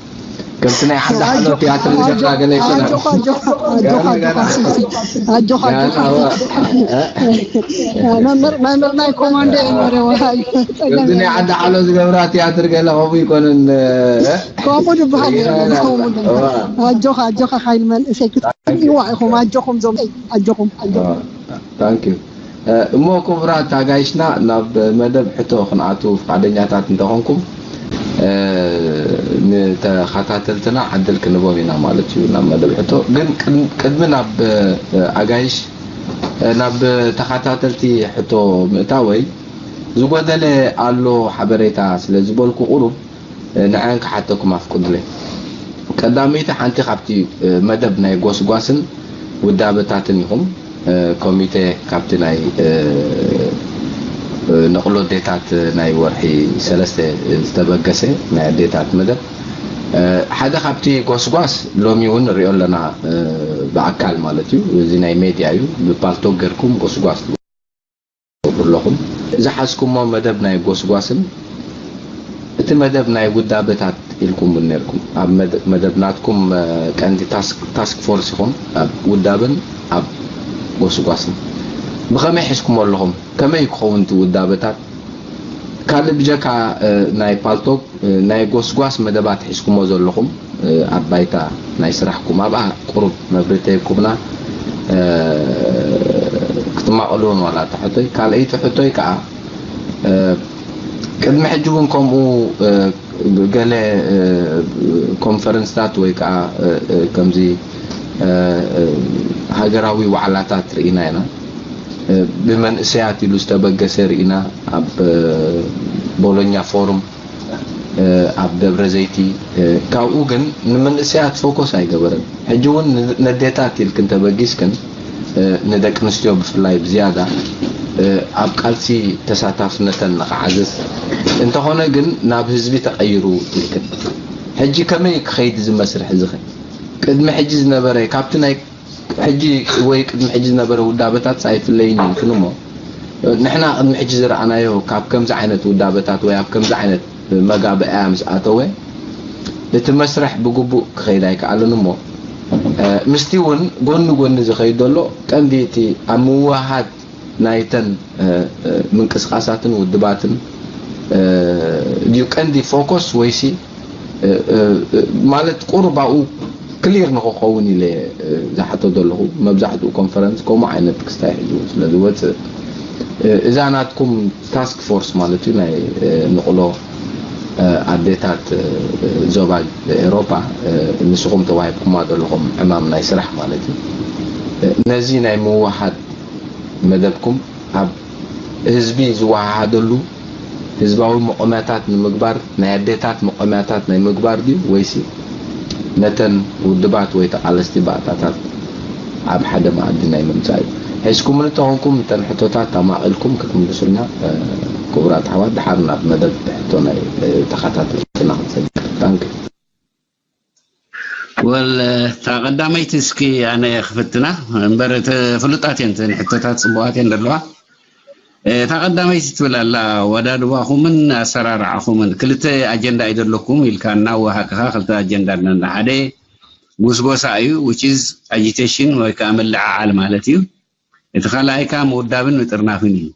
ከምቲ ናይ ሓዳሓሎ ቲያትር ዝገብራ ገለ ይኮና ኣጆኻ ኣጆኻ ኣጆኻ ኣጆኻ ኣጆኻ ኣጆኻ ኣጆኻ መምህር መምህር ናይ ኮማንዶ እዩ ነረ ወሃይ ከምቲ ናይ ሓዳሓሎ ዝገብራ ቲያትር ገለ ከምኡ ይኮንን። ከምኡ ዝበሃል የለን። ከምኡ ዝበሃል። ኣጆኻ ኣጆኻ ሓይል መንእሰይ ክትፅንዋ ኢኹም። ኣጆኹም ዞም ኣጆኹም ኣጆኹም ታንክ ዩ። እሞ ክቡራት ኣጋይሽና ናብ መደብ ሕቶ ክንኣቱ ፍቃደኛታት እንተኾንኩም ንተኸታተልትና ዕድል ክንቦም ኢና ማለት እዩ። ናብ መደብ ሕቶ ግን ቅድሚ ናብ ኣጋይሽ ናብ ተኸታተልቲ ሕቶ ምእታወይ ዝጎደለ ኣሎ ሓበሬታ ስለ ዝበልኩ ቁሩብ ንዐን ክሓተኩም ኣፍቅዱለይ። ቀዳመይቲ ሓንቲ ካብቲ መደብ ናይ ጎስጓስን ውዳበታትን ኢኹም። ኮሚቴ ካብቲ ናይ ንቕሎ ኣዴታት ናይ ወርሒ ሰለስተ ዝተበገሰ ናይ ኣዴታት መደብ ሓደ ካብቲ ጎስጓስ ሎሚ እውን ንሪኦ ኣለና ብኣካል ማለት እዩ። እዚ ናይ ሜድያ እዩ። ብፓልቶክ ጌርኩም ጎስጓስ ትገብሩ ኣለኹም። ዝሓዝኩሞ መደብ ናይ ጎስጓስን እቲ መደብ ናይ ውዳበታት ኢልኩም እውን ነርኩም ኣብ መደብ ናትኩም ቀንዲ ታስክ ፎርስ ኢኹም ኣብ ውዳበን ኣብ ጎስጓስን ብኸመይ ሒዝኩሞ ኣለኹም? ከመይ ክኸውን እቲ ውዳበታት? ካልእ ብጀካ ናይ ፓልቶክ ናይ ጎስጓስ መደባት ሒዝኩሞ ዘለኹም ኣብ ባይታ ናይ ስራሕኩም ኣብኣ ቁሩብ መብርህቲ ሂብኩምና ክትማቐሉ እውን ዋላ እታ ሕቶይ ካልኣይቲ ሕቶይ ከዓ ቅድሚ ሕጂ እውን ከምኡ ገለ ኮንፈረንስታት ወይ ከዓ ከምዚ ሃገራዊ ዋዕላታት ርኢና ኢና። ብመንእሰያት ኢሉ ዝተበገሰ ርኢና ኣብ ቦሎኛ ፎርም ኣብ ደብረ ዘይቲ ካብኡ ግን ንምንእሰያት ፎኮስ ኣይገበረን። ሕጂ እውን ነዴታት ኢልክን ተበጊስክን ንደቂ ኣንስትዮ ብፍላይ ብዝያዳ ኣብ ቃልሲ ተሳታፍነተን ንክዓዝዝ እንተኾነ ግን ናብ ህዝቢ ተቐይሩ ኢልክን ሕጂ ከመይ ክኸይድ እዚ መስርሕ እዚ ኸ ቅድሚ ሕጂ ዝነበረ ካብቲ ናይ ሕጂ ወይ ቅድሚ ሕጂ ዝነበረ ውዳበታት ኣይፍለይን ኢልክን እሞ ንሕና ቅድሚ ሕጂ ዝረኣናዮ ካብ ከምዚ ዓይነት ውዳበታት ወይ ኣብ ከምዚ ዓይነት መጋብኣያ ምስ ኣተወ እቲ መስርሕ ብግቡእ ክኸይድ ኣይከኣልን እሞ ምስቲ እውን ጎኒ ጎኒ ዝኸይድ ዘሎ ቀንዲ እቲ ኣብ ምውሃሃድ ናይተን ምንቅስቃሳትን ውድባትን ድዩ ቀንዲ ፎኮስ ወይሲ ማለት ቁሩብ ኣብኡ ክሊር ንክኸውን ኢለ ዝሓቶ ዘለኹ መብዛሕትኡ ኮንፈረንስ ከምኡ ዓይነት ክስታይ ሒዙ ስለ ዝወፅእ እዛ ናትኩም ታስክ ፎርስ ማለት እዩ ናይ ንቕሎ ኣዴታት ዞባ ኤሮፓ ንስኹም ተዋሂብኩማ ዘለኹም ዕማም ናይ ስራሕ ማለት እዩ ነዚ ናይ ምውሃድ መደብኩም ኣብ ህዝቢ ዝወሃሃደሉ ህዝባዊ መቆምያታት ንምግባር ናይ ኣዴታት መቆምያታት ናይ ምግባር ድዩ ወይሲ ነተን ውድባት ወይ ተቃለስቲ ባእታታት ኣብ ሓደ መኣዲ ናይ ምምፃእ እዩ? ሒዝኩምኒ ተኾንኩም እተን ሕቶታት ኣማቒልኩም ክትምልሱልና ክቡራት ኣሕዋት ድሓር ናብ መደብ ሕቶ ናይ ተኸታተልትና ክንሰግር። ታንክ ወል እታ ቀዳመይቲ እስኪ ኣነ ክፍትና እምበር እቲ ፍሉጣት እየን እተን ሕቶታት ፅቡቃት እየን ዘለዋ እታ ቀዳመይቲ ትብል ኣላ ኣወዳድባኹምን ኣሰራርዓኹምን ክልተ ኣጀንዳ እዩ ዘለኩም ኢልካ እናወሃቅኻ ክልተ ኣጀንዳ ኣለና ሓደ ጉስጎሳ እዩ which is agitation ወይ ከዓ ምልዕዓል ማለት እዩ እቲ ካልኣይ ከዓ ምውዳብን ምጥርናፍን እዩ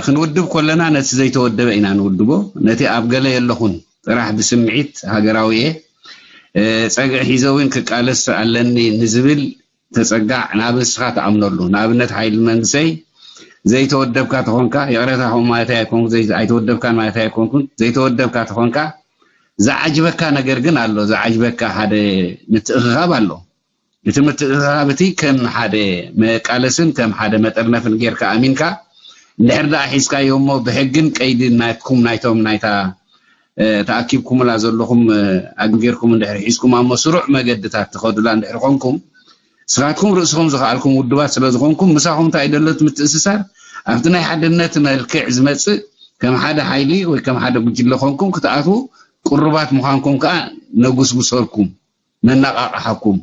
ክንውድብ ከለና ነቲ ዘይተወደበ ኢና ንውድቦ ነቲ ኣብ ገለ የለኹን ጥራሕ ብስምዒት ሃገራዊ እየ ፀግዒ ሒዘ እውን ክቃለስ ኣለኒ ንዝብል ተፀጋዕ ናብ ንስኻ ትኣምነሉ ንኣብነት ሓይሊ መንግስተይ ዘይተወደብካ ተኾንካ ይቕረታ ከምኡ ማለት ኣይኮንኩ ኣይተወደብካን ማለት ኣይኮንኩን ዘይተወደብካ ተኾንካ ዝዓጅበካ ነገር ግን ኣሎ ዝዓጅበካ ሓደ ምትእኽኻብ ኣሎ እቲ ምትእኽኻብ እቲ ከም ሓደ መቃለስን ከም ሓደ መጠርነፍን ጌርካ ኣሚንካ እንድሕር ደኣ ሒዝካዮ እሞ ብሕግን ቀይድን ናትኩም ናይቶም ናይታ ተኣኪብኩምላ ዘለኹም ኣግቢርኩም እንድሕር ሒዝኩም ኣሞ ስሩዕ መገድታት ትኸዱላ እንድሕር ኮንኩም ንስኻትኩም ርእስኹም ዝኸኣልኩም ውድባት ስለ ዝኾንኩም ምሳኹም እንታይ ደሎ እቲ ምትእስሳር ኣብቲ ናይ ሓድነት መልክዕ ዝመፅእ ከም ሓደ ሓይሊ ወይ ከም ሓደ ጉጅለ ኮንኩም ክትኣትዉ ቅሩባት ምዃንኩም ከዓ ነጉስጉሰልኩም ነናቃቅሓኩም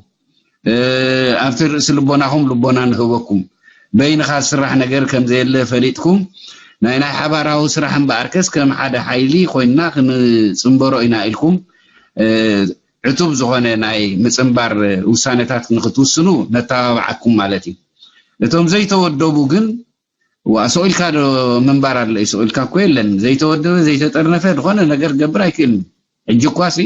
ኣብቲ ርእሲ ልቦናኹም ልቦና ንህበኩም በይንኻ ዝስራሕ ነገር ከም ዘየለ ፈሊጥኩም ናይ ናይ ሓባራዊ ስራሕ እምበኣርከስ ከም ሓደ ሓይሊ ኮይንና ክንፅንበሮ ኢና ኢልኩም ዕቱብ ዝኾነ ናይ ምጽንባር ውሳነታት ንክትውስኑ ነተባብዓኩም ማለት እዩ። እቶም ዘይተወደቡ ግን፣ ዋ፣ ስቕ ኢልካ ዶ ምንባር ኣሎ እዩ? ስቕ ኢልካ እኮ የለን። ዘይተወደበ፣ ዘይተጠርነፈ ዝኾነ ነገር ክገብር ኣይክእልን። ሕጂ እኳ ሲ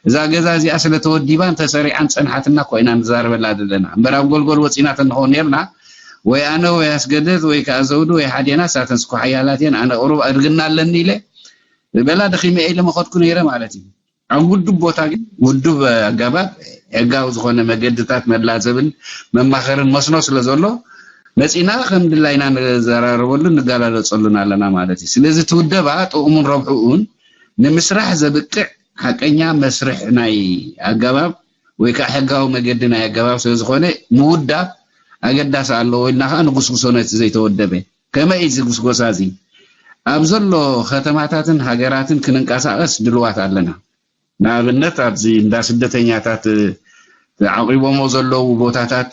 እዛ ገዛ እዚኣ ስለ ተወዲባን ተሰሪዓን ጸንሓትና እኮ ኢና ንዛረበላ ዘለና። እምበር ኣብ ጎልጎል ወጺና ተንኸውን ነርና፣ ወይ ኣነ ወይ ኣስገደት ወይ ከኣ ዘውዱ ወይ ሓዴና፣ ሳተን ስኮ ሓያላት እየን፣ ኣነ ቁሩብ እርግና ኣለኒ ኢለ በላ ደኺመ ኢለ መኸድኩ ነይረ ማለት እዩ። ኣብ ውዱብ ቦታ ግን ውዱብ ኣገባብ፣ ሕጋዊ ዝኾነ መገድታት መላዘብን መማኸርን መስኖ ስለ ዘሎ፣ መጺና ከም ድላይና ንዘራረበሉን ንገላለጸሉን ኣለና ማለት እዩ። ስለዚ እቲ ውደባ ጥቕሙን ረብሕኡን ንምስራሕ ዘብቅዕ ሓቀኛ መስርሕ ናይ ኣገባብ ወይ ከዓ ሕጋዊ መገዲ ናይ ኣገባብ ስለ ዝኾነ፣ ምውዳብ ኣገዳሲ ኣለዎ ኢልና ከዓ ንጉስጉሶ ነቲ ዘይተወደበ። ከመይ እዩ እዚ ጉስጎሳ እዚ? ኣብ ዘሎ ከተማታትን ሃገራትን ክንንቀሳቐስ ድልዋት ኣለና። ንኣብነት ኣብዚ እንዳ ስደተኛታት ዓቂቦሞ ዘለዉ ቦታታት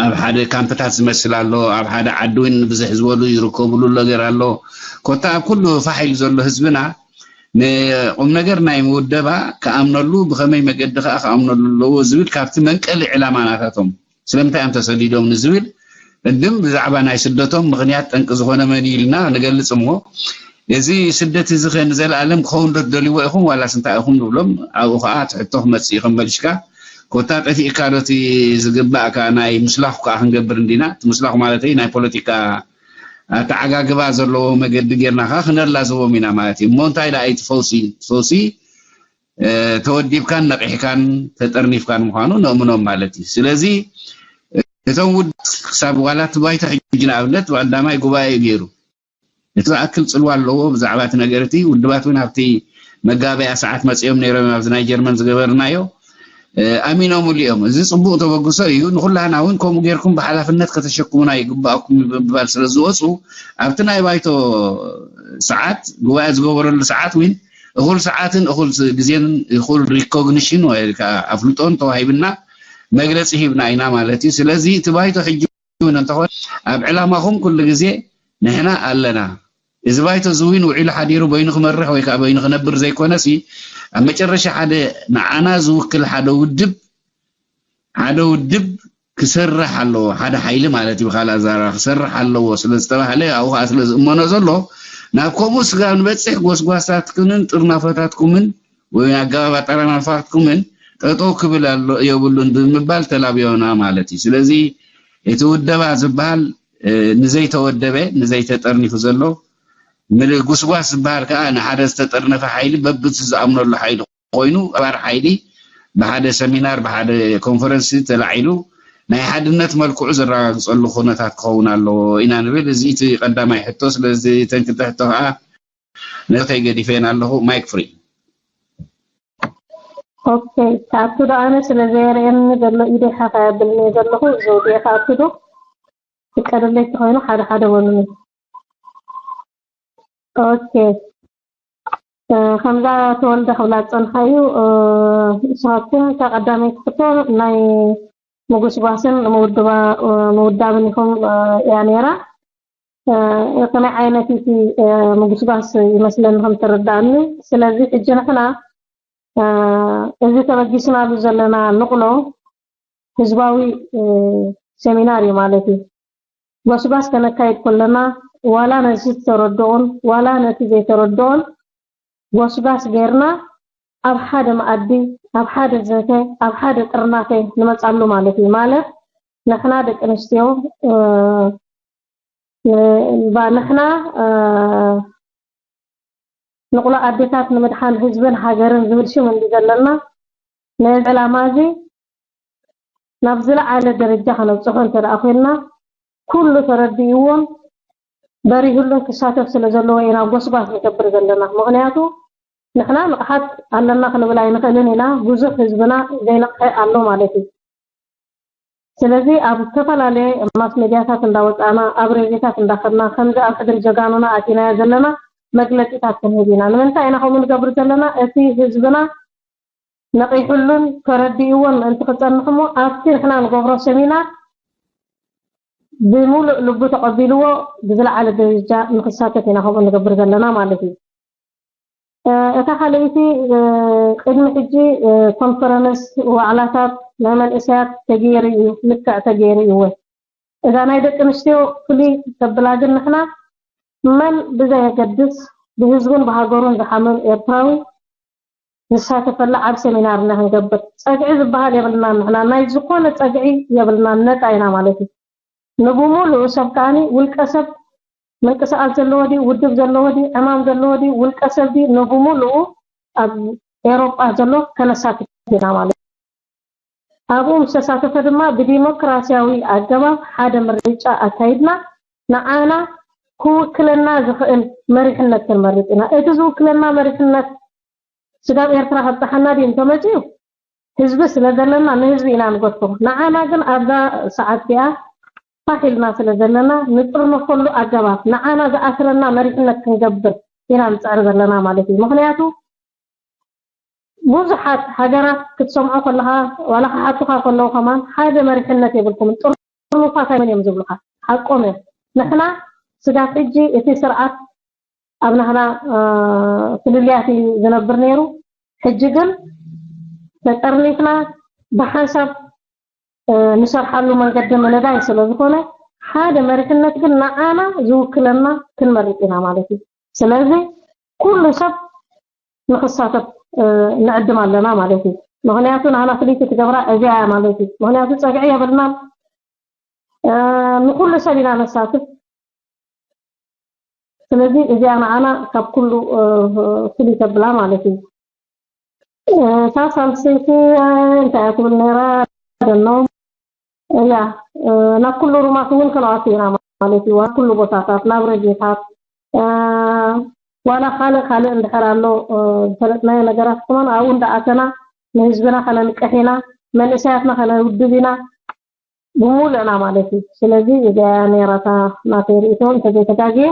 ኣብ ሓደ ካምፕታት ዝመስል ኣሎ፣ ኣብ ሓደ ዓዲ እውን ብዝሕ ዝበሉ ዝርከብሉ ነገር ኣሎ። ኮታ ኣብ ኩሉ ፋሕ ኢሉ ዘሎ ህዝብና ንቁም ነገር ናይ ምውደባ ክኣምነሉ፣ ብኸመይ መገዲ ከዓ ክኣምነሉ ኣለዎ ዝብል ካብቲ መንቀሊ ዕላማ ናታቶም ስለምንታይ እዮም ተሰዲዶም ንዝብል ቅድም ብዛዕባ ናይ ስደቶም ምኽንያት ጠንቂ ዝኾነ መን እዩ ኢልና ንገልጽ እሞ፣ እዚ ስደት እዚ ኸ ንዘለኣለም ክኸውን ዶ ትደልይዎ ኢኹም ዋላስ እንታይ ኢኹም ንብሎም። ኣብኡ ኸዓ እቲ ሕቶ ክመጽእ እዩ ከም መሊሽካ። ኮታ ጠፊእካ ዶ እቲ ዝግባእካ ናይ ምስላኹ ከኣ ክንገብር እንዲና። እቲ ምስላኹ ማለተይ ናይ ፖለቲካ ኣተዓጋግባ ዘለዎ መገዲ ጌርና ኸዓ ክነላዝቦም ኢና ማለት እዩ። እሞ እንታይ ደኣ እቲ ፈውሲ? ፈውሲ እ፣ ተወዲብካን ነቒሕካን ተጠርኒፍካን ምዃኑ ነእምኖም ማለት እዩ። ስለዚ እቶም ውድባት ክሳብ ዋላ እቲ ባይቶ ሕጂ ንኣብነት ቀዳማይ ጉባኤ እዩ ገይሩ። እቲ ዝኣክል ጽልዋ ኣለዎ ብዛዕባ እቲ ነገር እቲ። ውድባት እውን ኣብቲ መጋበያ ሰዓት መጺኦም ነይሮም ኣብዚ ናይ ጀርመን ዝገበርናዮ። እ፣ ኣሚኖምሉ እዮም። እዚ ጽቡቕ ተበግሶ እዩ። ንኹላህና እውን ከምኡ ጌርኩም ብሓላፍነት ከተሸክሙና ይግባኣኩም ብምባል ስለ ዝወጹ ኣብቲ ናይ ባይቶ ሰዓት፣ ጉባኤ ዝገበረሉ ሰዓት እውን እኹል ሰዓትን እኹል ስ-፣ ግዜን እኹል ሪኮግኒሽን ወይ ከዓ ኣፍልጦን ተዋሂብና መግለጺ ሂብና ኢና ማለት እዩ። ስለዚ እቲ ባይቶ ሕጂ እውን እንተኾነ ኣብ ዕላማኹም ኩሉ ግዜ ንሕና ኣለና። እዚ ባይቶ እዚ እውን ውዒሉ ሓዲሩ በይኑ ክመርሕ ወይ ከዓ በይኑ ክነብር ዘይኮነሲ ኣብ መጨረሻ ሓደ ንዓና ዝውክል ሓደ ውድብ ሓደ ውድብ ክሰርሕ ኣለዎ፣ ሓደ ሓይሊ ማለት እዩ፣ ብኻልእ ኣዘራርባ ክሰርሕ ኣለዎ ስለ ዝተባህለ፣ ኣብኡ ከዓ ስለ ዝእመኖ ዘሎ፣ ናብ ከምኡ ስጋብ ንበጽሕ ጎስጓሳትኩምን ጥርናፈታትኩምን ወይ ኣገባብ ኣጠራናፍራትኩምን ጠጠው ክብል ኣሎ የብሉን ብምባል ተላብዮና ማለት እዩ። ስለዚ እቲ ውደባ ዝበሃል፣ እ፣ ንዘይተወደበ፣ ንዘይተጠርኒፉ ዘሎ፣ ምል-፣ ጉስጓስ ዝበሃል ከዓ ንሓደ ዝተጠርነፈ ሓይሊ በብቲ ዝኣምነሉ ሓይሊ ኮይኑ ኣባር ሓይሊ ብሓደ ሰሚናር ብሓደ ኮንፈረንስ ተላዒሉ ናይ ሓድነት መልክዑ ዘረጋግፀሉ ኩነታት ክኸውን ኣለዎ ኢና ንብል። እዚ እቲ ቀዳማይ ሕቶ። ስለዚ እተን ክልተ ሕቶ ከዓ ነተይ ገዲፈን ኣለኹ። ማይክ ፍሪ። ኦኬ፣ ካብቲ ዶ ኣነ ስለ ዘየርእየኒ ዘሎ ኢደይ ሓፍ ኣየብልን እየ ዘለኹ። ዘውድየ ካብቲ ዶ ትቀደለይ ተኾይኑ ሓደ ሓደ በሉኒ። ኦኬ፣ እ፣ ከምዛ ተወልደ ክብላ ዝጸንሓ እዩ። እ፣ ንስኻትኩም እታ ቀዳመይቲ ሕቶ ናይ ምጉስጓስን ምውድባ-፣ እ፣ ምውዳብን ኢኹም፣ እ፣ እያ ነይራ። እ፣ ከመይ ዓይነት እቲ፣ እ፣ ምጉስጓስ ይመስለኒ ከም ተረዳእኒ። ስለዚ ሕጂ ንሕና፣ እ፣ እዚ ተበጊስናሉ ዘለና ንቕሎ ህዝባዊ፣ እ፣ ሰሚናር እዩ ማለት እዩ። ጎስጓስ ከነካይድ ከለና ዋላ ነዚ ዝተረድኦን ዋላ ነቲ ዘይተረድኦን ጎስጓስ ጌርና ኣብ ሓደ መኣዲ፣ ኣብ ሓደ ዘተ፣ ኣብ ሓደ ጥርናፈ ንመጻሉ ማለት እዩ። ማለት ንሕና ደቂ ኣንስትዮ፣ እ፣ እ፣ ባ-፣ ንሕና፣ እ፣ ንቑሎ ኣዴታት ንምድሓን ህዝብን ሃገርን ዝብል ሽም እንዲ ዘለና ነዚ ዕላማ እዚ ናብ ዝለዓለ ደረጃ ከነብፅሖ እንተ ደኣ ኮይንና ኩሉ ተረዲእዎን በሪህሉን ክሳተፍ ስለ ዘለዎ ኢና ጎስጓስ ንገብር ዘለና። ምኽንያቱ ንሕና ንቕሓት ኣለና ክንብል ኣይንኽእልን ኢና፣ ብዙሕ ህዝብና ዘይነቕሐ ኣሎ ማለት እዩ። ስለዚ ኣብ ዝተፈላለየ ማስ ሜድያታት እንዳወፃእና ኣብ ሬድዮታት እንዳኸድና ከምዚ ኣብ ሕድሪ ጀጋኑና ኣቲናዮ ዘለና መግለፂታት ክንህብ ኢና። ንምንታይ ኢና ከምኡ ንገብር ዘለና? እቲ ህዝብና ነቒሑሉን ተረዲእዎን ምእንቲ ክፀንሕ እሞ ኣብቲ ንሕና ንገብሮ ሰሚናር ብምሉእ ልቡ ተቐቢልዎ ብዝለዓለ ደረጃ ንክሳተፍ ኢና ከምኡ ንገብር ዘለና ማለት እዩ። እታ ካልኣይቲ ቅድሚ ሕጂ ኮንፈረንስ ዋዕላታት ናይ መንእሰያት ተገይሩ እዩ፣ ልክዕ ተገይሩ እዩ ወይ? እዛ ናይ ደቂ ኣንስትዮ ፍልይ ተብላ ግን ንሕና መን ብዘየገድስ ብህዝቡን ብሃገሩን ዝሓምም ኤርትራዊ ዝሳተፈላ ዓብ ሰሚናር ኢና ክንገብር። ጸግዒ ዝበሃል የብልናን ንሕና፣ ናይ ዝኾነ ጸግዒ የብልናን፣ ነጻ ኢና ማለት እዩ። ንብሙሉኡ ሰብ ከኣኒ ውልቀ ሰብ ምንቅስቃስ ዘለዎ ድዩ፣ ውድብ ዘለዎ ድዩ፣ ዕማም ዘለዎ ድዩ፣ ውልቀ ሰብ ድዩ፣ ንብሙሉኡ ኣብ ኤሮጳ ዘሎ ከነሳትፍ ኢና ማለት እዩ። ኣብኡ ምስ ተሳተፈ ድማ ብዲሞክራሲያዊ ኣገባብ ሓደ ምርጫ ኣካይድና ንዓና ክውክለና ዝኽእል መሪሕነት ክንመርጥ ኢና። እቲ ዝውክለና መሪሕነት ስጋብ ኤርትራ ከብጽሓና ድዩ እንተመጺኡ ህዝቢ ስለ ዘለና ንህዝቢ ኢና ንገድፎ። ንዓና ግን ኣብዛ ሰዓት እዚኣ ፋሕ ኢልና ስለ ዘለና ንጥርነፈሉ ኣገባብ ንዓና ዝኣስረና መሪሕነት ክንገብር ኢና ንጽዕር ዘለና ማለት እዩ። ምኽንያቱ ብዙሓት ሃገራት ክትሰምዖ ከለኻ ዋላ ክሓቱኻ ከለዉ ከማን ሓደ መሪሕነት የብልኩምን ጥርኑፋት ኣይኮኑን እዮም ዝብሉኻ። ሓቆም እዮም። ንሕና ስጋብ ሕጂ እቲ ስርዓት ኣብ ናህና ፍልልያት እዩ ዝነብር ነይሩ። ሕጂ ግን ተጠርኒፍና ብሓንሳብ ንሰርሓሉ መንገዲ ምንዳይ ስለ ዝኾነ ሓደ መሪሕነት ግን ንዓና ዝውክለና ክንመርጥ ኢና ማለት እዩ። ስለዚ ኩሉ ሰብ ንኽሳተፍ ንዕድም ኣለና ማለት እዩ። ምኽንያቱ ንዓና ፍልይቲ ትገብራ እዚኣ እያ ማለት እዩ። ምኽንያቱ ጸግዒ የብልናን፣ ንኹሉ ሰብ ኢና ነሳትፍ። ስለዚ እዚኣ ንዓና ካብ ኩሉ ፍልይ ተብላ ማለት እዩ። እታ ሳልሰይቲ እንታይ እያ ትብል ነይራ? ደኖ እያ ናብ ኩሉ ሩማት እውን ከነኣቱ ኢና ማለት እዩ። ኣብ ኩሉ ቦታታት ናብ ሬድዮታት ዋላ ካልእ ካልእ እንድሕር ኣሎ ዝፈለጥናዮ ነገራት ከማን ኣብኡ እንዳኣተና ንህዝብና ከነንቅሕ ኢና፣ መንእሰያትና ከነውድብ ኢና ብሙሉእና ማለት እዩ። ስለዚ እዚኣ ነይራታ ናተይ ርእቶ እንተዘይተጋግየ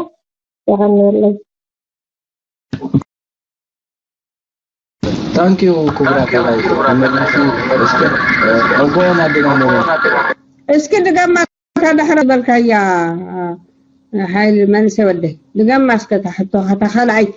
የቐንየለይ። ታንኪዩ ክቡራት ኣባይ ተመልሱ እስከ ኣጎና ድማ እስኪ ድገማ ካዳሕረ በልካያ ሓይል መንሰ ወደይ ድገማ እስከ ታሕቶ ካታ ካልኣይቲ